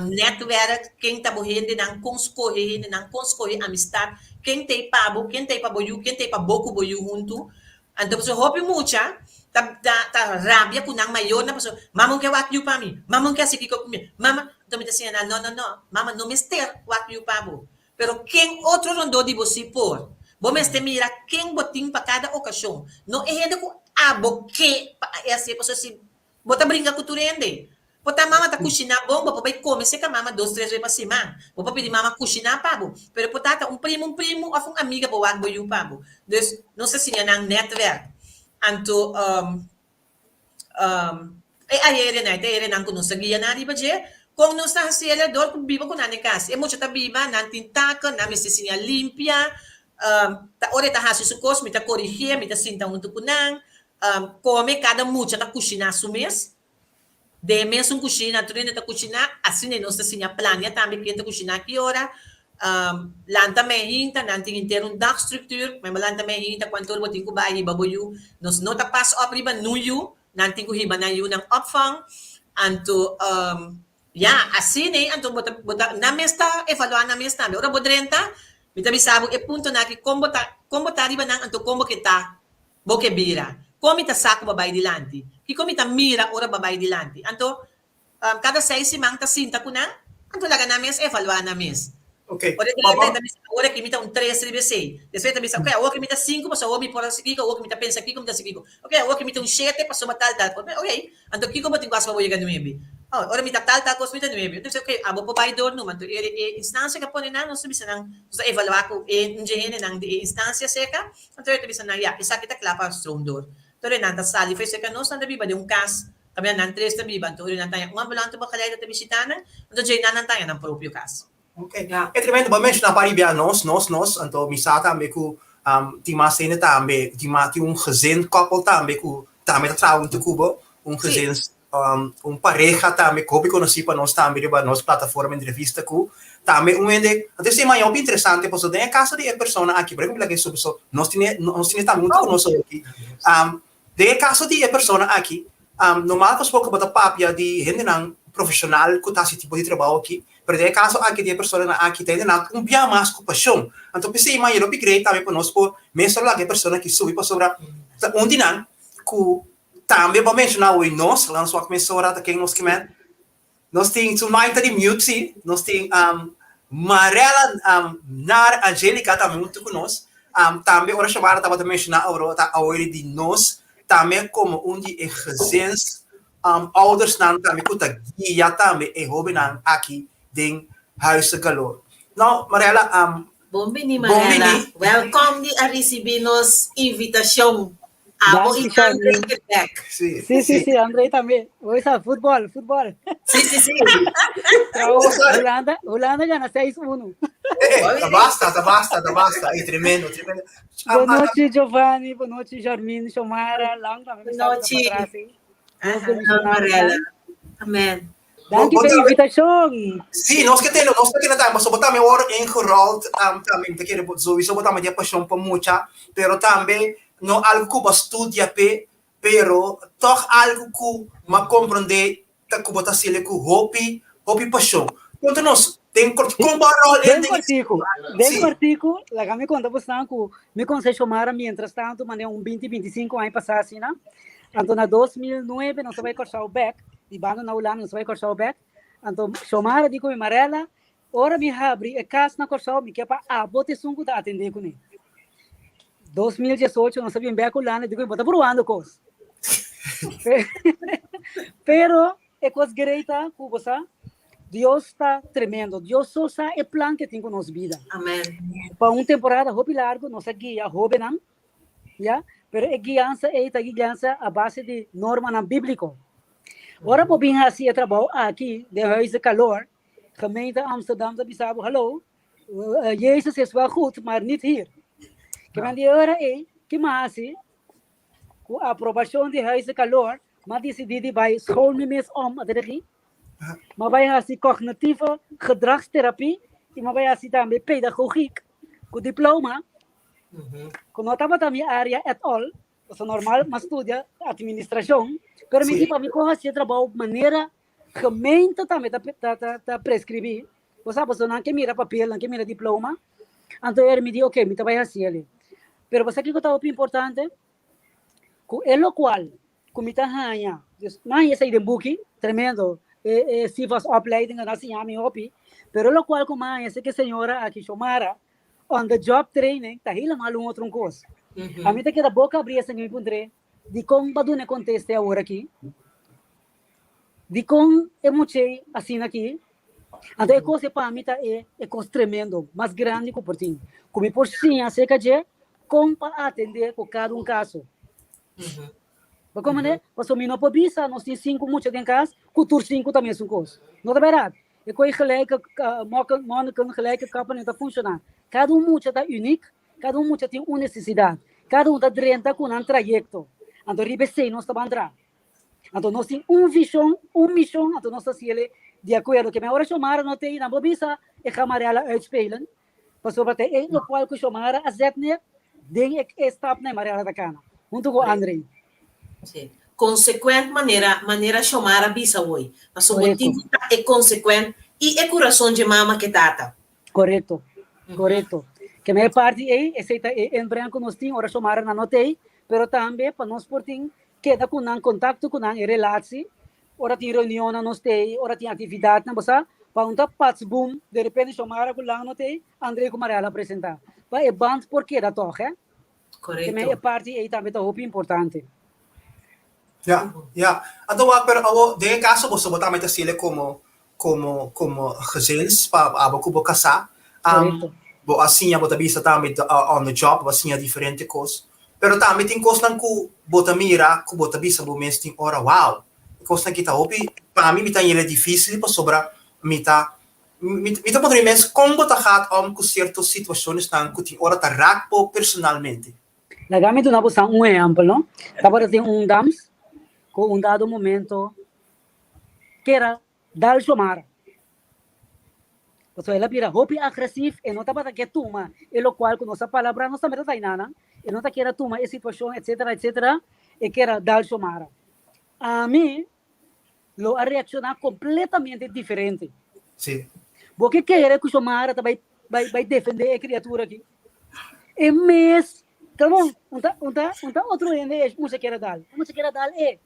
netwerk, ken ta bo hendenan, kon skohe hendenan, kon skohe amistat, ken ta ei pa bo, ken ta ei pa bo yu, ken ta ei pa bo ku bo yu huntu. Anto pasobra hopi mucha ta ta rabia ku nan mayornan pasobra mama un ke wak yu pa mi, mama un ke hasi kiko ku mi, mama, anto mi ta siña nan no no no, mama no mester wak yu pa bo, Pero ken otro rondó di bo si por? Bo mester mira ken bo tin pa kada okashon, no e hende ku abo ke pa e hasié pasobra si bo ta bringa ku tur hende. Por ta mama ta kushiná bon, bo por bai kome serka mama dos tres bes pa siman. Bo por pidi mama kushiná pa bo. Pero por ta ta un primo un primu òf un amiga bo wak bo yu pa bo. Dus nos ta siña nan nètwèrk. Anto E ayerenan, e ta ayerenan ku nos ta guia nan riba dje. Kon nos ta hasi el dor ku biba ku nan den kas. E mucha ta biba, nan tin taken, nan mester siña limpia. Ta ora e ta hasi su kos, mi ta korigié, mi ta sinta huntu ku nan. Kome, kada mucha ta kushiná su mes. Den e mesun kushina, tur hende ta kushiná, asina nos ta siña plania tambe ken ta kushiná ki ora. Lanta mei hinta, nan tin henter un dagstructuur, men bo lanta mei hinta kuantu ora bo tin ku bai hiba bo yu. Nos no ta pas op riba nun yu, nan tin ku hiba nan yunan opvang. Anto ya, asina ei anto bo ta bo ta nan mes ta evaluá nan mes tambe. Ora bo drenta, mi ta bisa bo e puntonan aki kon bo ta kon bo ta riba nan anto kon bo ke ta. Bo ke bira. Kon mi ta sa ku bo bai dilanti? Kiko mi ta mira ora bo bai dilanti? Anto, kada seis siman ta sinta ku nan, anto laga nan mes evaluá nan mes. Ok. Ora e drenta e ta bisa, awor aki mi ta un tres riba esei. Despues e ta bisa, ok, awor aki mi ta sinku pasobra awor mi por hasi kiko, awor aki mi ta pensa kiko, mi ta hasi kiko. Ok, awor aki mi ta un shete pasobra tal tal. Ok, anto kiko bo tin ku hasi pa bo yega nuebe? Oh, ora mi ta tal tal kos mi ta nuebe. Entonces, ok, abo por bai dor numa. Anto e e instansia ke pone nan, nos ta bisa nan, nos ta evaluá ku e un dje hendenan di e instansia serka. Anto e ta bisa nan, Ya, esaki ta kla pa stroom door. Anto nan ta sali for esaki nos, nan ta biba den un kas, kaminda nan tres ta biba. Anto ora nan ta haña un ambulante begeleider ta bishitá nan, anto djei nan nan ta haña nan propio kas. Ok. E tremendo, bo a menshoná pa riba nos, nos, nos, anto mi sa tambe ku tin mas hende tambe, tin mas, tin un gezin, koppel tambe ku tambe ta traha huntu ku bo, un gezin, un pareha tambe ku hopi konosí pa nos tambe riba nos plataforma entrevista ku tambe un hende, anto esei maña hopi interesante pasobra den e kaso di e persona aki, por ejemplo nos tene nos tene tambe huntu ku nos aki, den e kaso di e persona aki normal gesproken bo ta papia di hendenan profeshonal ku ta hasi tipo di trabou aki, pero den e kaso aki di e personanan aki ta hendenan un bia mas ku pashon, anto p'esei maña hopi great tambe pa nos por mesora laga e persona aki subi pasobra ta un di nan ku Tambe bo a menshoná hoy nos, laga nos wak mesora ta ken nos ke men. Nos tin su mic ta di mute si, nos tin Marella Nar Angelica tambe huntu ku nos. Tambe ora Shamara tabata menshoná awor ta awor di nos tambe komo un di e gezins oudersnan tambe ku ta guia tambe e hobennan aki den Huize Galor. Nou Marella, Bon bini bon Marella, bini. welkom di a risibí nos invitashon. Abo Danki, i André Charlene. ke bek. Sí, Sí, sí, sí. sí, André tambe. Hoy sa fútbol, fútbol. Sí, sí, sí. Trao, Bo sa, Holanda, Holanda gana 6-1. eh, eh, ta basta, ta basta, ta basta. Eh, tremendo, tremendo. Boa Am, am, noite, Giovanni. Boa noite, Jarmine, Xomara, Lang tambe Boa mi sabe ta nochi. pa atrás, sí. Dios Aha, bendiciona Marella. boso. Amen. bo, Danki bo pa e tambe, invitacion. sí, nos ke tene, nos ke tene tambe, pasobra bo tambe wòrdu ingerold, tambe, mi ta kere bo, sowieso bo tambe tin e pasion pa mucha, pero tambe no algu ku bo a studia p'e, pero tòg algu ku m'a komprondé ta ku bo ta hasiel ku hopi, hopi pashon. Konta nos, den kort, kon bo a ròl en Den den e kortiku, den Sí. kortiku, laga mi konta bosnan ku mi konsé Xomara mientras tantu manera un binti, bintisinko aña pasá asina. Anto na 2009 nos a bai Kòrsou bèk, di banda na Hulanda nos a bai Kòrsou bèk. Anto Xomara di ku mi, Marella, Ora mi habri e kas na Kòrsou mi ke pa abo ta esun ku ta atendé kuné. 2018 nos a bin bèk Hulanda di ku bo ta probando kos. Pero e kos grei ta ku bo sa Dios ta tremendo. Dios so sa e plan ke tin ku nos bida. Amen. Pa un temporada hopi largu nos a guia hóbennan, ya, pero e guiansa ei ta guiansa a base di normanan bíbliko. Ora bo bin hasi e trabou aki den Huis de Calor, Gemeente Amsterdam ta bisa bo, hallo, Jezus is wel goed, maar niet hier. Ke men di ora ei, ki m'a hasi? Ku aprobashon di Huis de Calor, m'a disidí di bai school mi mes om a dirigí. M'a bai hasi cognitieve gedragstherapie i m'a bai hasi tambe pedagogiek ku diploma, ku no tabata mi área at all. Pasobra normal m'a studia administrashon, pero mi di pa mi por hasi e trabou manera Gemeente tambe ta ta ta ta prescribí. Bo sa pasobra nan ke mira papel, nan ke mira diploma. Anto er mi di ok, mi ta bai hasi el'e. Pero bo sa kiko ta hopi importante? Ku e lokual ku mi ta haña, dus mi a haña esei den buki, tremendo, e e Sivas opleiding a siña mi hopi, pero e lokual ku mi a haña esei ku e señora aki, Xiomara, on the job training ta helemaal un otro kos. Ami ta keda boka abrí esei mi puntr'é, Dikon bo a duna e konteste awor aki? Dikon e much'ei asina aki? Anto e kos ei pa mi ta e e kos tremendo mas grandi ku por tin, ku mi por siña aserka dje kon pa atendé ku kada un kaso. Bo komprendé? Pasobra mi no por bisa nos tin sinku mucha den kas ku tur sinku ta mesun kos. No ta bèrdat. E kos ei gelijke monniken, gelijke kappen no ta funshoná. Kada un mucha ta unik Kada un mucha tin un nesesidat. Kada un ta drenta ku nan trayekto. Anto riba esei nos ta ban tra. Anto nos tin un vishon, un mishon, anto nos ta hasiel di akuerdo. Ke men ora Xiomara no tei, nan por bisa e ga Mariela uitspelen, pasobra ta e lokual ku Xiomara a zet neer den e stapnan Mariela ta kana, huntu ku André. Sí. Consequent manera manera Xiomara bisa hoy. Pasobra bo tin Korekto. ku ta e consequent i e kurason dje mama ke tata. Korekto, korekto. Ke men e parti ei, esei ta e inbreng ku nos tin ora Xiomara nan no tei, pero tambe pa nos por tin keda ku nan, kontakto ku nan, e relatie, ora tin reunionnan nos tei, ora tin aktividatnan, bo sa, pa un ta pats boom, derepente Xiomara ku Lan no tei, André ku Mariela a presentá. Pa e band por keda tòg, hè. Ke men Korekto. e parti ei tambe ta hopi importante. Ja, ja. Anto wak, pero awo den e kaso boso bo tambe ta hasiel komo komo komo gezins pa abo ku bo kasá. Um, Korekto. bo a siña, bo ta bisa tambe on the job, bo a siña diferente kos. Pero tambe tin kosnan ku bo ta mira ku bo ta bisa bo mes tin ora, wow, e kosnan aki ta hopi, pa mi mi ta haña difísil pasobra mi ta mi mi ta puntra mi mes kon bo ta gaat om ku sierto situashonsnan ku tin ora ta rak bo personalmente. Laga mi duna bo san un ehèmpel, no? Tabata tin un dams ku un dado momento kera dal Xiomara. Pasobra el a bira hopi agresief, e no tabata ke tuma e lokual ku nos a palabrá, nos tambe ta taina nan, e no ta kier a tuma e situashon etsetera etsetera, e kier a dal Xiomara. Ami lo a reakshoná kompletamente diferente. Sí. Bo ke kere ku Xiomara ta bai bai bai defendé e kriatura aki? E mes, come on, un ta un ta un ta otro hende e mucha kier a dal, e mucha kier a dal e.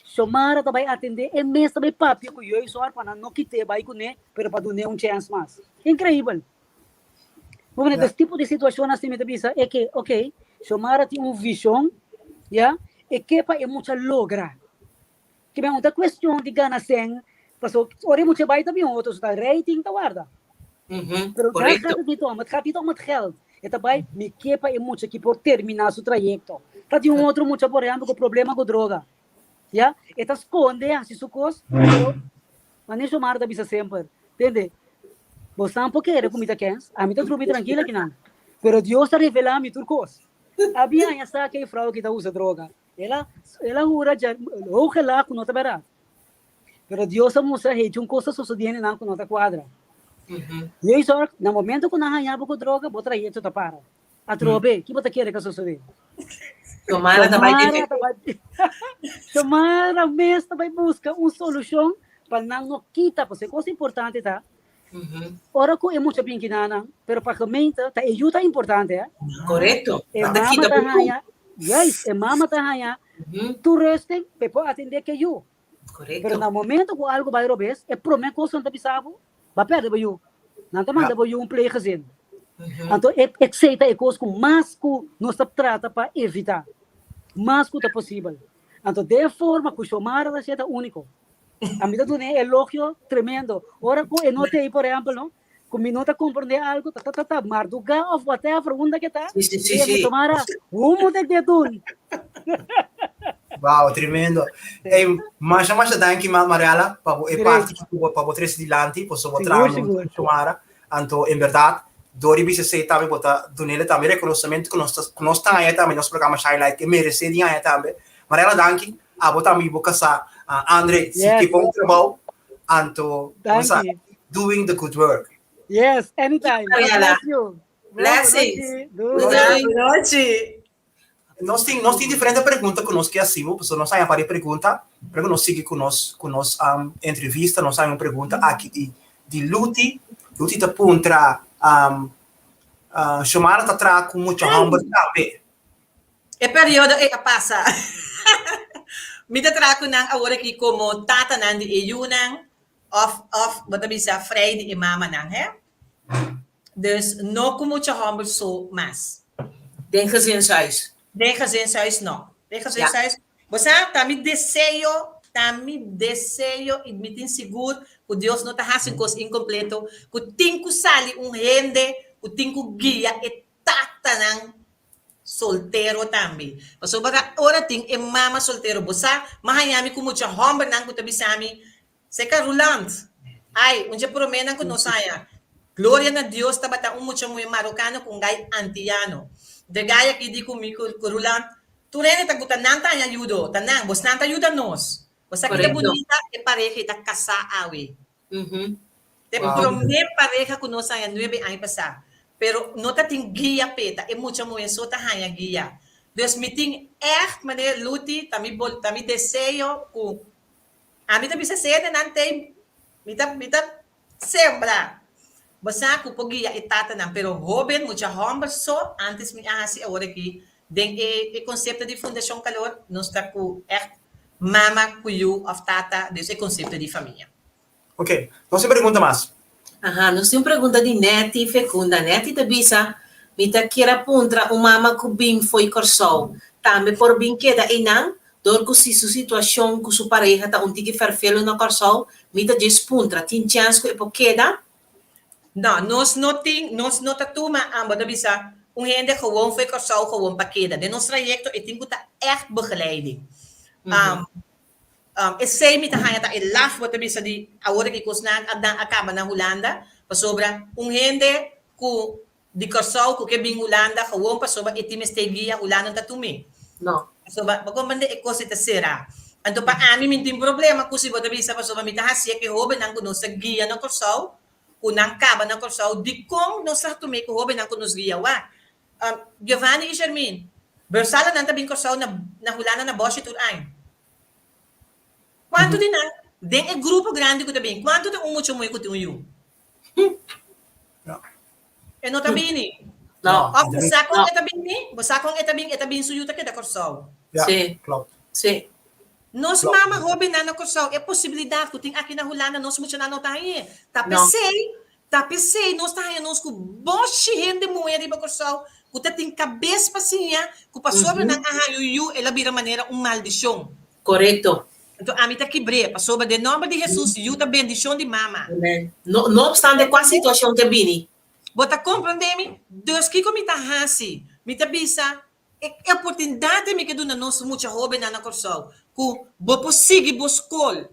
Xiomara ta bai atendé e mes ta bai papia ku jeugdzorg pa nan no kit'é bai kuné pero pa dun'é un chèns mas. Inkreibel! Bo mira des tipo di situashon asina mi ta bisa e ke ok Xiomara tin un vishon ya e ke pa e mucha logra. Ke men un ta kuestion di gana sèn paso ora e mucha bai ta bin otro so ta rating ta warda. Pero daar gaat het niet om, het gaat niet om het geld. E ta bai mi ke pa e mucha ki por terminá su trayekto. Ta tin un otro mucha por ehèmpel ku problema ku droga ya e ta skonde hasi su kos pero manera Xiomara ta bisa semper tende bosnan por kere ku mi ta kens ami ta drumi trankil akinan pero Dios ta revelá mi tur kos. A bin haña sa ke e frou aki ta usa droga el a el a hura dja hoge laag ku no ta bèrdat. Pero Dios a mustra hechi un kos ta sosodiendo nan ku no ta kuadra. Jeugdzorg, na momento ku nan haña bo ku droga, bo trayekto ta para. Atrobe, ki bo ta kere ka sosodé? Xiomara ta bai Xiomara ta bai Xiomara mes ta bai buska un solushon pa nan no kita, pasobra e kos importante ta, ora ku e mucha bin kina nan, pero pa gemeente ta e yu ta importante, eh. Korekto. E mama ta haña, juist, e mama ta haña toerusting pa e por atendé ku e yu. Korekto. Pero na momento ku algu bai robes, e promé kos ku nan ta bisa bo, bo a pèrdè bo yu. Nan ta manda bo yu un pleeggezin. Anto e esei ta e kos ku mas ku nos ta trata pa evitá, mas ku ta posibel. Anto den e forma ku Xiomara ta hasié ta úniko. Ami ta duna e elogio tremendo. Ora ku e no t'ei, por ehèmpel, no, ku mi no ta komprondé algu, ta ta ta ta mardugá òf whatever, unda ke ta, Sí, sí, sí, mi sí. Xiomara, hoe moet ik dit doen? Wow, tremendo. Hey, masha masha danki Ma Mariela pa bo e Great. parti ku bo pa bo trese dilanti, pasobra bo Sigur, traha sigur. ku Xiomara. Anto en berdad dor di bisa esei tambe bo ta dunele tambe rekonosementu ku nos ta ku nos ta haña tambe nos programa Shine Light ke meresé di haña tambe. Mariela danki, abo tambe i bo kasá Andre si Yes. ke bon trabou anto bo sa Danki. doing the good work. Yes, anytime. God Mariela. bless you. Bon, Blessings. bon nochi. Doei. Doei. Bon nochi. Nos tin nos tin diferente pregunta ku nos ke hasi bo, pasobra nos haña varios pregunta, pero ku nos sigui ku nos ku nos entrevista, nos haña un pregunta aki di di Luti. Luti ta puntra, Xiomara ta traha ku mucha hòmber tambe? E periodo ei a pasa. Mi ta traha ku nan awor aki komo tatanan di e yunan òf òf bo ta bisa frei di e mamanan, hè. Dus no ku mucha hòmber so mas. Den gezinshuis. Den gezinshuis no. Den gezinshuis, bo sa, ta mi deseo, ta mi deseo i mi tin sigur ku Dios no ta hasi un kos inkompleto, ku tin ku sali un hende ku tin ku guia e tatanan soltero tambe. Pasobra ora tin e mama soltero, bo sa, mi a haña mi ku mucha hòmbernan ku ta bisa mi, Seca Ruland, Ai, un dje proménan ku nos haña. Gloria na Dios tabata un mucha muhé marokano ku un gai antiano. De gai aki di ku mi ku Ruland. Tur hende ta ku ta nan ta haña ayudo, ta nan, bosnan ta yuda nos. Bo sa ki ta bunita e pareha i ta kasá awe. Ta e promé pareha ku nos haña nuebe aña pasá. Pero no ta tin guia p'e, ta e mucha muhé so ta haña guia. Dus mi tin ègt, manera Luti, ta mi bol, ta mi deseo ku ami ta bisa sende nan tei, mi ta, mi ta sembra. Bo sa ku por guia e tatanan, pero hóben, mucha hòmber so, ántes mi a hasi awor aki den e e konsepto di Fundashon Kalor, nos ta ku ègt mama ku yu òf tata, dus e konsepto di famia. Ok, nos tin pregunta mas. Aha, nos tin un pregunta di Netty Fecunda. Netty ta bisa, Mi ta kier a puntra un mama ku bin fo'i Kòrsou, tambe por bin keda einan? Dor ku si su situashon ku su pareha ta un tiki ferfelu na Kòrsou, mi ta djis puntra, tin chèns ku e por keda? No, nos no tin, nos no ta tuma, bo ta bisa, un hende gewoon fo'i Kòrsou gewoon pa keda. Den nos trayekto e tin ku ta ègt begeleiding. Esei mi ta haña ta e laf, bo ta bisa, di awor ki kosnan a a kaba na Hulanda, pasobra un hende ku Di Kòrsou ku ke bin Hulanda gewoon pasobra e tin mester guia Hulanda no ta tum'é. No. Pasobra bo komprende e kos ei ta será. Anto pa ami mi tin problema ku si bo ta bisa pasobra mi ta hasié ku e hóbennan ku nos ta guia na Kòrsou ku nan kaba na Kòrsou dikon nos ta tum'é ku hóbennan ku nos guia wak. Giovanni i Shermin, Bersala nan ta bin Kòrsou na na Hulanda na bòshi tur aña. Kuantu di nan den e grupo grandi ku ta bin kuantu ta un mucha muhé ku tin un yu? E no ta bini. No. Of bo sa kon e ta bini? Bo sa kon e ta bini? E ta bini su yu ta keda Kòrsou. Ja, Sí. klopt. Sí. Nos Klopt. mama hóbennan na Kòrsou, e posibilidat ku tin aki na Hulanda nos muchanan no ta hañ'é. Ta No. p'esei, ta p'esei nos ta haña nos ku boshi hende muhé riba Kòrsou ku ta tin kabes pa siña ku pasobra nan a haña un yu el a bira manera un maldishon. Korekto. Anto ami ta kibr'é, pasobra den nòmber di Hesus yu ta bendishon di mama. Amen. No, no opstante kua situashon ke bini. Bo ta komprendé mi? Dus kiko mi ta hasi? Mi ta bisa, e oportunidat mi ke duna nos mucha hóbennan na Kòrsou, ku bo por sigui bo skol,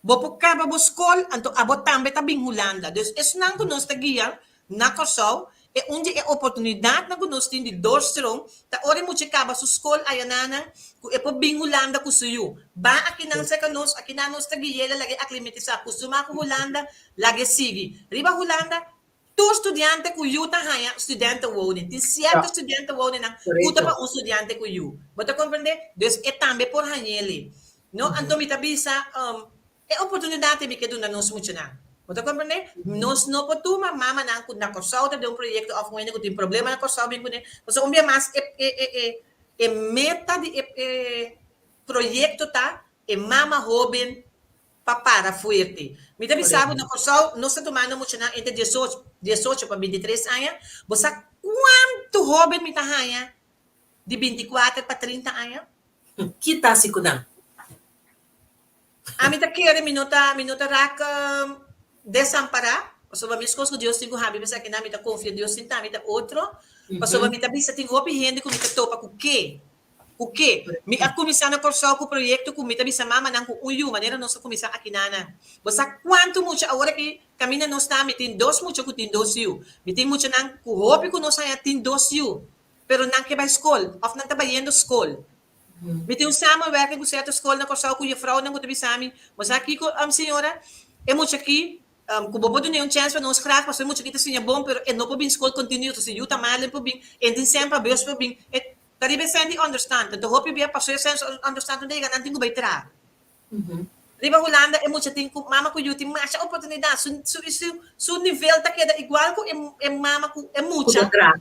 bo por kaba bo skol, anto abo tambe ta bin Hulanda. Dus esnan ku nos ta guia na Kòrsou, e un di e oportunidatnan ku nos tin di doorstroom ta ora e mucha kaba su skol ayananan ku e por bin Hulanda ku su yu. Ba akinan serka nos, akinan nos ta gui'el a lag'e aklimatisá, kustumá ku Hulanda, lag'e sigui. Riba Hulanda, tur studiante ku yu ta haña studentenwoning. Tin sierto studentenwoningnan ku ta pa un studiante ku yu. Bo ta komprendé? Dus e tambe por hañ'el. No, anto mi ta bisa, E oportunidat ei mi ke duna nos muchanan. Bo ta komprendé? Nos no por tuma mamanan ku na Kòrsou ta den un proyekto òf un hende ku tin problema na Kòrsou bin kuné. Pasobra un bia mas e e e e e meta di e e proyekto ta e mama hóben pa para fuerte. Mi ta bisa bo na Kòrsou nos ta tumando muchanan entre diesocho diesocho pa bintitres aña. Bo sa kuantu hóben mi ta haña di bintikuater pa trinta aña? Ki ta hasi ku nan? Ami ta kere mi no ta mi no ta rak desampará, pasobra meskos ku Dios tin ku habi esaki nan mi ta konfia Dios tin tambe ta otro, pasobra mi ta bisa tin hopi hende ku mi ta topa ku ke, ku ke. Mi a kuminsá na Kòrsou ku proyekto ku mi ta bisa mamanan ku un yu manera nos a kuminsá aki nan. Bo sa kuantu mucha awor aki kaminda nos ta mi tin dos mucha ku tin dos yu, mi tin muchanan ku hopi ku nos haña tin dos yu, pero nan ke bai skol òf nan ta bayendo skol. Mi tin un samenwerking ku sierto skol na Kòrsou ku jefrounan ku ta bisa mi, Bo sa kiko, señora, e mucha aki, ku bo por dun'é un chèns pa nos graag, pasobra e mucha aki ta siña bon, pero e no por bin skol kontinuo, si yu ta mal e por bin, e tin sèn pa bus por bin. E ta riba e sèn di ònderstant. Anto hopi bia pasobra e sèn ònderstant no ta yega, nan tin ku bai traha. Riba Hulanda e mucha tin ku mama ku yu tin masha oportunidat, su su su su nivel ta keda igual ku e e mama ku e Ku mucha. ta traha.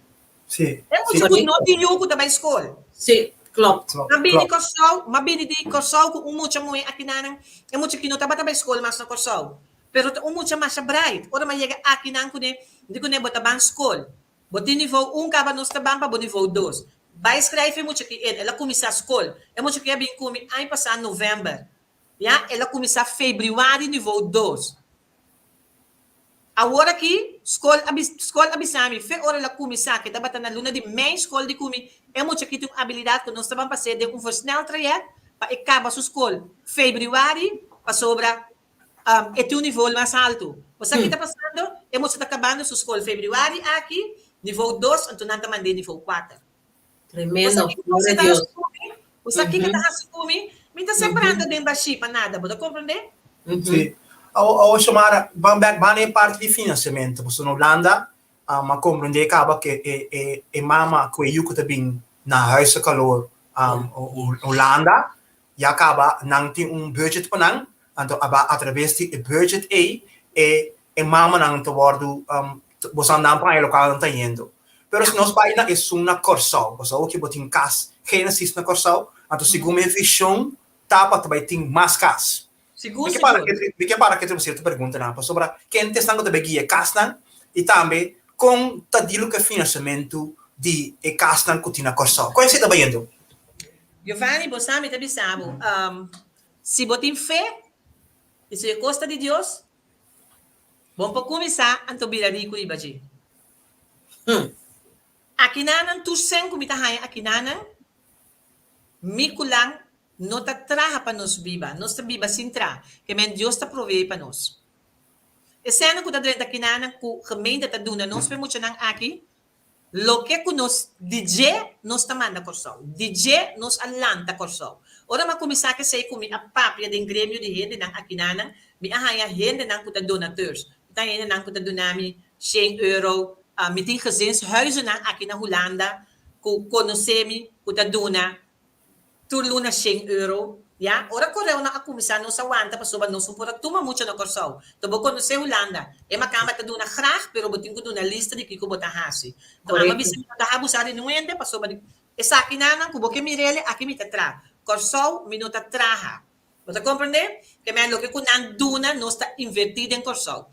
Sí, E sí. mucha ku no tin yu ku ta bai skol. Sí, klopt. Klopt, M'a bini klopt. Kòrsou, m'a bini di Kòrsou ku un mucha muhé akinan, e mucha ki no tabata bai skol mas na Kòrsou. Pero ta un mucha masha bright. Ora m'a yega akinan kuné, di kuné bo ta ban skol. Bo tin nivou un kaba nos ta ban pa bo nivou dos. Bai skrijf e mucha ki en. El a kuminsá skol. E mucha ki a bin ku mi aña pasá novèmber. Ya, el a kuminsá febrüari nivou dos. Awor aki skol a skol a bisa mi fe ora el a kuminsá ke tabata na luna di mei skol di ku mi e mucha ki tin un abilidat ku nos ta ban pas'é den un versnel trayèkt pa e kaba su skol febrüari pasobra E tin un nivel mas haltu. Bo sa ki ta pasando? E mucha ta kabando su skol febrüari aki, nivo dos, anto nan ta mand'é nivo kuater. Tremendo, Bo sa kiko gloria a ta Dios. hasi ku mi? Bo sa kiko ta hasi ku mi? Mi ta sembrando den bashí pa nada, bo ta komprendé? Sí. Awor, Xiomara, ban bek, ban na e parti di finansiamentu. Pasobra na Hulanda, a komprendé kaba ku e e e mama ku e yu ku ta bin na Huis de Calor Hulanda, ya kaba nan tin un budget pa nan, anto aba atraves di e budget ei e e mamanan ta wòrdu boso nan pa e lokal nan ta yendo. Pero si nos bai na esun na Kòrsou, pasobra awor ku bo tin kas Genesis na Kòrsou, anto segun mi vishon ta pa ta bai tin mas kas. Sigur, Mi ke para sigur. ke mi ke para ke tin sierto preguntanan pasobra kende esnan ku ta bai guia e kasnan i tambe kon ta deal ku e finansiamentu di e kasnan ku tin na Kòrsou. Kon esei ta bai yendo? Giovanni, bo sa mi ta bisa bo, si bo tin fe i si e kos ta di Dios, Bon por kuminsá anto bira riku riba dje. Akinanan tur sen ku mi ta haña akinanan, mi ku lan no ta traha pa nos biba, nos ta biba sin traha, ke men Dios ta proveé pa nos. E sennan ku ta drenta akinanan ku gemeente ta duna nos pa e muchanan aki, Loke ku nos di dje nos ta manda Kòrsou. Di dje nos a lanta Kòrsou. Ora mi a kuminsá kesei ku mi a papia den gremio di hendenan akinanan, mi a haña hendenan ku ta donateurs. Mi ta hendenan ku ta duna mi shen euro. Mi tin gezinshuizennan aki na Hulanda ku konosé mi ku ta duna Tur luna shen euro, ya. Ora corona a cuminsa nos a wanta pasobra nos no por a tuma mucho na Corsou. To bo conoce Hulanda, e macamba ta duna graag pero bo tin cu duna lista di kico bo ta haci. To amo bisa mi no ta abusa di nun hende pasobra di esakinan cu bo ke mirele aki mi ta traha. Corsou mi no ta traha. Bo ta comprende? Ke men loke cu nan duna nos ta inverti den Corsou.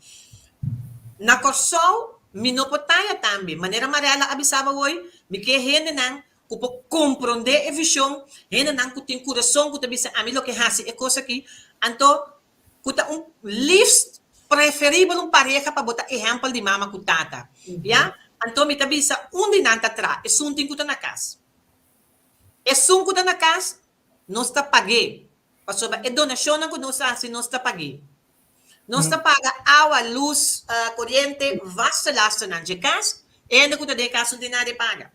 Na Corsou mi no por taya tambe. Manera Marella a bisa bo hoy, mi ke hendenan ku por komprondé e vishon, hendenan ku tin kurason ku ta bisa ami loke hasi e kos aki, anto ku ta un liefst preferibel un pareha pa bo ta ehèmpel di mama ku tata, ya. Anto mi ta bisa un di nan ta traha, esun tin ku ta na kas. Esun ku ta na kas nos ta pag'é, pasobra e donashonnan ku nos hasi nos ta pag'é. Nos ta paga awa, lus, koriente, vaste lasternan dje kas, e hende ku ta den e kas no tin nada di paga.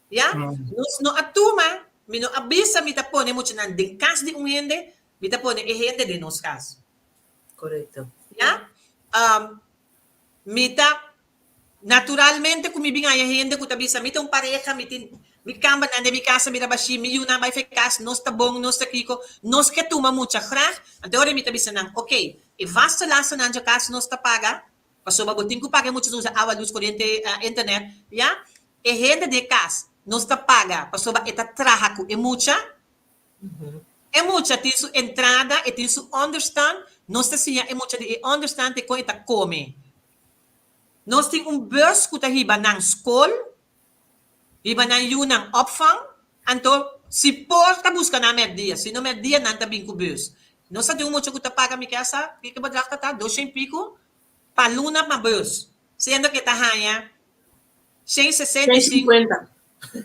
Ya? Nos no a tuma, mi no a bisa mi ta pone muchanan den kas di un hende, mi ta pone e hende den nos kas. Korekto. Ya? Um, mi ta, naturalmente ku mi bin haya hende ku ta bisa mi ta un pareha, mi tin, mi kambernan den mi kas a bira bashí, mi yunan bai fe kas, nos ta bon, nos ta kiko, nos ke tuma mucha graag. Anto ora mi ta bisa nan, oké, e vaste lasternan dje kas nos ta paga, pasobra bo tin ku paga e mucha usa awa, lus, koriente, internet, ya? E hende di e kas nos ta paga pasobra e ta traha ku e mucha. E mucha tin su entrada, e tin su onderstand, nos ta siña e mucha di e onderstand te kon e ta kome. Nos tin un bus ku ta hiba nan skol, hiba nan yunan opvang, anto si por ta buska nan mèrdia, si no mèrdia nan ta bin ku bus. Nos ta tin un mucha ku ta paga mi ke a sa kiko bedrag ta ta, doshen piku pa luna pa bus, siendo ke ta haña 165.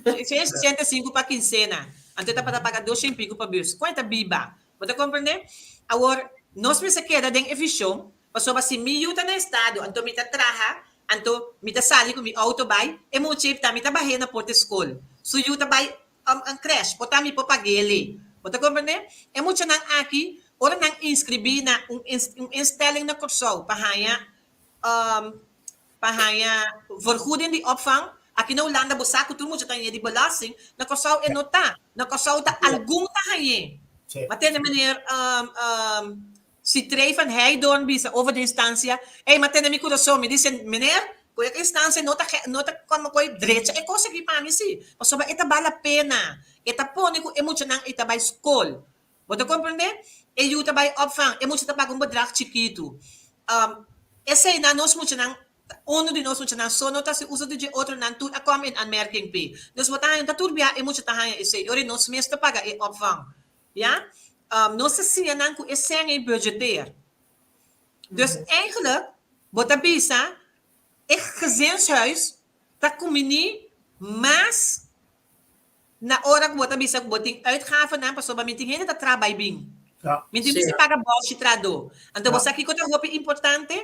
165 pa kinsena. Anto e tabata paga 200 pico pa bus. Kon e ta biba? Bo ta comprende? Awor, nos mester keda den e vision, pasobra si mi yu ta na estado, anto mi ta traha, anto mi ta sali ku mi auto bai, e mucha ta mi ta bah'é na porta e skol. Su yu ta bai un crèche, por ta mi por pag'é. Bo ta comprende? E muchanan aki, ora nan inscribí na un instelling na Kòrsou pa haña Pa haña vergoeding di opvang, aki na Hulanda bo sa ku tur mucha ta hañ'é di belasting, na Kòrsou e no ta. Na Kòrsou ta algun ta hañ'é. Ma tende meneer Citré van Heydoorn bisa over di instansia, ey ma tende mi kurason, mi di meneer, ku e instansia no ta no ta komo ku e drecha e kos aki pa mi si, pasobra e ta bal la pena, e ta pone ku e muchanan ei ta bai skol. Bo ta komprendé? E yu ta bai opvang, e mucha ta paga un bedrag chikitu. Eseinan nos muchanan, unu di nos muchanan so no ta hasi uso di dje, otronan tur a kom in aanmerking p'e. Dus bo ta haña, ta tur bia e mucha ta haña esei, ora nos mes ta paga e opvang. Ya? Nos ta siña nan ku e sèn ei budgeteer. Dus eigenlijk, bo ta bisa, e gezinshuis ta kuminí mas Na ora ku bo ta bisa ku bo tin uitgavennan pasobra mi tin hende ta traha bai bin. Mi tin mester paga bòshi trahadó. Anto bo sa kiko ta hopi importante?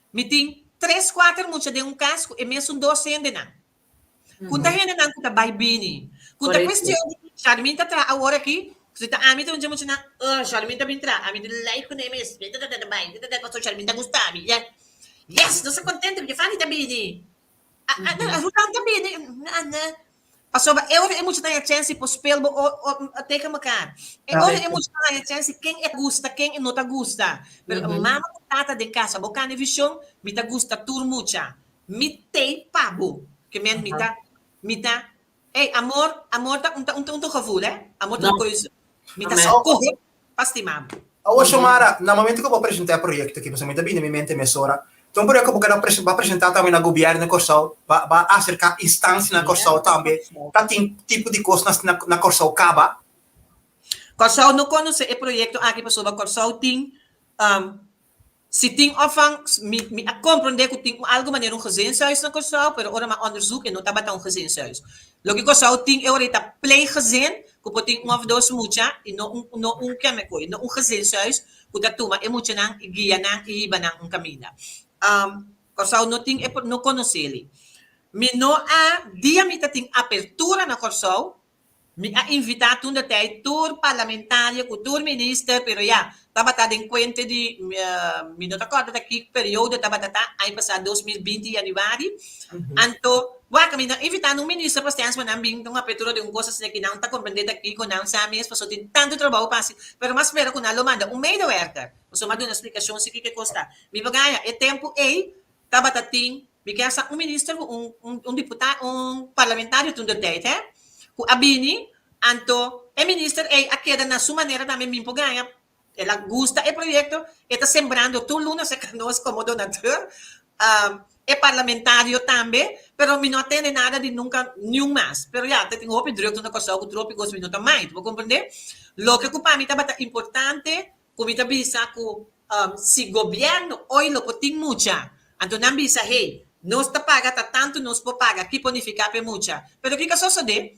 Mi tin tres kuater mucha den un kas ku e mesun dos hendenan. Ku ta hendenan ku ta bai bini. Ku ta kuestion di Charmin ta traha awor aki, si ta ami ta un dje muchanan, uh, Charmin ta bin traha, ami ta like kuné mes, mi ta ta bai, ta ta pasobra Charmin ta gusta mi. Yes, nos ta kontento, Giovanni ta bini. Rudan ta bini. Pasobra e ora e muchanan haña chèns di por spel bo tegen mekaar. E ora e muchanan haña chèns di ken e gusta, ken e no ta gusta. Pero mama ku tata den kasa bo kane vishon, mi ta gusta tur mucha. Mi tei pa bo. Ke men mi ta, mi ta, ey, amor, amor ta un ta un ta un gevoel, hè. Amor ta un keuze. Mi ta skohe pa stima bo. Awor, Xiomara, na momento ku bo presentá e proyekto aki, pasobra mi ta bini mi mente mesora, ta un proyekto ku bo keda bo a presentá tambe na gobièrnu di Kòrsou, bo a aserká instansia na Kòrsou tambe, ta tin tipo di kos na na Kòrsou kaba? Kòrsou no konosé e proyekto aki pasobra Kòrsou tin Si tin opvang, mi mi a comprende cu tin un algo manera un gezinshuis na Corsou, pero ora mi a onderzoek e no tabata un gezinshuis. Loke Corsou tin e ora ei ta pleeggezin, cu por tin un of dos mucha y no un no un kemekoi, no un gezinshuis cu ta tuma e muchanan y guia nan y hiba nan un caminda. Corsou no tin e no conoce li. Mi no a, dia mi ta tin apertura na Corsou, Mi a invitá toen de tijd tur parlamentario ku tur minister, pero ya, tabata den kuente di, mi no ta kòrda ta ki periodo tabata ta, aña pasá 2020 yanüari. Anto, wak, mi no a invitá nun minister pa stèns pa nan bin un apertura di un kos asina ki nan ta komprendé ta kiko nan sa mes pasobra tin tantu trabou pa hasi, pero m'a spera ku nan lo manda un medewerker, pasobra m'a duna splikashon si kiko e kos ta. Mi por gaña, e tempu ei tabata tin Mi ke sa un minister ku un un un diputa un parlamentario toen de tijd hè ku a bini anto e minister ei a keda na su manera tambe mi por gaña el a gusta e proyecto e ta sembrando tur luna cerca nos como donateur e parlamentario tambe pero mi no a tende nada di nunca niun mas pero ya ta tin hopi drukte na Kòrsou ku tur hopi kos mi no ta mind bo komprende loke ku pa mi tabata importante Ku mi ta bisa ku si gobièrnu oy lo por tin mucha, anto nan bisa hey, nos ta paga ta tantu nos por paga, ki por nifiká pa e mucha? Pero kiko a sosodé?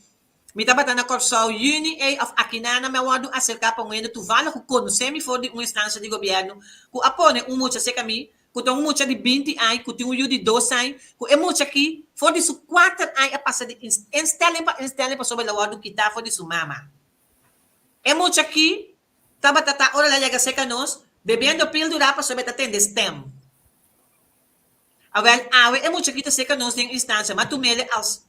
Mi tabata na Kòrsou yüni ei òf akinana mi a wòrdu aserká pa un hende tuvallig ku konosé mi for di un instansia di gobièrnu ku a pone un mucha serka mi ku ta un mucha di binti aña ku tin un yu di dos aña ku e mucha aki for di su kuater aña a pasa di instelling pa instelling pasobra el a wòrdu kitá for di su mama. E mucha aki Tabata ta ora el a yega serka nos, bebiendo píldora pasobra e ta tende stem. Awel, awe e mucha ki ta serka nos den instancia, m'a tum'ele als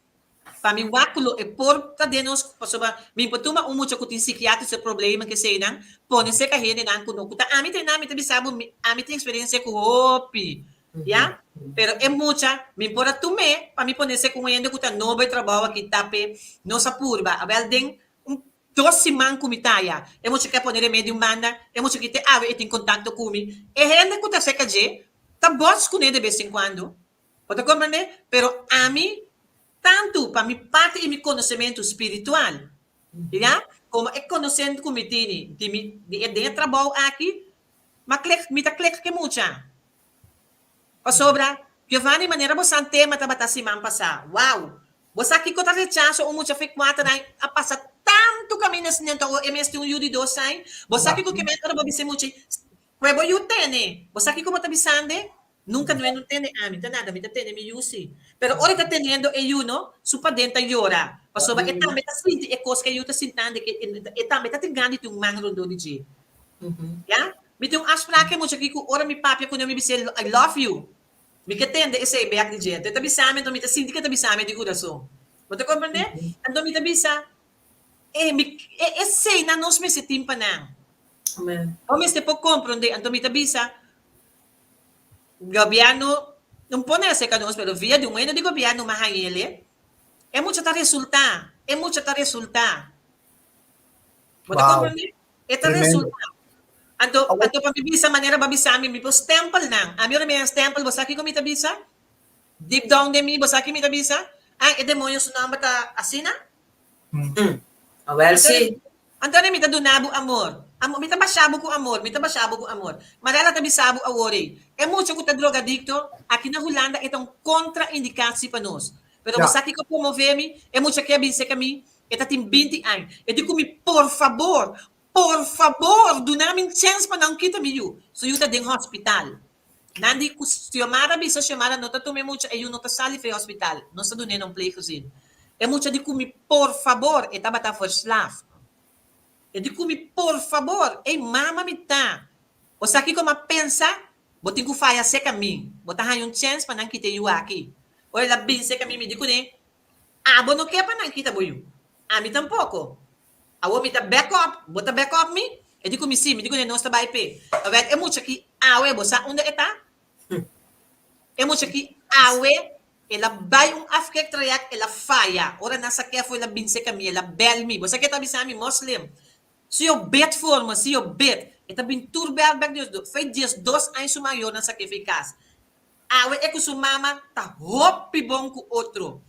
pa mi wak ku lo e por ta den nos, pasobra mi por tuma un mucha ku tin psikiatrische problemen keseinan, pone serka hendenan ku no ku ta ami te nan, mi ta bisa bo, mi ami tin experiencia ku hopi, ya. Pero e mucha, mi por a tum'é pa mi pone serka un hende ku ta nobo e trabou aki ta p'e nos a purba. Awel, den un Dos siman ku mi ta aya, e mucha ke pone remedi un banda, e mucha ki te awe e tin kontakto ku mi. E hende ku ta serka dje ta bòts kuné de bes en kuando. Bo ta komprendé? Pero ami, tantu pa mi parti i mi konosementu spiritual, ya, komo e konosentu ku mi tini di mi di e den e trabou aki, m'a klik, mi ta klik ku e mucha. Pasobra, Giovanni, manera bo san tema tabata siman pasá. Wow! Bo sa kiko ta rechaso un mucha fe kuater aña a pasa tantu kaminda asina anto awor e mes tin un yu di dos aña? Bo sa kiko ke men ora bo bisa e mucha kue bo yu tene? Bo sa kiko bo ta bisande? Nunka no e no tene ami ta nada mi ta tene mi yu si. Pero ora e ta teniendo e yu no su paden ta yora pasobra e tambe ta sinti e kos ke e yu ta sintande ke e tambe ta tin gana di tin un man rondó di dje. Ya? Mi tin un afspraak e mucha aki ku ora mi papia ku nan mi bis'é I love you. Mi ke tende esei bek di dje. Anto e ta bisa mi, anto mi ta sinti ku e ta bisa mi di kurason. Bo ta komprendé? Anto mi ta bisa, e mi e eseinan nos mester tin pa nan. Bo mester por komprondé. Anto mi ta bisa, gobièrnu no pone aserka nos, pero via di un hende di gobièrnu mi a hañ'el, e mucha ta resultá, e mucha ta resultá. Bo ta komprendé? E ta resultá. Anto, anto pa mi bisa manera bo a bisa mi, mi por stempel nan. Ami ora mi a stempel, bo sa kiko mi ta bisa? Deep down den mi, bo sa ki mi ta bisa? Ah, e demonio su nomber ta asina? Awel si. Anto mi ta duna bo amor. Amor, mi ta basha bo ku amor, mi ta basha bo ku amor. Marella ta bisa bo awor ei, e mucha ku ta drogadikto, aki na Hulanda e ta un kontraindikasi pa nos. Pero bo sa kiko promove mi? E mucha ke a bin serka mi, E ta tin binti aña. E di ku mi, Por fabor, por fabor, duna mi un chèns pa nan kita mi yu. Su yu ta den hospital. Nan di ku Xiomara bisa, Xiomara no ta tuma e mucha, e yu no ta sali for e hospital. Nos ta dun'é na un pleeggezin. E mucha di ku mi por fabor, e tabata verslaafd. E di ku mi por fabor, ey mama mi ta. Bo sa kiko m'a pensa? Bo tin ku faya seka mi. Bo ta haña un chèns pa nan kita e yu aki. Ora el a bin seka mi, mi di kuné, Abo no ke pa nan kita bo yu. Ami tampoko. Awor mi ta back up, bo ta back up mi? E di ku mi sí, mi di kuné nos ta bai p'e. Awèt e mucha ki awe, bo sa unda e ta? E mucha ki awe, el a bai un afkiktraject, el a faya. Ora nan sak'é afó el a bin seka mi, el a bèl mi. Bo sa ke e ta bisa mi? Moslim, si yo bid for me, si yo bid. E ta bin tur bèl bèk dios dos. Fei diesdos aña su mayornan sak'é fei kas. Awe e ku su mama ta hopi bon ku otro.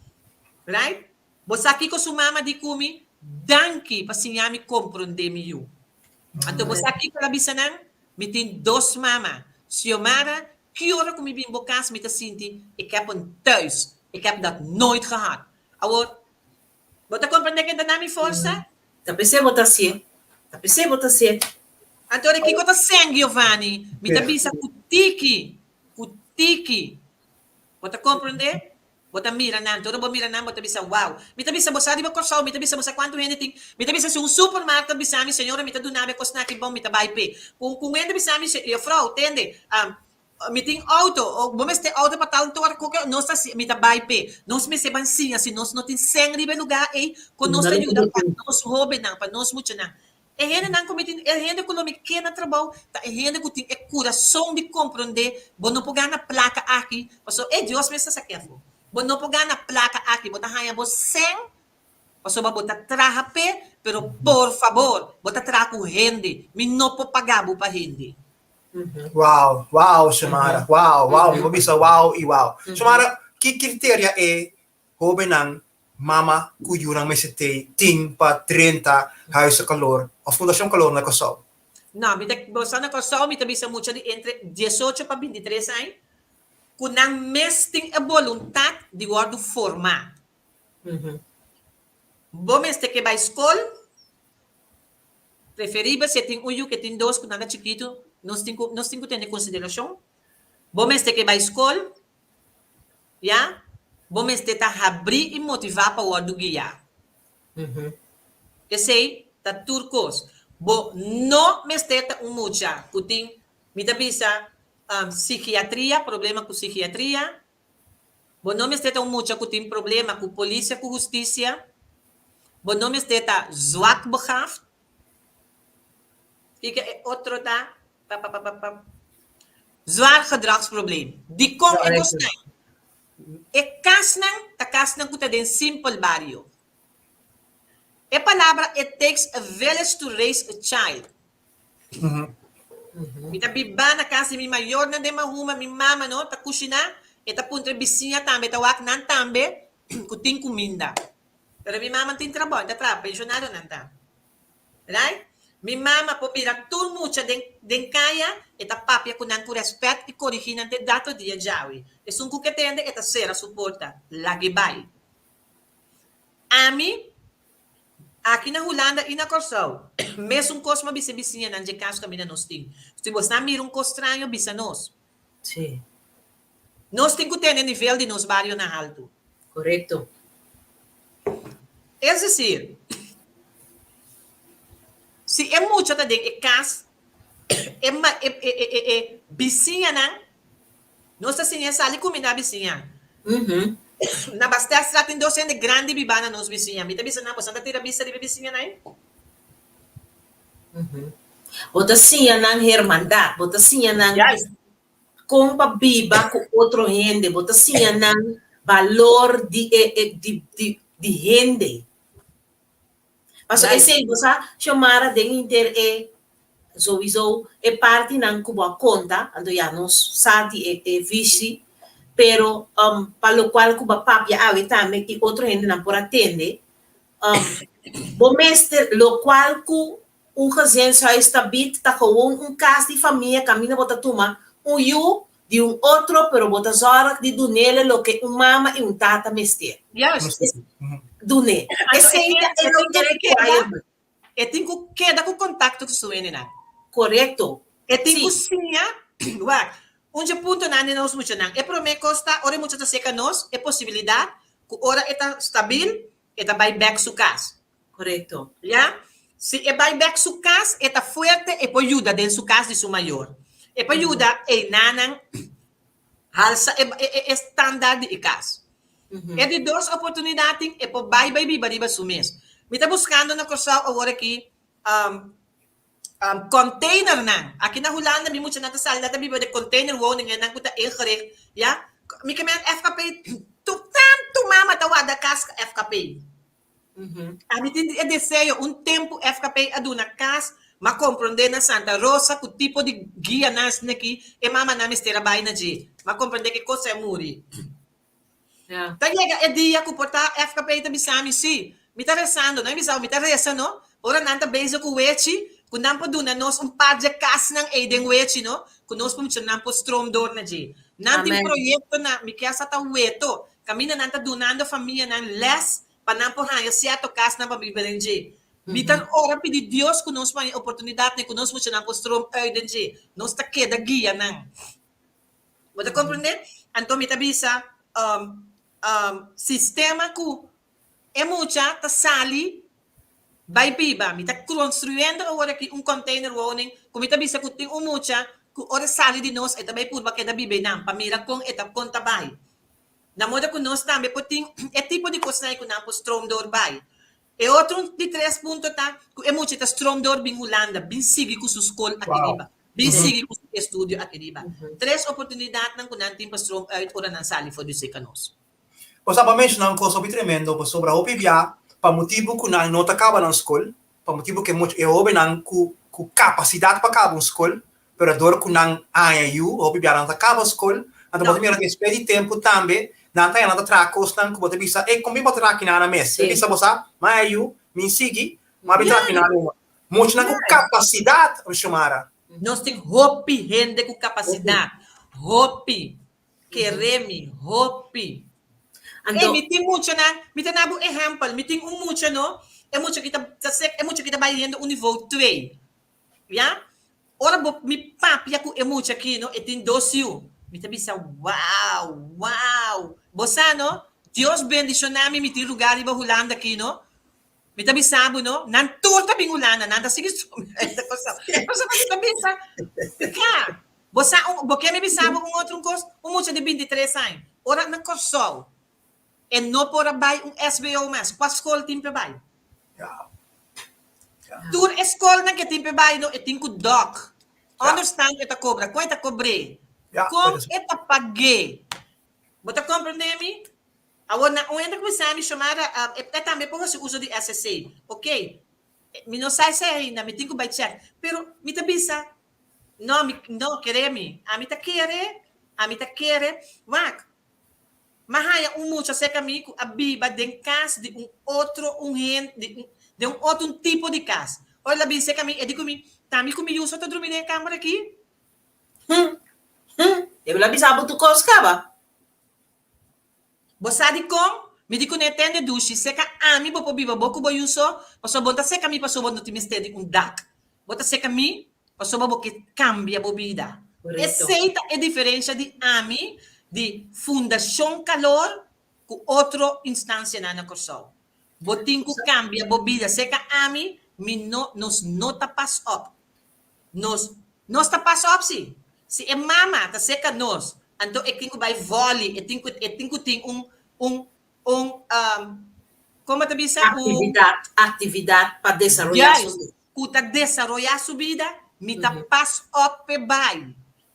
Right? Bo sa kiko su mama di ku mi? Danki pa siña mi komprondé mi yu. Anto bo sa kiko el a bisa nan? Mi tin dos mama. Xiomara, ki ora ku mi bin bo kas mi ta sinti ik heb een thuis. Ik heb dat nooit gehad. Awor, bo ta komprendé ken ta na mi forsa? Ta p'esei bo ta hasié. Ta p'esei bo ta hasié. Anto di kiko ta sèn, Giovanni? Mi ta bisa ku tiki, ku tiki. Bo ta komprendé? Bo ta mira nan, tur bo mira nan bo ta bisa wow. Mi ta bisa bo sa riba Kòrsou, mi ta bisa bo sa kuantu hende tin. Mi ta bisa si un supermarkt ta bisa mi, señora mi ta duna bo e kosnan aki bon mi ta bai p'e. Ku ku un hende bisa mi, juffrouw tende, mi tin outo, bo mester outo pa tal tor ku nos ta mi ta bai p'e. Nos mester ban siña si nos no tin sèn riba e lugá ei, kon nos ta yuda pa nos hóbennan, pa nos muchanan. E hendenan ku mi tin, e hende ku lo mi ke na trabou ta e hende ku tin e kurason di komprondé bo no por gana plaka aki, pasobra e Dios mes ta sa kefo. Bo no por gana plaka aki, bo ta haña bo sèn pasobra bo ta traha p'e, pero por fabor bo ta traha ku hende, mi no por paga bo pa hende. Wow, wow Xiomara, wow, wow, mi por bisa wow i wow. Xiomara, ki kriteria e Hóbennan, mama ku yunan mester tei tin pa drenta Huis de Kalor òf Fundashon Kalor na Kòrsou? No, mi ta bosa na Kòrsou mi ta bisa mucha di entre diesocho pa bintitres aña ku nan mes tin e boluntat di wòrdu formá. Bo mester ke bai skol, preferibel si e tin un yu ke tin dos ku nan ta chikitu, nos tin ku nos tin ku tene konsiderashon. Bo mester ke bai skol, Ya, bo mester ta habrí i motivá pa wòrdu guiá. Esei ta tur kos. Bo no mester ta un mucha ku tin, mi ta bisa, sikiatria, problema ku sikiatria. Bo no mester ta un mucha ku tin problema ku polisia ku hustisia. Bo no mester ta zwakbegaafd. Kiko e otro ta? Pa, pa, pa, pa, pa. Zwaar gedragsprobleem. Dikon e kosnan? E kasnan ta kasnan ku ta den simpel bario. E palabra it takes a village to raise a child. Mi ta biba na kas di mi mayornan den Mahuma, mi mama no ta kushiná, e ta puntra e bisiña tambe, ta wak nan tambe ku tin kuminda. Pero mi mama tin trabou, e ta traha, penshonado nan ta. Right? Mi mama por mira tur mucha den den kaya, e ta papia ku nan ku rèspèt i korigí nan te dato dia djawe. Esun ku ke tende e ta sera su porta, lag'é bai. Ami, aki na Hulanda i na Kòrsou, mesun kos m'a bisa e bisiñanan dje kas kaminda nos tin. Si bosnan mira un kos straño, bisa nos. Sí. Nos tin ku tene nivel di nos bario na haltu. Korekto. Es desir, si e mucha ta den e kas, e ma e e e e bisiñanan, nos ta siña sali kuminda bisiña. Na Basterstraat tin dos hende grandi bibá na nos bisiña. Mi ta bisa nan, boso ta tira bista riba e bisiñanan ei? Bo ta siña nan hermandad, bo ta siña nan kon pa biba ku otro hende, bo ta siña nan balor di e e di di di hende. Pasobra esei bo sa Xiomara den henter e souiso e partinan ku bo a konta, anto ya nos sa di e e vishi, pero pa lokual ku bo a papia awe tambe i otro hendenan por a tende, Bo mester, locual cu un gezinshuis ta bid, ta gewoon un cas di famia caminda bo ta tuma un yu di un otro, pero bo ta zorg di dunele loke un mama y un tata mester. Juist. Dune. Esey ta e loke requirement. E tin cu keda cu contacto cu su hendenan. Corecto. E tin cu siña, wak, un dje puntonan di nos muchanan. E prome cos ta, ora e mucha ta seca nos, e posibilidad cu ora e ta stabil. E ta bai bèk su kas. Korekto. Ya? Si e bai bèk su kas, e ta fuerte, e por yuda den su kas di su mayor. E por yuda einanan halsa e e standaard di e kas. E di dos oportunidat tin, e por bai bai biba riba su mes. Mi ta buskando na Kòrsou awor aki containernan. Aki na Hulanda mi muchanan ta sali nan ta biba den containerwoningennan ku ta ingericht, ya. Mi ke men FKP tantu mama ta warda kas ku FKP. Ami tin e deseo un tempu FKP a duna kas, m'a komprondé na Santa Rosa ku tipo di guianan asina aki e mamanan mester a bai na dje. M'a komprondé ku e kos a muri. Ta yega e dia ku por ta FKP ta bisa mi, sí, mi ta resando, no e bisa bo mi ta resa no, ora nan ta bezig ku wechi, ku nan por duna nos un par dje kasnan ei den wechi no, ku nos por mucha nan por stroom door na dje. Nan tin proyekto na mi ke a sa ta weto, Kaminda nan ta dunando famianan lès pa nan por haña sierto kasnan pa biba den dje. Mi ta ora pidi Dios ku nos por haña oportunidatnan ku nos muchanan por stroom uit den dje. Nos ta keda guia nan. Bo ta komprendé? Anto mi ta bisa, sistema ku e mucha ta sali bai biba. Mi ta konstruyendo awor aki un containerwoning ku mi ta bisa ku tin un mucha ku ora e sali di nos e ta bai purba keda biba einan pa mira kon e ta kon ta bai. Na moda ku nos tambe por tin e tipo di kosnan ei ku nan por stroom door bai. E otro di tres punto ta ku e mucha ta stroom door bin Hulanda, bin sigui ku su skol aki riba, bin sigui ku su estudio aki riba. Tres oportunidatnan ku nan tin pa stroom uit ora nan sali for di seka nos. Bo sa, bo a menshoná un kos hopi tremendo pasobra hopi bia pa motibu ku nan no ta kaba nan skol, pa motibu ku e mucha e hóbennan ku ku kapasidat pa kaba un skol, pero dor ku nan haña yu, hopi bia nan ta kaba skol, anto bo ta mira despues di tempu tambe nan ta haña nan ta traha kosnan ku bo ta bisa, ey, kon bin bo ta traha kinan nan mes? E bisa bo sa, mi haña yu, mi sigui, mi a bin traha kinan numa. Muchanan ku kapasidat, Xiomara. Nos tin hopi hende ku kapasidat, hopi. Kere mi hopi. Anto. Ey, mi tin muchanan, mi ta na bo ehempel, mi tin un mucha no, e mucha ki ta ta sek, e mucha ki ta bai hende un nivo twee, ya. Ora bo mi papia ku e mucha aki no, e tin dos yu, mi ta bisa wow, wow, bo sa no, Dios bendiciona mi, mi tin lugar riba Hulanda aki no, mi ta bisa bo no, nan tur ta bin Hulanda, nan ta sigui pasobra mi ta bisa, ka. Bo sa un, bo ke mi bisa bo un otro un kos? Un mucha di bintitres aña, ora na Kòrsou, e no por a bai un SBO mas. Kua skol tin p'e bai? Tur e skolnan ke tin p'e bai no, e tin ku dòk. Onderstand e ta kobra. Kon e ta kobr'é? Kon e ta pag'é? Bo ta komprendé mi? Awor na un hende ku bisa mi, Xiomara, e tambe por hasi uso di SSC. Oké, mi no sa esei ainda, mi tin ku bai chèk. Pero mi ta bisa, No, mi no, kere mi. Ami ta kere, ami ta kere. Wak, m'a haña un mucha serka mi ku a biba den kas di un otro un hende, di un, den un otro un tipo di kas. Ora el a bin serka mi, e di ku mi, Ta mi ku mi yu so ta drumi den e kamber aki? Hm, hm, e lo a bisa bo tur kos kaba. Bo sa dikon? Mi di kuné tende dushi, seka ami bo por biba bo ku bo yu so, pasobra bo no ta seka mi pasobra bo no tin mester di un dak. Bo ta seka mi pasobra bo ke kambia bo bida. Esei ta e diferensha di ami di Fundashon Kalor ku otro instansianan na Kòrsou. Bo tin ku kambia bo bida. Seka ami, mi no, nos no ta pas op. Nos, nos ta pas op si. Si e mama ta seka nos, anto e tin ku bai vòli, e tin ku, e tin ku tin un, un, un, kon bo ta bisa? Un. Aktividat, aktividat pa desaroyá su Juist, ku ta desaroyá su bida, mi ta pas op p'e bai.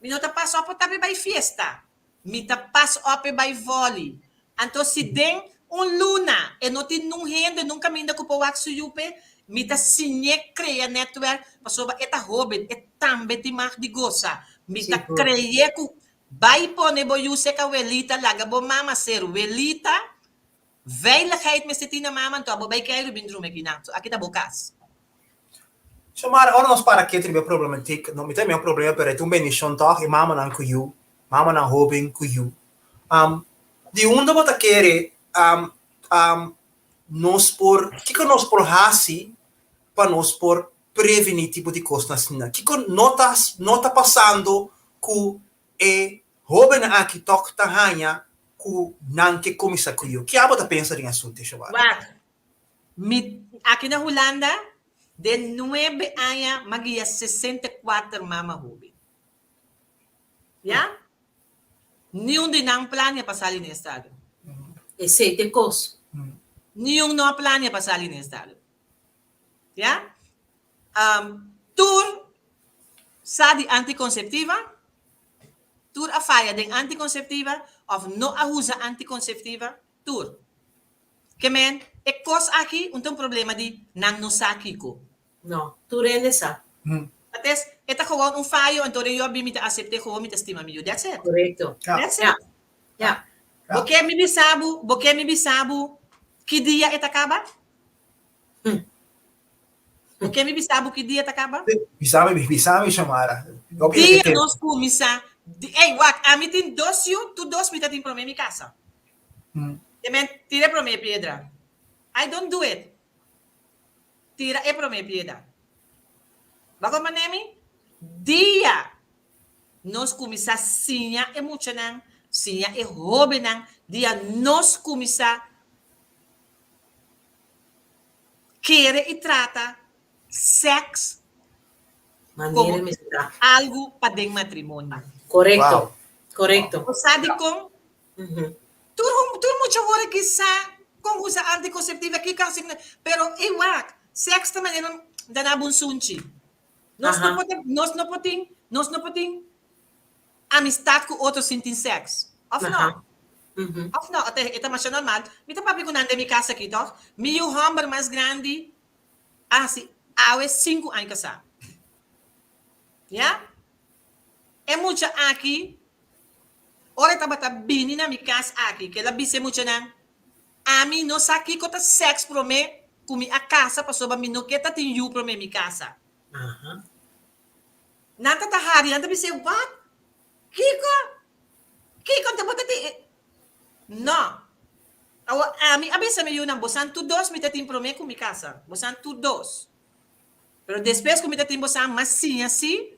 Mi no ta pas op pa ta p'e bai fiesta. Mi ta pas op p'e bai vòli. Anto si den un luna e no tin nun hende, nun kaminda ku por wak su yu p'e, mi ta siñ'é krea nètwèrk pasobra e ta hóben, e tambe tin mag di gosa. Mi ta krey'é ku bai pone bo yu seka welita, laga bo mama ser welita, veiligheid mester tin na mama, anto abo bai keiru bin drumi akinan. So aki ta bo kas. Xiomara, ora nos para ketu riba e problematik, no mi ta mira un problema pero e ta un bendishon tòg, e mamanan ku yu, mamanan hóben ku yu. Di unda bo ta kere nos por, kiko nos por hasi pa nos por prevení tipo di kosnan asina? Kiko no ta no ta pasando ku e hóbennan aki tòg ta haña ku nan ke kuminsá ku yu? Ke abo ta pensa den asuntu, Xiomara? Wak. Mi aki na Hulanda den nuebe aña m'a guia 64 mama hoben. Ya? Niun di nan plania pa sali na estado. Esei ta e kos. Niun no a plania pa sali na estado. Ya? Um, tur sa di anticonceptiva, tur a faya den anticonceptiva of no a usa anticonceptiva, tur. Ke men, e kos aki un ta un problema di nan no sa kiko. No, tur hende sa. Ates, e ta gewoon un fayo, anto yo a bin mi ta acepte gewoon mi ta stima mi yu. That's it. Correcto. That's it. Ja. Ja. Bo ke mi bisa bo, bo ke mi bisa bo ki dia e ta kaba? Bo ke mi bisa bo ki dia ta kaba? Bisa mi, bisa mi, Xiomara. Dia nos kuminsá, ey, wak, ami tin dos yu, tur dos mi ta tin promé mi kasa. Te men tira e promé piedra. I don't do it. Tira e promé piedra. Bo a komprendé mi? Dia nos kuminsá siña e muchanan, siña e hóbennan, dia nos kuminsá Kere i trata sèks komo algu pa den matrimonio. Korekto, korekto. Bo sa dikon? Tur tur mucha wòrdu ki sa kon usa antikonseptiva, kiko hasi, pero e wak, sèks ta manera un dana bo un sunchi. Nos no por nos no por tin nos no por tin Amistad cu otro sin tin sex. Of no? Of no? E ta masha normal. Mi ta papia cu nan den mi cas aki toch? Mi yu homber mas grandi a haci awe sinku aña casa. Ya? E mucha aki, ora e tabata bini na mi cas aki, cu el a bisa e muchanan, Ami no sa kico ta sex prome cu mi a casa pasobra mi no ke ta tin yu prome mi casa. Nan ta ta hari, nan ta bis'é, Wat? Kiko? Kiko anto bo ta tin e. No. Awor, ami a bisa mi yunan, Bosan tur dos mi ta tin promé ku mi kasa. Bosan tur dos. Pero despues ku mi ta tin bosan, m'a siña si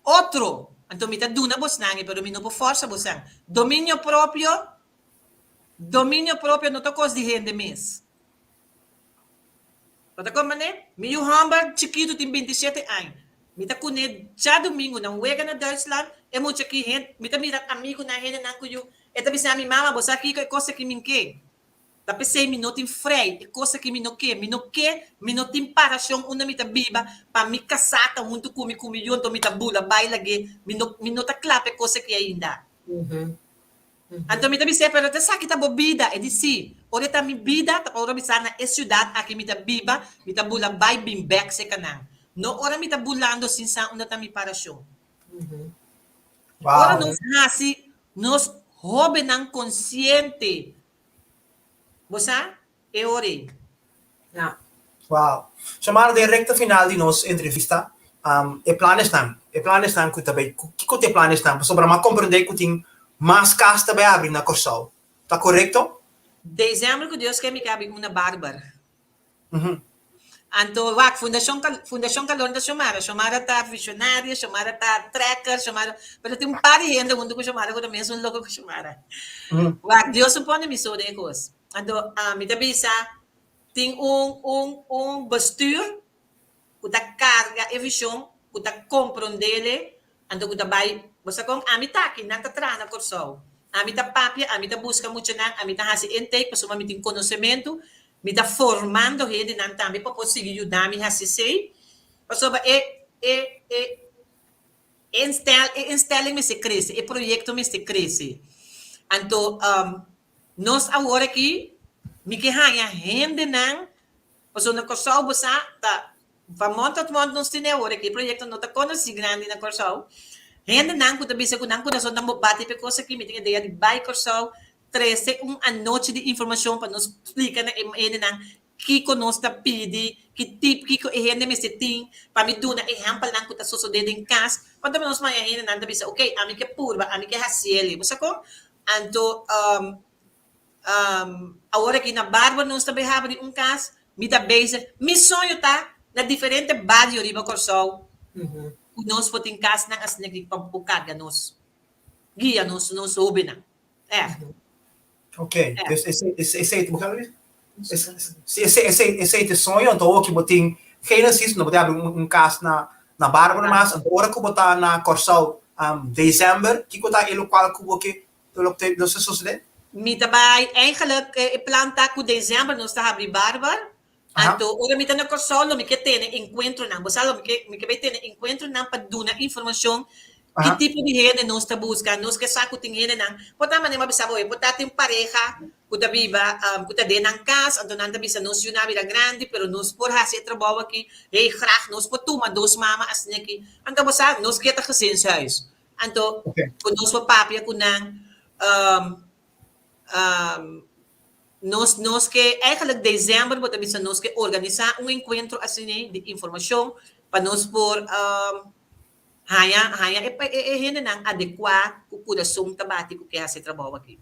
otro. Anto mi ta duna bosnan e, pero mi no por fòrsa bosan. Dominio propio, dominio propio no ta kos di hende mes. Bo ta komprendé? Mi yu hòmber chikitu tin bintishete aña. Mi ta kuné djadumingu na un wega na Duitsland. E mucha ki hen, mi ta mira amigunan, hendenan ku yu. E ta bisa mi, Mama, bo sa kiko e kos aki min ke? Ta p'esei mi no tin frei. E kos aki mi no ke. Mi no ke, mi no tin parashon unda mi ta biba pa mi kasá ta huntu ku mi, ku mi yu, anto mi ta bula bai lag'é. Mi no, mi no ta kla pa e kos aki ainda. Anto mi ta bis'é, Pero ta esaki ta bo bida? E di, Sí, ora e ta mi bida, ta pa ora mi sa na e siudat aki mi ta biba, mi ta bula bai bin bèk serka nan. No ora mi ta bulando sin sa unda ta mi parashon. Ora nos hasi nos hóbennan konsiente, bo sa? E ora ei. Ja. Wow. Xiomara, den recta final di nos entrevista, um, e planesnan, e planesnan ku ta bay, kiko ta e planesnan? Pasobra mi a comprende ku tin mas kas ta bay abri na Kòrsou. Ta korekto? December ku Dios ke mi ke abri un na Barber. Anto wak, Fundashon Fundashon Calor ta Xiomara. Xiomara ta visionario, Xiomara ta trekker, Xiomara, pero tin un par di hende huntu ku Xiomara ku ta mesun loko ku Xiomara. Wak, Dios no pone mi so den e kos. Anto mi ta bisa tin un un un bestuur ku ta karga e vishon, ku ta komprondele, anto ku ta bai, bo sa kon? Ami ta aki, nan ta traha na Kòrsou. Ami ta papia, ami ta buska muchanan, ami ta hasi intake pasobra mi tin konosementu, mi ta formando hendenan tambe pa por sigui yuda mi hasi esei, pasobra e e e e instelling mester krese, e proyekto mester krese. Anto Nos awor aki mi ke haña hendenan, pasobra na Kòrsou bo sa ta van mond tot mond nos tene awor aki, e proyekto no ta konosí grandi na Kòrsou, hendenan ku ta bisa ku nan kurason ta bati pa e kos aki, mi tin idea di bai Kòrsou, trese un anochi di informashon pa nos splika na e hendenan kiko nos ta pidi, ki tip, kiko e hende mester tin, pa mi duna ehèmpelnan ku ta sosodé den kas, pasobra nos maña hendenan ta bisa, okey, ami ke purba, ami ke hasiel, bo sa kon? Anto awor aki na Barber nos ta bay habri un kas, mi ta bezig, mi soño ta na diferente bario riba Kòrsou ku nos por tin kasnan asina aki pa por karga nos, guia nos, nos hóbennan. Ègt. Ok, dus esei ta bo kaba di bisa? Si esei esei esei ta e soño, anto awor ki bo tin Genesis, no bo ta habri un kas na na Bárbara mas, anto ora ku bo ta na Kòrsou desèmber, kiko ta e lokual ku bo ke lo lo sosodé? Mi ta bai eigenlijk e plan ta ku desèmber nos ta habri Bárbara, anto ora mi ta na Kòrsou lo mi ke tene enkuentronan, bo sa lo mi ke mi ke bai tene enkuentronan pa duna informashon Ki tipo di hende nos ta buska? Nos ke sa ku tin hendenan por ta manera bo a bisa bo, por ta tin pareha ku ta biba, ku ta den nan kas, anto nan ta bisa nos yu nan a bira grandi, pero nos por hasi e trabou aki, hey, grag nos por tuma dos mama asina aki. Anto bo sa, nos ke ta gezinshuis. Anto ku nos por papia ku nan, nos nos ke eigenlijk december bo ta bisa nos ke organisa un enkuentro asina di informashon pa nos por Haña haña e e hendenan adekuá ku kurason ta bati ku ke hasi e trabou aki.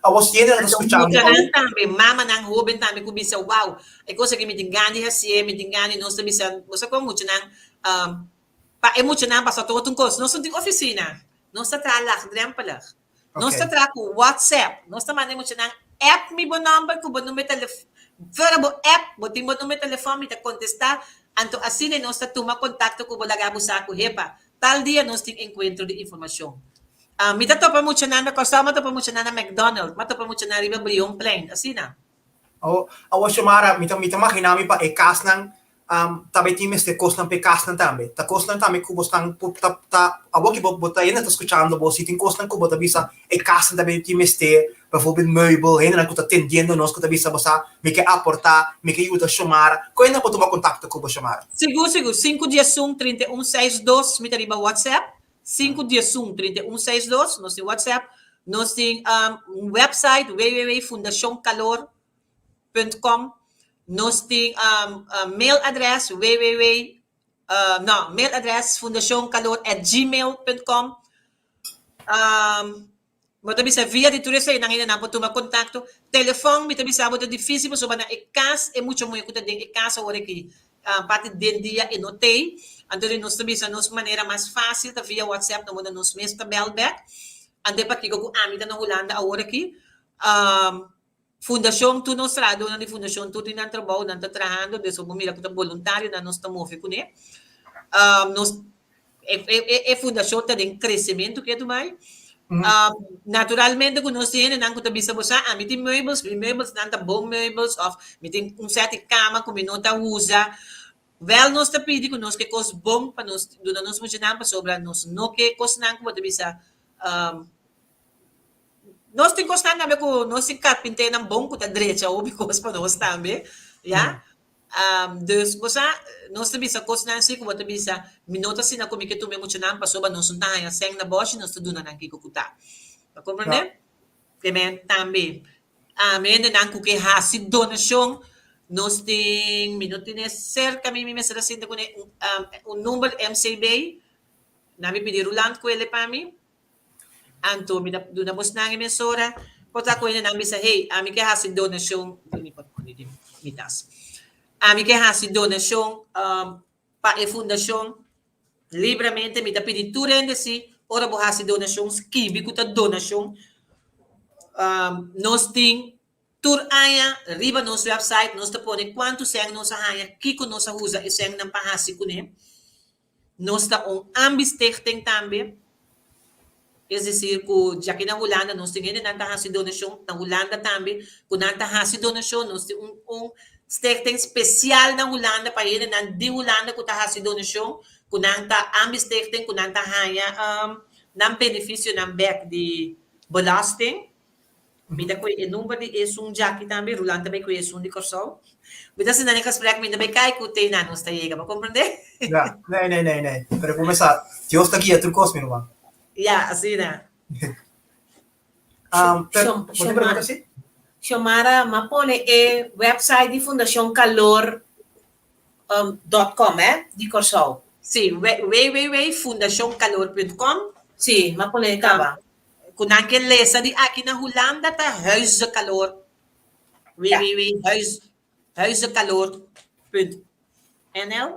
Awor si hendenan ta skuchando Anto muchanan tambe, mamanan hóben tambe ku bisa, Wow, e kos aki mi tin gana di hasié, mi tin gana di nos ta bisa, bo sa kon muchanan, pa e muchanan pasó tur un kos, nos no tin ofisina, nos ta traha lagdrempelig. Nos ta traha ku WhatsApp. Nos ta manda e muchanan app mi bo nòmber ku bo number telefòn. Fuera bo app, bo tin bo number telefòn, mi ta kontestá. Anto asina nos ta tuma kontakto ku bo laga bo sa ku hepa, tal dia nos tin enkuentro di informashon. Mi ta topa muchanan na Kòrsou, mi a topa muchanan na McDonald, mi a topa muchanan riba Brionplein, asina. Awor Xiomara, mi ta mi ta magina mi pa e kasnan ta bay tin mester kosnan pa e kasnan tambe. Ta kosnan tambe ku bosnan por ta ta awor ki bo bo ta hende ta skuchando bo si tin kosnan ku bo ta bisa e kasnan ta bay tin mester, bijvoorbeeld meubel, hendenan ku ta tendiendo nos ku ta bisa bo sa mi ke aporta, mi ke yuda Xiomara. Kon hende por tuma kontakto ku bo Xiomara? Sigur sigur, sinku diesun 31 62 mi ta riba WhatsApp, Sinku 11 31 62, nos tin WhatsApp, nos tin un website www.fundashonkalor punt com, nos tin mail adres www no mail adres fundashonkalor at gmail punt com. Bo ta bisa via di tur eseinan hendenan por tuma kontakto. Telefòn mi ta bisa bo ta difísil pasobra na e kas e mucha muhé ku ta den e kas awor aki parti den dia e no tei. Anto di nos ta bisa nos manera mas fásil ta via WhatsApp no bo na nos mes ta bèl bèk. Anto e pakiko ku ami ta na Hulanda awor aki. Fundashon tur nos trahadónan di fundashon tur tin nan trabou nan ta trahando des bo mira ku ta boluntarionan nos ta move kuné. Nos e e fundashon ta den kresementu ketu bai. Naturalmente ku nos tin hendenan ku ta bisa bo sa ami tin meubels, mi meubelsnan ta bon meubels òf mi tin un sèt di kama ku mi no ta usa. Wèl nos ta pidi ku nos ke kos bon pa nos duna nos muchanan pasobra nos no ke kosnan ku bo ta bisa. Nos tin kosnan tambe ku nos tin karpinternan bon ku ta drecha hopi kos pa nos tambe, ya. Dus bo sa, nos ta bisa kosnan si ku bo ta bisa, mi no ta asina ku mi ke tuma e muchanan pasobra nos no ta haña sèn na bòshi, nos ta duna nan kiko ku ta. Bo komprendé? Te men tambe, hendenan ku ke hasi donashon, nos tin, mi no tene serka mi, mi mester a sinta kuné un number MCB, nan mi pidi Ruland kuele pa mi. Anto mi ta duna bosnan e mesora, por ta ku hendenan bisa, hey, ami ke hasi donashon, mi por pone den mi tas. Ami ke hasi donashon pa e fundashon libremente, mi ta pidi tur hende si ora bo hasi donashon skibi ku ta donashon. Nos tin tur aña riba nos website nos ta pone kuantu sèn nos a haña, kiko nos a usa e sènnan pa hasi kuné. Nos ta un ambi-stichting tambe, es decir ku djaki na Hulanda nos tin hendenan ta hasi donashon, na Hulanda tambe ku nan ta hasi donashon, nos tin un un stichting spesial na Hulanda pa hendenan di Hulanda ku ta hasi donashon, ku nan ta ambi-stichting ku nan ta haña nan benefisionan bèk di belasting. Mi ta koe e number di esun djaki tambe, Rulan ta bay koe esun di Kòrsou. Mi ta sinta den gesprek, mi ta bay kai ku te na nos ta yega, bo komprendé? Ja, nee, nee, nee, nee. Pero ku mesa, Dios ta guia tur kos, mi ruman. Ja, asina. Pero, bo tin pregunta si? Xiomara, m'a pone e website di Fundashon Kalor dot com, eh, di Kòrsou. Si, www.fundashonkalor.com. Si, m'a pone kaba. Ku nan ke lesa di aki na Hulanda ta Huizenkalor, www.huizenkalor.nl.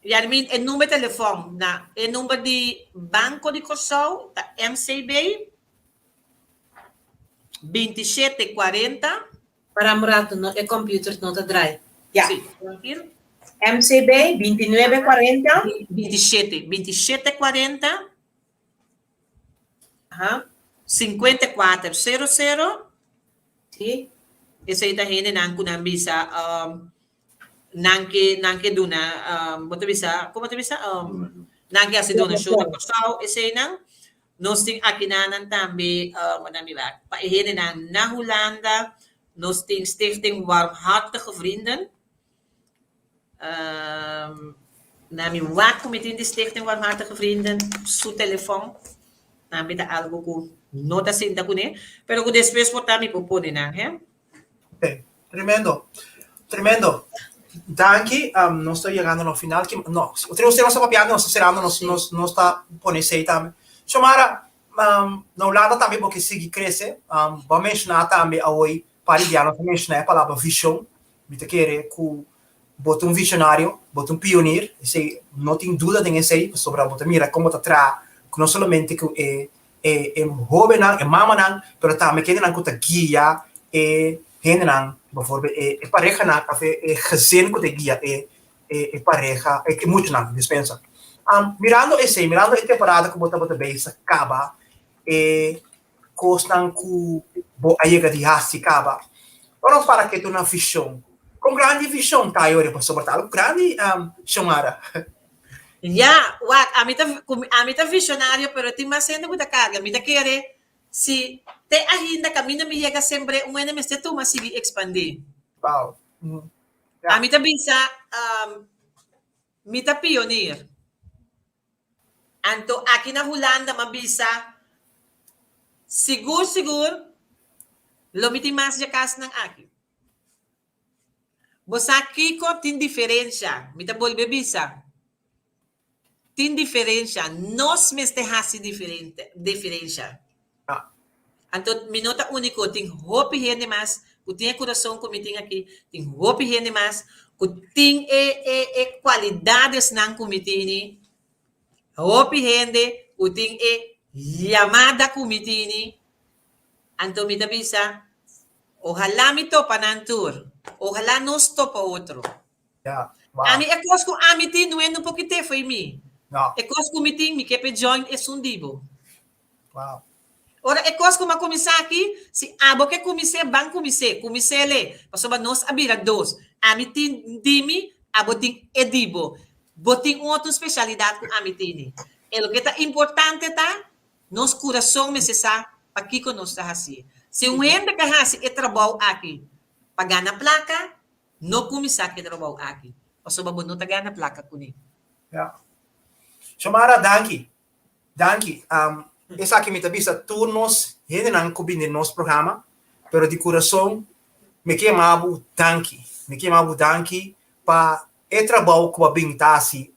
Yarmin, e number telefòn na e number di Banko di Kòrsou ta MCB. 27 40. Para un rato, no, e computer no ta draai. Ja. Sí, tranquil. MCB 29 40. 27, 27 40. Aha. 54 00. Sí. Esei ta hendenan ku nan bisa um, nan ke nan ke duna um, bo ta bisa, komo ta bisa? Um, nan ke hasi donashon na Kòrsou, eseinan. Nos tin akinanan tambe, um, nan mi wak, pa e hendenan na Hulanda, nos tin Stichting Warmhartige Vrienden. Um, na mi wak ku mi tin di Stichting Warmhartige Vrienden, su telefòn, tambe ta algo ku no ta sinta kuné, pero ku despues por ta mi por pone nan, he. Ok, tremendo, tremendo. Danki, um, nos ta yegando na final. Ki, no, otro usted no está papiando, nos ta cerrando, nos, nos, nos ta pone sei tambe. Xiomara, um, na Hulanda tambe bo ke sigui crece, um, bo a menciona tambe awoy, par di dia nos a menciona e palabra vision. Mi ta kere ku bo ta un visionario, bo ta un pionier, esei no tin duda den esei, pasobra bo ta mira kon bo ta traha no solamente ku e e e hóbennan, e mamanan, pero tambe kendenan ku ta guia e hendenan, bivoorbeeld e e parehanan òf e e gezin ku ta guia e e e pareha, e muchanan, dispensa. Mirando esei, mirando e temporada ku bo tabata bezig kaba e kosnan ku bo a yega di hasi kaba. Ora nos para ketu na vishon, kon grandi vishon ta ayori pasobra ta algu grandi, Xiomara. Ya, wak, ami ta, ami ta visionario, pero tin mas hende ku ta karga. Mi ta kere si te ainda kaminda mi yega sembr'é un hende mester tuma sigui ekspandí. Wow. Ya. Ami ta bisa, mi ta pionir. Anto aki na Hulanda m'a bisa, sigur sigur lo mi tin mas dje kasnan aki. Bo sa kiko tin diferensha? Mi ta bolbe bisa, tin diferensha. Nos mester hasi diferente, diferensha. Anto mi no ta úniko, tin hopi hende mas ku tin e kurason ku mi tin aki, tin hopi hende mas ku tin e e e kualidadesnan ku mi tini, hopi hende ku tin e yamada ku mi tini. Anto mi ta bisa, ohalá mi topa nan tur, ohalá nos topa otro. Ja, wow. Ami e kos ku ami tin no e no por kit'é fo'i mi. No. E kos ku mi tin mi ke p'e join esun di bo. Wow. Ora e kos ku mi a kuminsá aki, si abo ke kumins'é, ban kumins'é, kumins'é-le, pasobra nos a bira dos. Ami tin di mi, abo tin e di bo. Bo tin un otro spesialidat ku ami tini. E loke ta importante ta, nos kurason mester sa pakiko nos ta hasié. Si un hende ke hasi e trabou aki pa gana plaka, no kuminsá ku e trabou aki, pasobra bo no ta gana plaka kuné. Ya. Xiomara, danki. Danki. Um, esaki mi ta bisa tur nos hendenan ku bini nos programa, pero di kurason mi ke yama bo danki. Mi ke yama bo danki pa e trabou ku bo a bin ta hasi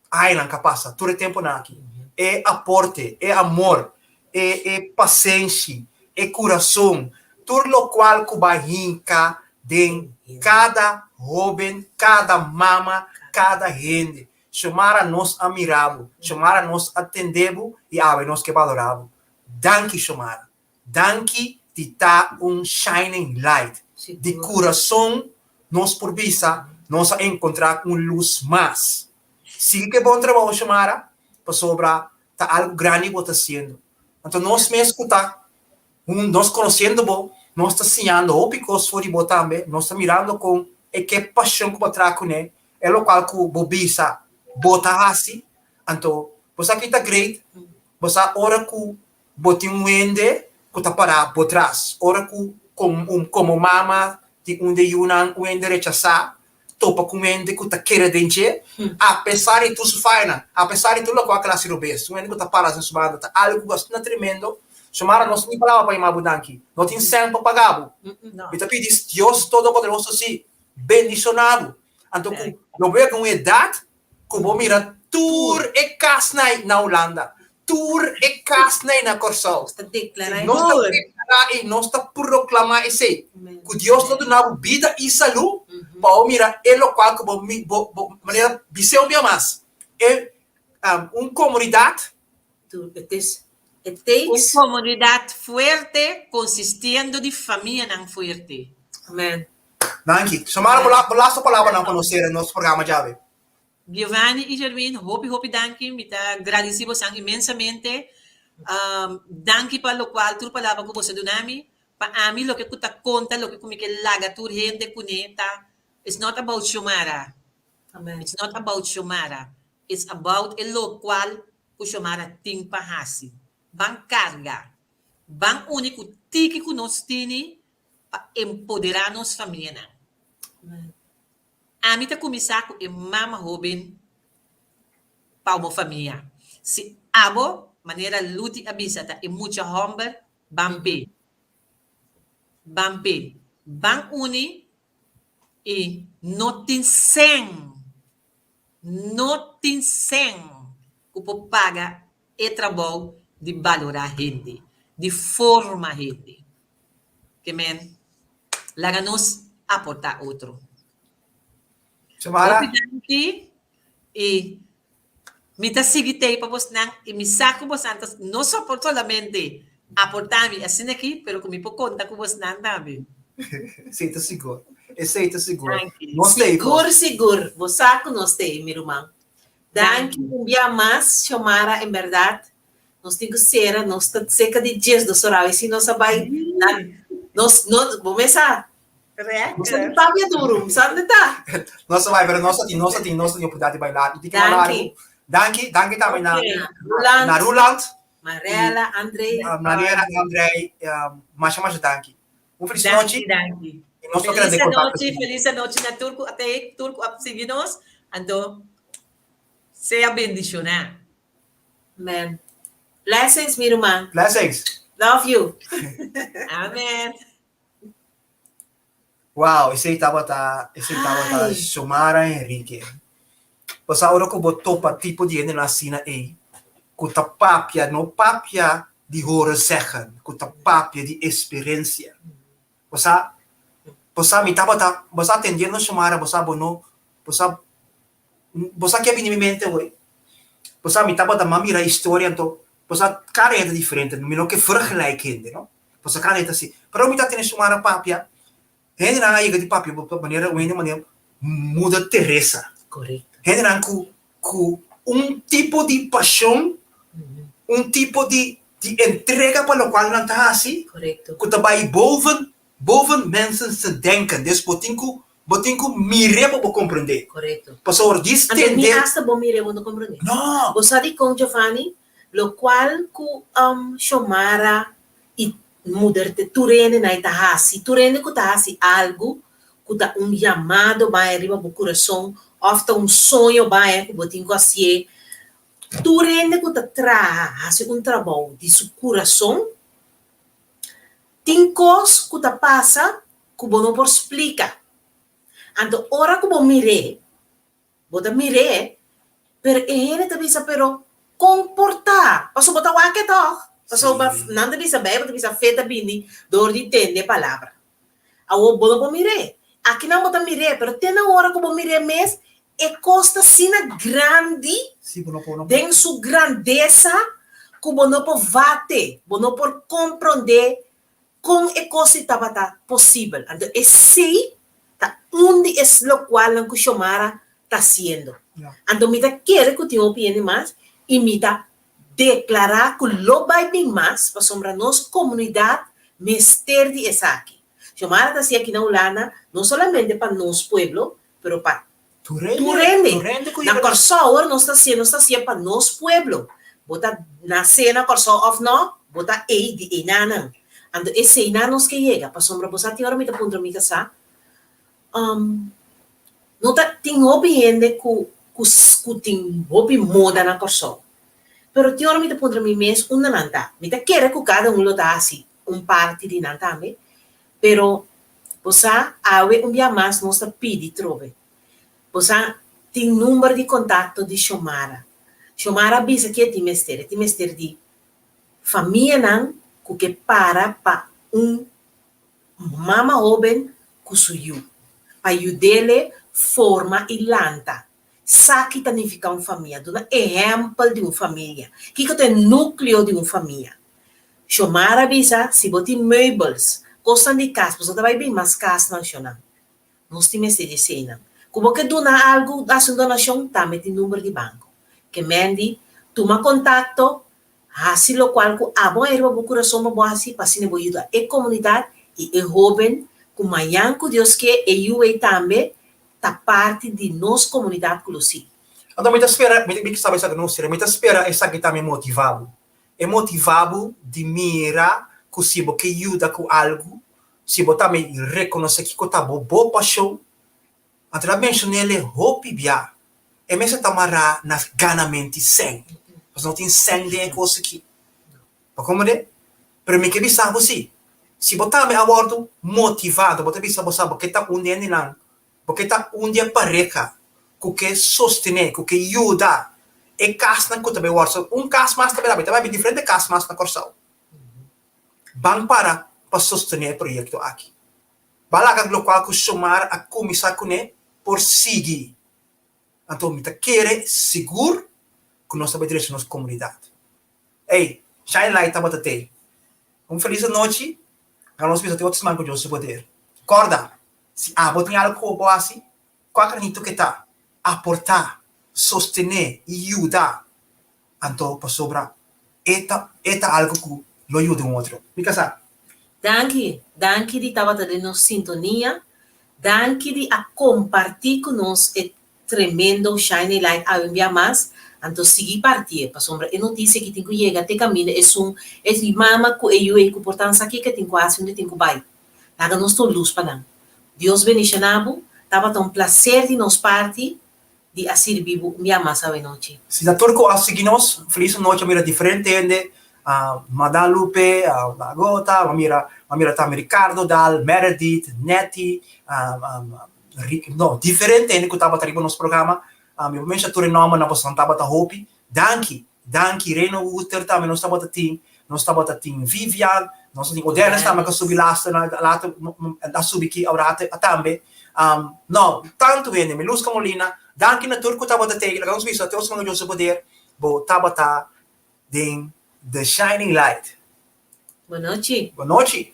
añanan ka pasa, tur e temponan aki. E aporte, e amor, e e pasenshi, e kurason, tur lokual ku bo a hinka den kada hoben, kada mama, kada hende. Xiomara nos a mira bo, Xiomara nos a tende bo y awe nos ke balora bo. Danki Xiomara. Danki di ta un shining light. Di curason nos por bisa nos a encontra un luz mas. Sigui cu e bon trabao Xiomara pasobra ta algo grandi bo ta haciendo. Anto nos mes cu ta nos conociendo bo nos ta siñando hopi cos for di bo tambe, nos ta mirando con e ke pasion cu bo a traha cune E lokual ku bo bisa bo ta hasi, anto bo sa ki ta great, bo sa ora ku bo tin un hende ku ta pará bo tras, ora ku komo mama di un di e yunan un hende rechasá, topa ku un hende ku ta kere den dje, apesar di tur su fayanan, apesar di tur lokual ku el hasi robes, un hende ku ta para den su banda, ta algu asina tremendo, Xiomara nos ni palabra pa yama bo danki, no tin sèn pa paga bo, mi ta pidi Dios Todopoderoso si bendishoná bo. Anto ku lo bo yega un edat ku bo mira tur e kasnan na Hulanda, tur e kasnan na Kòrsou. Nos ta deklará Nos ta deklará i nos ta proklamá esei, ku Dios lo duna bo bida i salú pa bo mira e lokual ku bo bo bo manera bis'é un bia mas, e un komunidat Het is. It Un takes. komunidat fuerte konsistiendo di famianan fuerte. Amen. Danki. Xiomara, bo la, bo laatste palabranan pa nos sera nos programa djawe. Giovanni i Jerwin, hopi hopi danki. Mi ta gradisí bosan inmensamente. Danki pa lokual tur palabra ku boso a duna mi. Pa ami loke ku ta konta, loke ku mi ke laga tur hende kuné ta, it's not about Xiomara. Amen. It's not about Xiomara. It's about e lokual ku Xiomara tin pa hasi. Ban karga. Ban uni ku tiki ku nos tini pa empoderá nos famianan. Amen. Ami ta kuminsá ku e mama hóben pa bo famia. Si abo, manera Luti a bisa, ta e mucha hòmber, ban p'e. Ban p'e. Ban uni i no tin sèn, no tin sèn ku por paga e trabou di balorá hende, di forma hende. Ke men, laga nos aportá otro. Xiomara. Hopi danki i mi ta sigui tei pa bosnan i mi sa ku bosnan ta no sopor solamente aportá mi asina aki, pero ku mi por konta ku bosnan tambe. Esei ta sigur. Esei ta sigur. Danki. Nos tei po. Sigur, sigur. Bo sa ku nos tei, mi ruman. Danki un bia mas, Xiomara, en bèrdat nos tin ku sera, nos ta serka di 12 ora, si nos a bai na nos no bo mes sa. Nos ta di papia duru, sa unda ta? Nos a bai, pero nos a tin, nos a tin, nos a tin oportunidat di bai largu, tiki mas largu. Danki, danki tambe na Roland, na Roland, Marella, André. Mariela, André, masha masha danki. Un felis nochi. Danki, danki. I nos lo keda Felis den kontakto anochi, sigur. felis anochi na tur ku a tei, tur ku a sigui nos. Anto, sea bendishoná. Amen. Blessings, mi ruman. Blessings. Love you. Amen. Wow, esei tabata, esei tabata Ai. Xiomara Henrique. Pasá ora ku bo topa tipo di hendenan asina ei, ku ta papia, no papia di horen zeggen, ku ta papia di esperensia. Bo sa, bo sa mi tabata, bo sa atendiendo Xiomara, bo sa bo no, bo sa, bo sa ke a bini mi mente hoy? Bo sa mi tabata m'a mira historia anto, bo sa kada hende ta diferente, mi no ke vergelijk hende, no? Bo sa kada hende ta asi. Pero mi ta tene Xiomara papia, Hendenan a yega di papia bo manera un hende manera Moeder Teresa. Correcto. Hendenan ku ku un tipo di pasion, un tipo di di entrega pa lokual nan ta hasi, Correcto. ku ta bai boven boven mensen se denken. Dus bo tin ku bo tin ku mir'é pa bo komprendé. Correcto. Pasobra dis Anto ni tende. hasta bo mir'é bo no komprendé. No! Bo sa dikon Giovanni? Lokual ku Xiomara i Moeder te tur hende na e ta hasi, tur hende ku ta hasi algu ku ta un yamado bai riba bo kurason òf ta un soño bai ku bo tin ku hasié, tur hende ku ta traha hasi un trabou di su kurason, tin kos ku ta pasa ku bo no por splika. Anto ora ku bo mir'é, Bo ta mir'é, pero e hende ta bisa, pero kon por ta? Pasobra bo ta wak e tòg. Pasobra nan ta bisa, Beibel ta bisa, fe ta bini dor di tende e palabra. Awor bo no por mir'é. Akinan bo ta mir'é, pero te na ora ku bo mir'é mes, e kos ta asina grandi den su grandesa ku bo no por vat'é, bo no por komprondé Kon e kos ei tabata posibel? Anto esei ta un di es lokualnan ku Xiomara ta hasiendo. Anto mi ta kere ku tin hopi hende mas i mi ta deklará ku lo bai bin mas pasobra nos komunidat mester di esaki. Xiomara ta hasi aki na Hulanda no solamente pa nos pueblo pero pa Tur tur hende. hende ku Na yega Kòrsou ora nos ta hasié, nos ta hasié pa nos pueblo. Bo ta nasé na Kòrsou òf nò, bo ta ei di einanan. Anto eseinan nos ke yega, pasobra bo sa tin ora mi ta puntra mi kasá, um, no ta tin hopi hende ku ku ku tin hopi moda na Kòrsou. Pero tin ora mi ta puntra mi mes unda nan ta. Mi ta kere ku kada un lo ta hasi un parti di nan tambe, Pero, bo sa, awe un bia mas nos ta pidi trobe. Bo sa, tin number di kontakto di Xiomara. Xiomara a bisa ke e tin mester. E tin mester di famianan ku ke para pa un mama hoben ku su yu, pa yud'ele forma i lanta. Sa ki ta nifiká un famia. Duna ehèmpel di un famia. Kiko ta e núkleo di un famia? Xiomara a bisa, si bo tin meubels, kosnan di kas, boso ta bai bin mas kasnan, Xiona. Nos tin mester di eseinan. Ku bo ke duna algu, hasi un donashon, tambe tin number di banko. Ke Mandy, tuma kontakto, hasi lokual ku abo a riba bo kurason pa bo hasi pa asina bo yuda e komunidat i e hóben ku mañan ku Dios ke e yu ei tambe ta parti di nos komunidat ku lo sigui. Anto mi ta spera, mi mi sabi esaki no sera, mi ta spera esaki tambe motiva bo. E motiva bo di mira ku si bo ke yuda ku algu, Si bo tambe rekonosé kiko ta bo bo pashon, anto el a menshon'é hopi bia. E mester ta mará na ganamenti sèn, pasobra no tin sèn den e kos aki. Bo komprendé? Pero mi ke bisa bo si, si bo tambe a wòrdu motivá, anto bo ta bisa bo sa bo ke ta un di hendenan, bo ke ta un di e pareha ku ke sostené, ku ke yuda e kasnan ku ta bai wòrdu. Un kas mas ta bai ta bai diferente kas mas na Kòrsou. Ban para pa sostené e proyekto aki. Ban laga lokual ku Xiomara a kuminsá kuné por sigui. Anto mi ta kere sigur ku nos ta bai drecha nos komunidat. Ey, Shine Light tabata tei. Un felis anochi, laga nos bisa te otro siman ku Dios su poder. Kòrda, si abo tin algu ku bo por hasi, kua granito ke ta, aportá, sostené i yuda. Anto pasobra e ta e ta algo ku lo yuda un otro. Mi kasá. Danki, danki di tabata den nos sintonia, danki di a kompartí ku nos e tremendo Shine a Light awe un bia mas, anto sigui partié, pasobra e notisia aki tin ku yega te kaminda esun e mama ku e yu ei ku por tan sa kiko e tin ku hasi unda e tin ku bai. Laga nos ta un lus pa nan. Dios bendishoná bo, tabata un plaser di nos parti di a sirbi bo un bia mas awenochi. Si ta tur ku a sigui nos, felis nochi a mira diferente hende, Madam Lupe, Agota, a mira a mira tambe Ricardo Daal, Meredith, Netty, no, diferente hende ku tabata riba nos programa, mi por mensha tur e nòmbernan pasobra nan tabata hopi. Danki, danki Reno Wouter tambe nos tabata tin, nos tabata tin Vivian, nos tin Odernes tambe ku a subi laster later a subi ki ora tambe. No, tantu hende, Miluska Molina, danki na tur ku tabata tei, laga nos bisa te otro siman ku Dios su poder, bo tabata den The Shining Light. Bonochi. Bonochi.